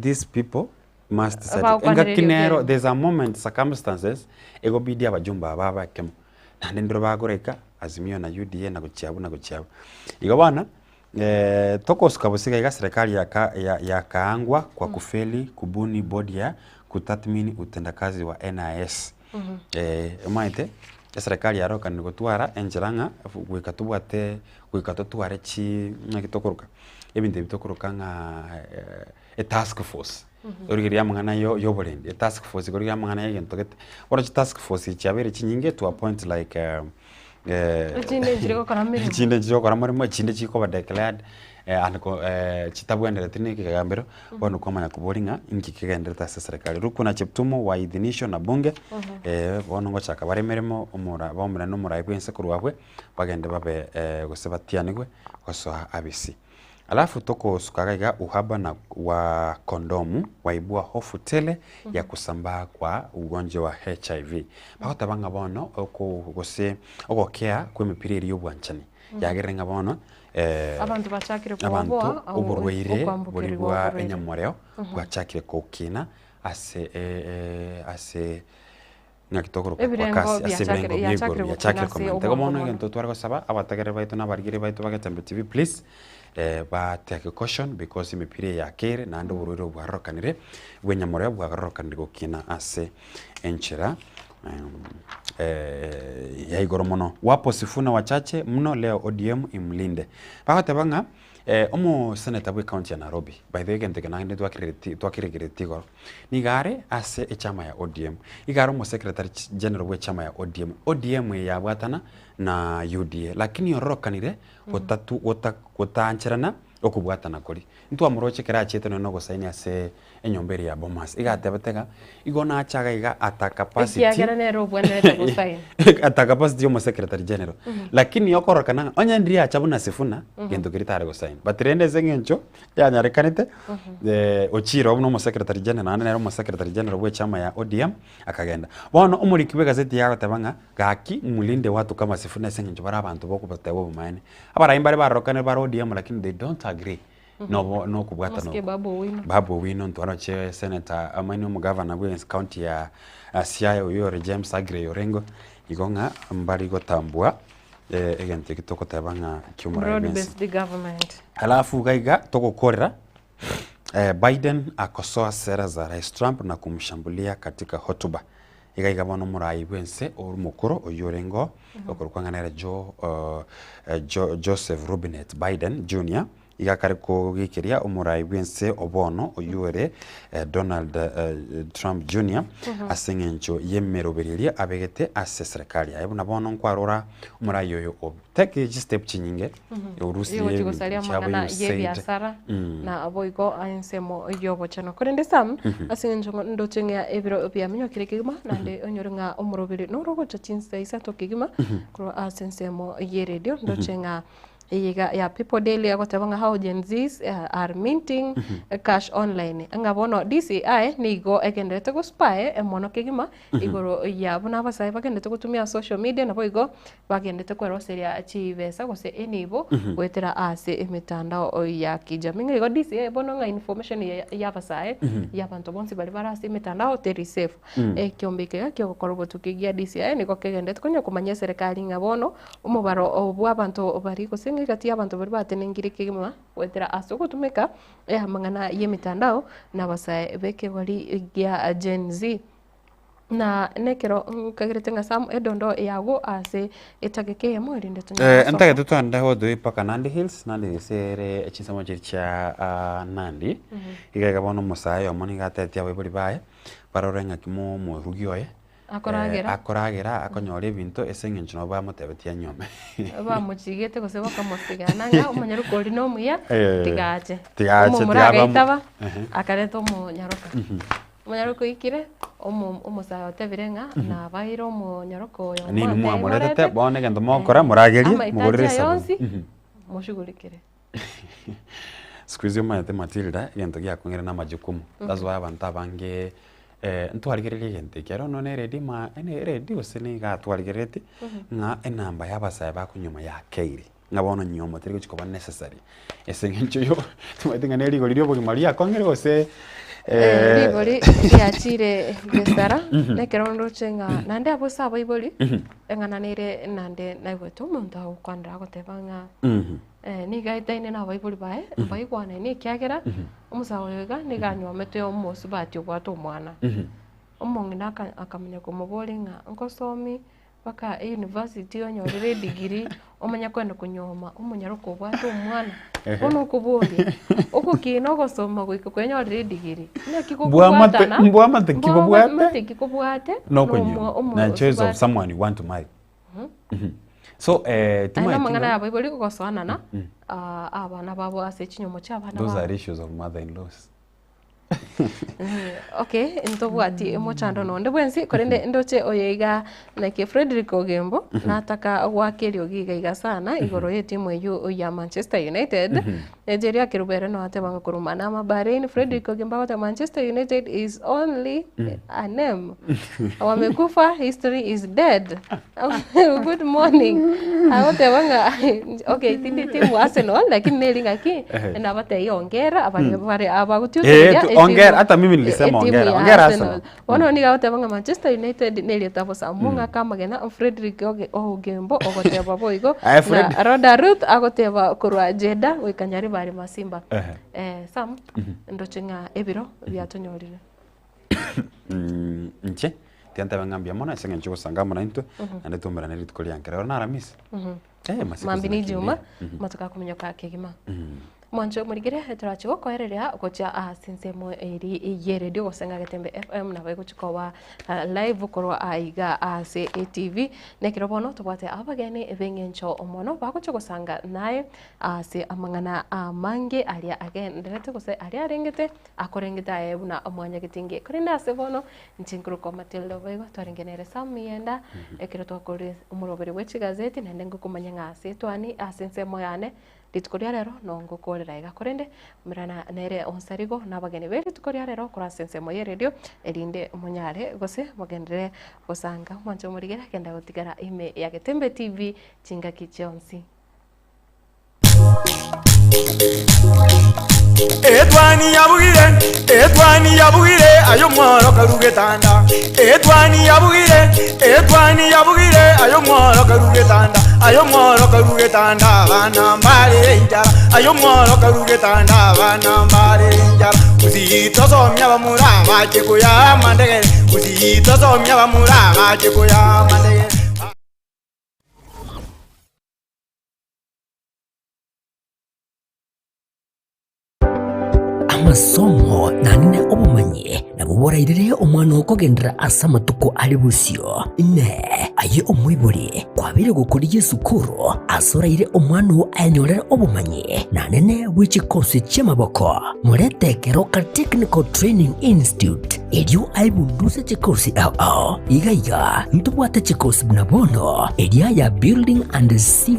these people must decide. Abagokwanereria Engaki nero obiaye. there is a moment circumstances egobidi abajumbe aba babe ekemo. Naende ndiro bagoreka Azimio na UDA na gochia abwo na gochia abwo. Igo bono, tokosuka bosa iga iga serikali yaka ya yakaangwa kwa kufeli kubuni bodi ya kutathmini utendakazi wa NIS. Omanyete, eserekari yarokanire gotwara enchera ng'a goika tobwate goika totware chi naki tokoroka, ebinto ebi tokoroka ng'a etask force. Origereria amang'ana yo yoborendi, etask force igo rigereria amang'ana ya egento gete. Bono chitask force echi chiabeire chinyinge to a point like Echinde nchire gokora meremo. echinde nchire gokora moremo, echinde chikoba declared and ko chitabwenereti na ekegambero, bono kwamanya koboria ng'a inki kegendererete ase eserekari. Ruku na Cheptumo waidhinishwa na bunge, bono ngochaka bare emeremo omora baumera na omorai bwa ense korwa abwe, bagende babe gose batianigwe gosoa abisi. Alafu tokosuka iga iga uhaba na wa kondomu waibua hofu tele ya kusambaa kwa ugonjwa wa HIV. Bagoteba ng'a bono oko gose ogokea kwa emepira eria ya obwanchani yagerire ng'a bono Abanto bachakire abanto koboa au oborwaire boria okwambokerigwa bwa oborwaire. enyamoreo bwachakire gokina ase ase. Ng'aki tokoroka kwa Ebirengo kasi ase biachakire- ebirengo bia yachakire igoro gokina biachakire ase komenta. Igo obwango bono mono. egento tware gosaba, abategereri baito na abarigeri baito ba Getembe TV please, eh, ba take caution because emepira eye yakeire naende oborwaire obo bwarorokanire bwa enyamoreo bwarorokanire gokina ase enchera eh, ya igoro mono. Wapo Sifuna wachache mno leo ODM imlinde. Bagoteba ng'a eh, omoseneta bwe county ya Nairobi, by the way egento eke naende twakereti twakeregereti igoro, nigo are ase echama ya ODM, iga are omosecretary general bwe echama ya ODM. ODM eye yabwatana na UDA, lakini ororokanire gotatu gota gotaancherana okobwatana koria. Ntwamoroche ekero achiete nonya na ogosaini ase enyomba eria ya Bomas, iga atebete ng'a igo nache iga iga at a capacity Ekiagera nere obwenerete gosaini. at a capacity ya omosecretary general. Lakini okororekana ng'a onye ndiria acha buna Sifuna, gento keria tare gosaini. But rende ase eng'encho yanyarekanete, ochire oo buna omosecretary general naende nere omosecretary general bwa echama ya ODM, akagenda. Bono omoriki bwa egaseti iga agoteba ng'a gaki mlinde watu kama Sifuna ase eng'encho bare abanto bokobateba obomaene. Abarai mbare barorokanire bare ODM lakini they don't agree nobo nokobwatana Omosike oko. Babu Owino. Babu Owino ntwaroche senator amaine omogavana bwe county ya Siaya oyio ore James Aggrey Orengo, igo ng'a mbari gotambua egento eki togoteba ng'a kiomorai Broad bwensi. based government. Alafu iga iga togokorera Biden akosoa sera za Rais Trump na kumshambulia katika hotuba. Iga iga bono omorai bwense ore omokoro oyio orenge oo, okorokwa ng'a nere Joe, Joe, Joseph Robinette Biden Junior, iga akare kogekeria omorai bwense o bono oyio ore Donald Trump Junior, ase eng'encho y'emeroberi eria abegete ase eserekari yaye. Buna bono nkwarora omorai oyo o take chistep chinyinge, orusirie Rigochi ebinto gosaria chiabo amang'ana USAID. y'ebiasara na boigo ensemo y'obochenu. Korende Sam, ase eng'encho ng'a ndoche ng'a ebiro biaminyokire kegima, naende onyore ng'a omoroberi noro ogocha chinsa isato kegima korwa ase ensemo y'eredio, ndoche ng'a eye iga ya People Daily egoteba ng'a how Gen Zs are minting cash online. Ng'a bono DCI nigo egendererete gospy mono kegima igoro ya buna abasae bagendererete gotumia social media naboigo bagendete kweroseria chibesa gose enibo goetera ase emetandao ya kijamii. Ng'a igo DCI bono ng'a information eye y'abasae y'abanto bonsi baria bare ase emetandao teri safe. Ekiombe eke iga kiogokora obotuki gia DCI nigo kegendete konya komanya eserekari ng'a bono omobaro bw'abanto baria gose ng'a egati y'abanto baria batenengire kegima goetera ase ogotumeka amang'ana y'emetandao na abasae b'ekegori gia Gen Z. Na nekero nkagerete ng'a Sam edondo yago ase etageka eyemo erinde tonyare Eh, gosoka. ntagete twende gotwe mpaka Nandi Hills, Nandi Hills ere chinsemo chiria chia ah, Nandi. Iga iga bono omosae oyomo nigo atebetie abaibori baye, barore ng'aki mo omorugi oye, Akoragera. akoragera, akonyora ebinto ase eng'encho nabo bamotebetie anyuome. Bamochigete gose bakamosigana ng'a omonyaroka oria na omuya, Eh, tiga ache. tiga ache, Omomura tiga bamo- agaitaba, Ehe. akareta omonyaroka. Omonyaroka oikire, omo omosae otebire ng'a nabaire omonyaroka oyo Ninwe mwantebia mwamoretete, morete, bono egento mogokora moragerie, amahitaji mogorere aye esabuni. onsi, moshughulikere. Siku hizi omanyete Matilda, egento giakong'ire na amajukumu. That's why abanto abange ntwarigereria egento eke. Ero nonya eredi ma ene eredi gose niga twarigereretie, ng'a enamba ya abasae bakonywa yakeire. Ng'a bono nyiomo teri gochi koba necessary ase eng'encho yo timanyeti ng'a ne rigori ria obogima riakong'ire gose Rigori riachire gesara, nekero ndoche ng'a naende abwo ase abaibori, eng'ana nere naende naigwete omonto agokwanera agoteba ng'a nigo aetaine na abaibori baye, mbaigwanaine ekiagera omosae oyo iga nigo anywomete omosubati obwate omwana. Omong'ina aka akamanya komoboria ng'a nkosomi Mpaka eyunivasiti onyorere edigiri omanye kwenda konyuoma omonyaroka obwate omwana, bono okoboria, ogokina ogosoma goika kwenyorere edigiri, naki Mbwamate gokobwatana, mbwamate ki bobwate mbwamate ki kobwate nokonyuoma omo na choice of osubati. someone you want to marry. So Aya na timanyeti amang'ana ng'a ya abaibori gosoanana, abana babo ase chinyuomo chia abana those babo. are issues of mother in laws. Okay, ntobwati mochando nonde bwensi korende ndoche oyo iga naki Fredrick Ogembo nataka goaka eriogi iga iga sana igoro y'etimu eywo ya Manchester United Nigeria akerubere no ateba ng'a korwa Manama Bahrain Fredrick Ogembo agoteba Manchester United is only a name wamekufa history is dead Good morning. Agoteba ng'a okay tindi timu Arsenal lakini neri ng'aki Ehe. nabatebie ongera abare bare Eh, abagotiutereria tu- etimu. Ongera, hata mimi nilisema etimu ongera. ya Ongera Arsenal. Bono nigo agoteba ng'a Manchester United nerieta bosa mong'ake amagena Fredrick Oge- Ogembo ogoteba boigo Aye, Fred. na Roda Ruth agoteba korwa Jeddah goika Nyaribari Masimba. Ehe. Eh, Sam ndoche ng'a ebiro biatonyorire. Mm, inche tiga ntabe ng'a mbuya mono ase eng'encho ogosanga amo naintwe naende twaumerane rituko ria nkere oro na aramisi. Eh, masiku Mambi ni zinakimbia. Juma matuko akominyoka kegima. Mwancho omorigere torache gokoereria gochia ase ensemo eri y'eredio gose ng'a Getembe FM nabo egochi koba live korwa aiga ase etv. Nekero bono tobwate abageni b'eng'encho mono bagochia gosanga naye ase amang'ana amange aria agenderete gose aria arengete akorengete aye buna mwanyagetinge. Korende ase bono inche nkorokwa Matilda Oboigo twarenge nere Sam Miyenda ekero twakorire omoroberi bwe chigazeti naende ngokomanya ng'a ase etwani ase ensemo yane Rituko ria rero nongokoorera iga, korende umerana nere onsarigo na abageni be rituko ria rero korwa ase ensemo y'eredio, erinde monyare gose mogenderere gosanga. Mwanche omorigere genda gotigara ime ya Getembe TV chingaki chionsi. Etwani yabugire, etwani yabugire, aye omworo karu getanda. Etwani yabugire, etwani yabugire, aye omworo karu getanda. Aye omworo karu getanda, abana mbare enchara. Aye omworo karu getanda, abana mbare enchara. Gusii tosomia abamura abache koyaa amandegere, Gusii tosomia abamura abache koyaa amandegere. Amasomo naende obomanyi nabwo borairere omwana oo kogenderera ase amatuko are bosio. Inee! Aye omoibori, kwabeire gokorigia esukuru ase oraire omwana oo ayenyorere obomanyi naende bwe chikosi chi'amaboko? Morete Keroka Technical Training Institute erio aebunduse chikosi ao ao. Iga iga ntobwate chikosi buna bono eria ya Building and Civil.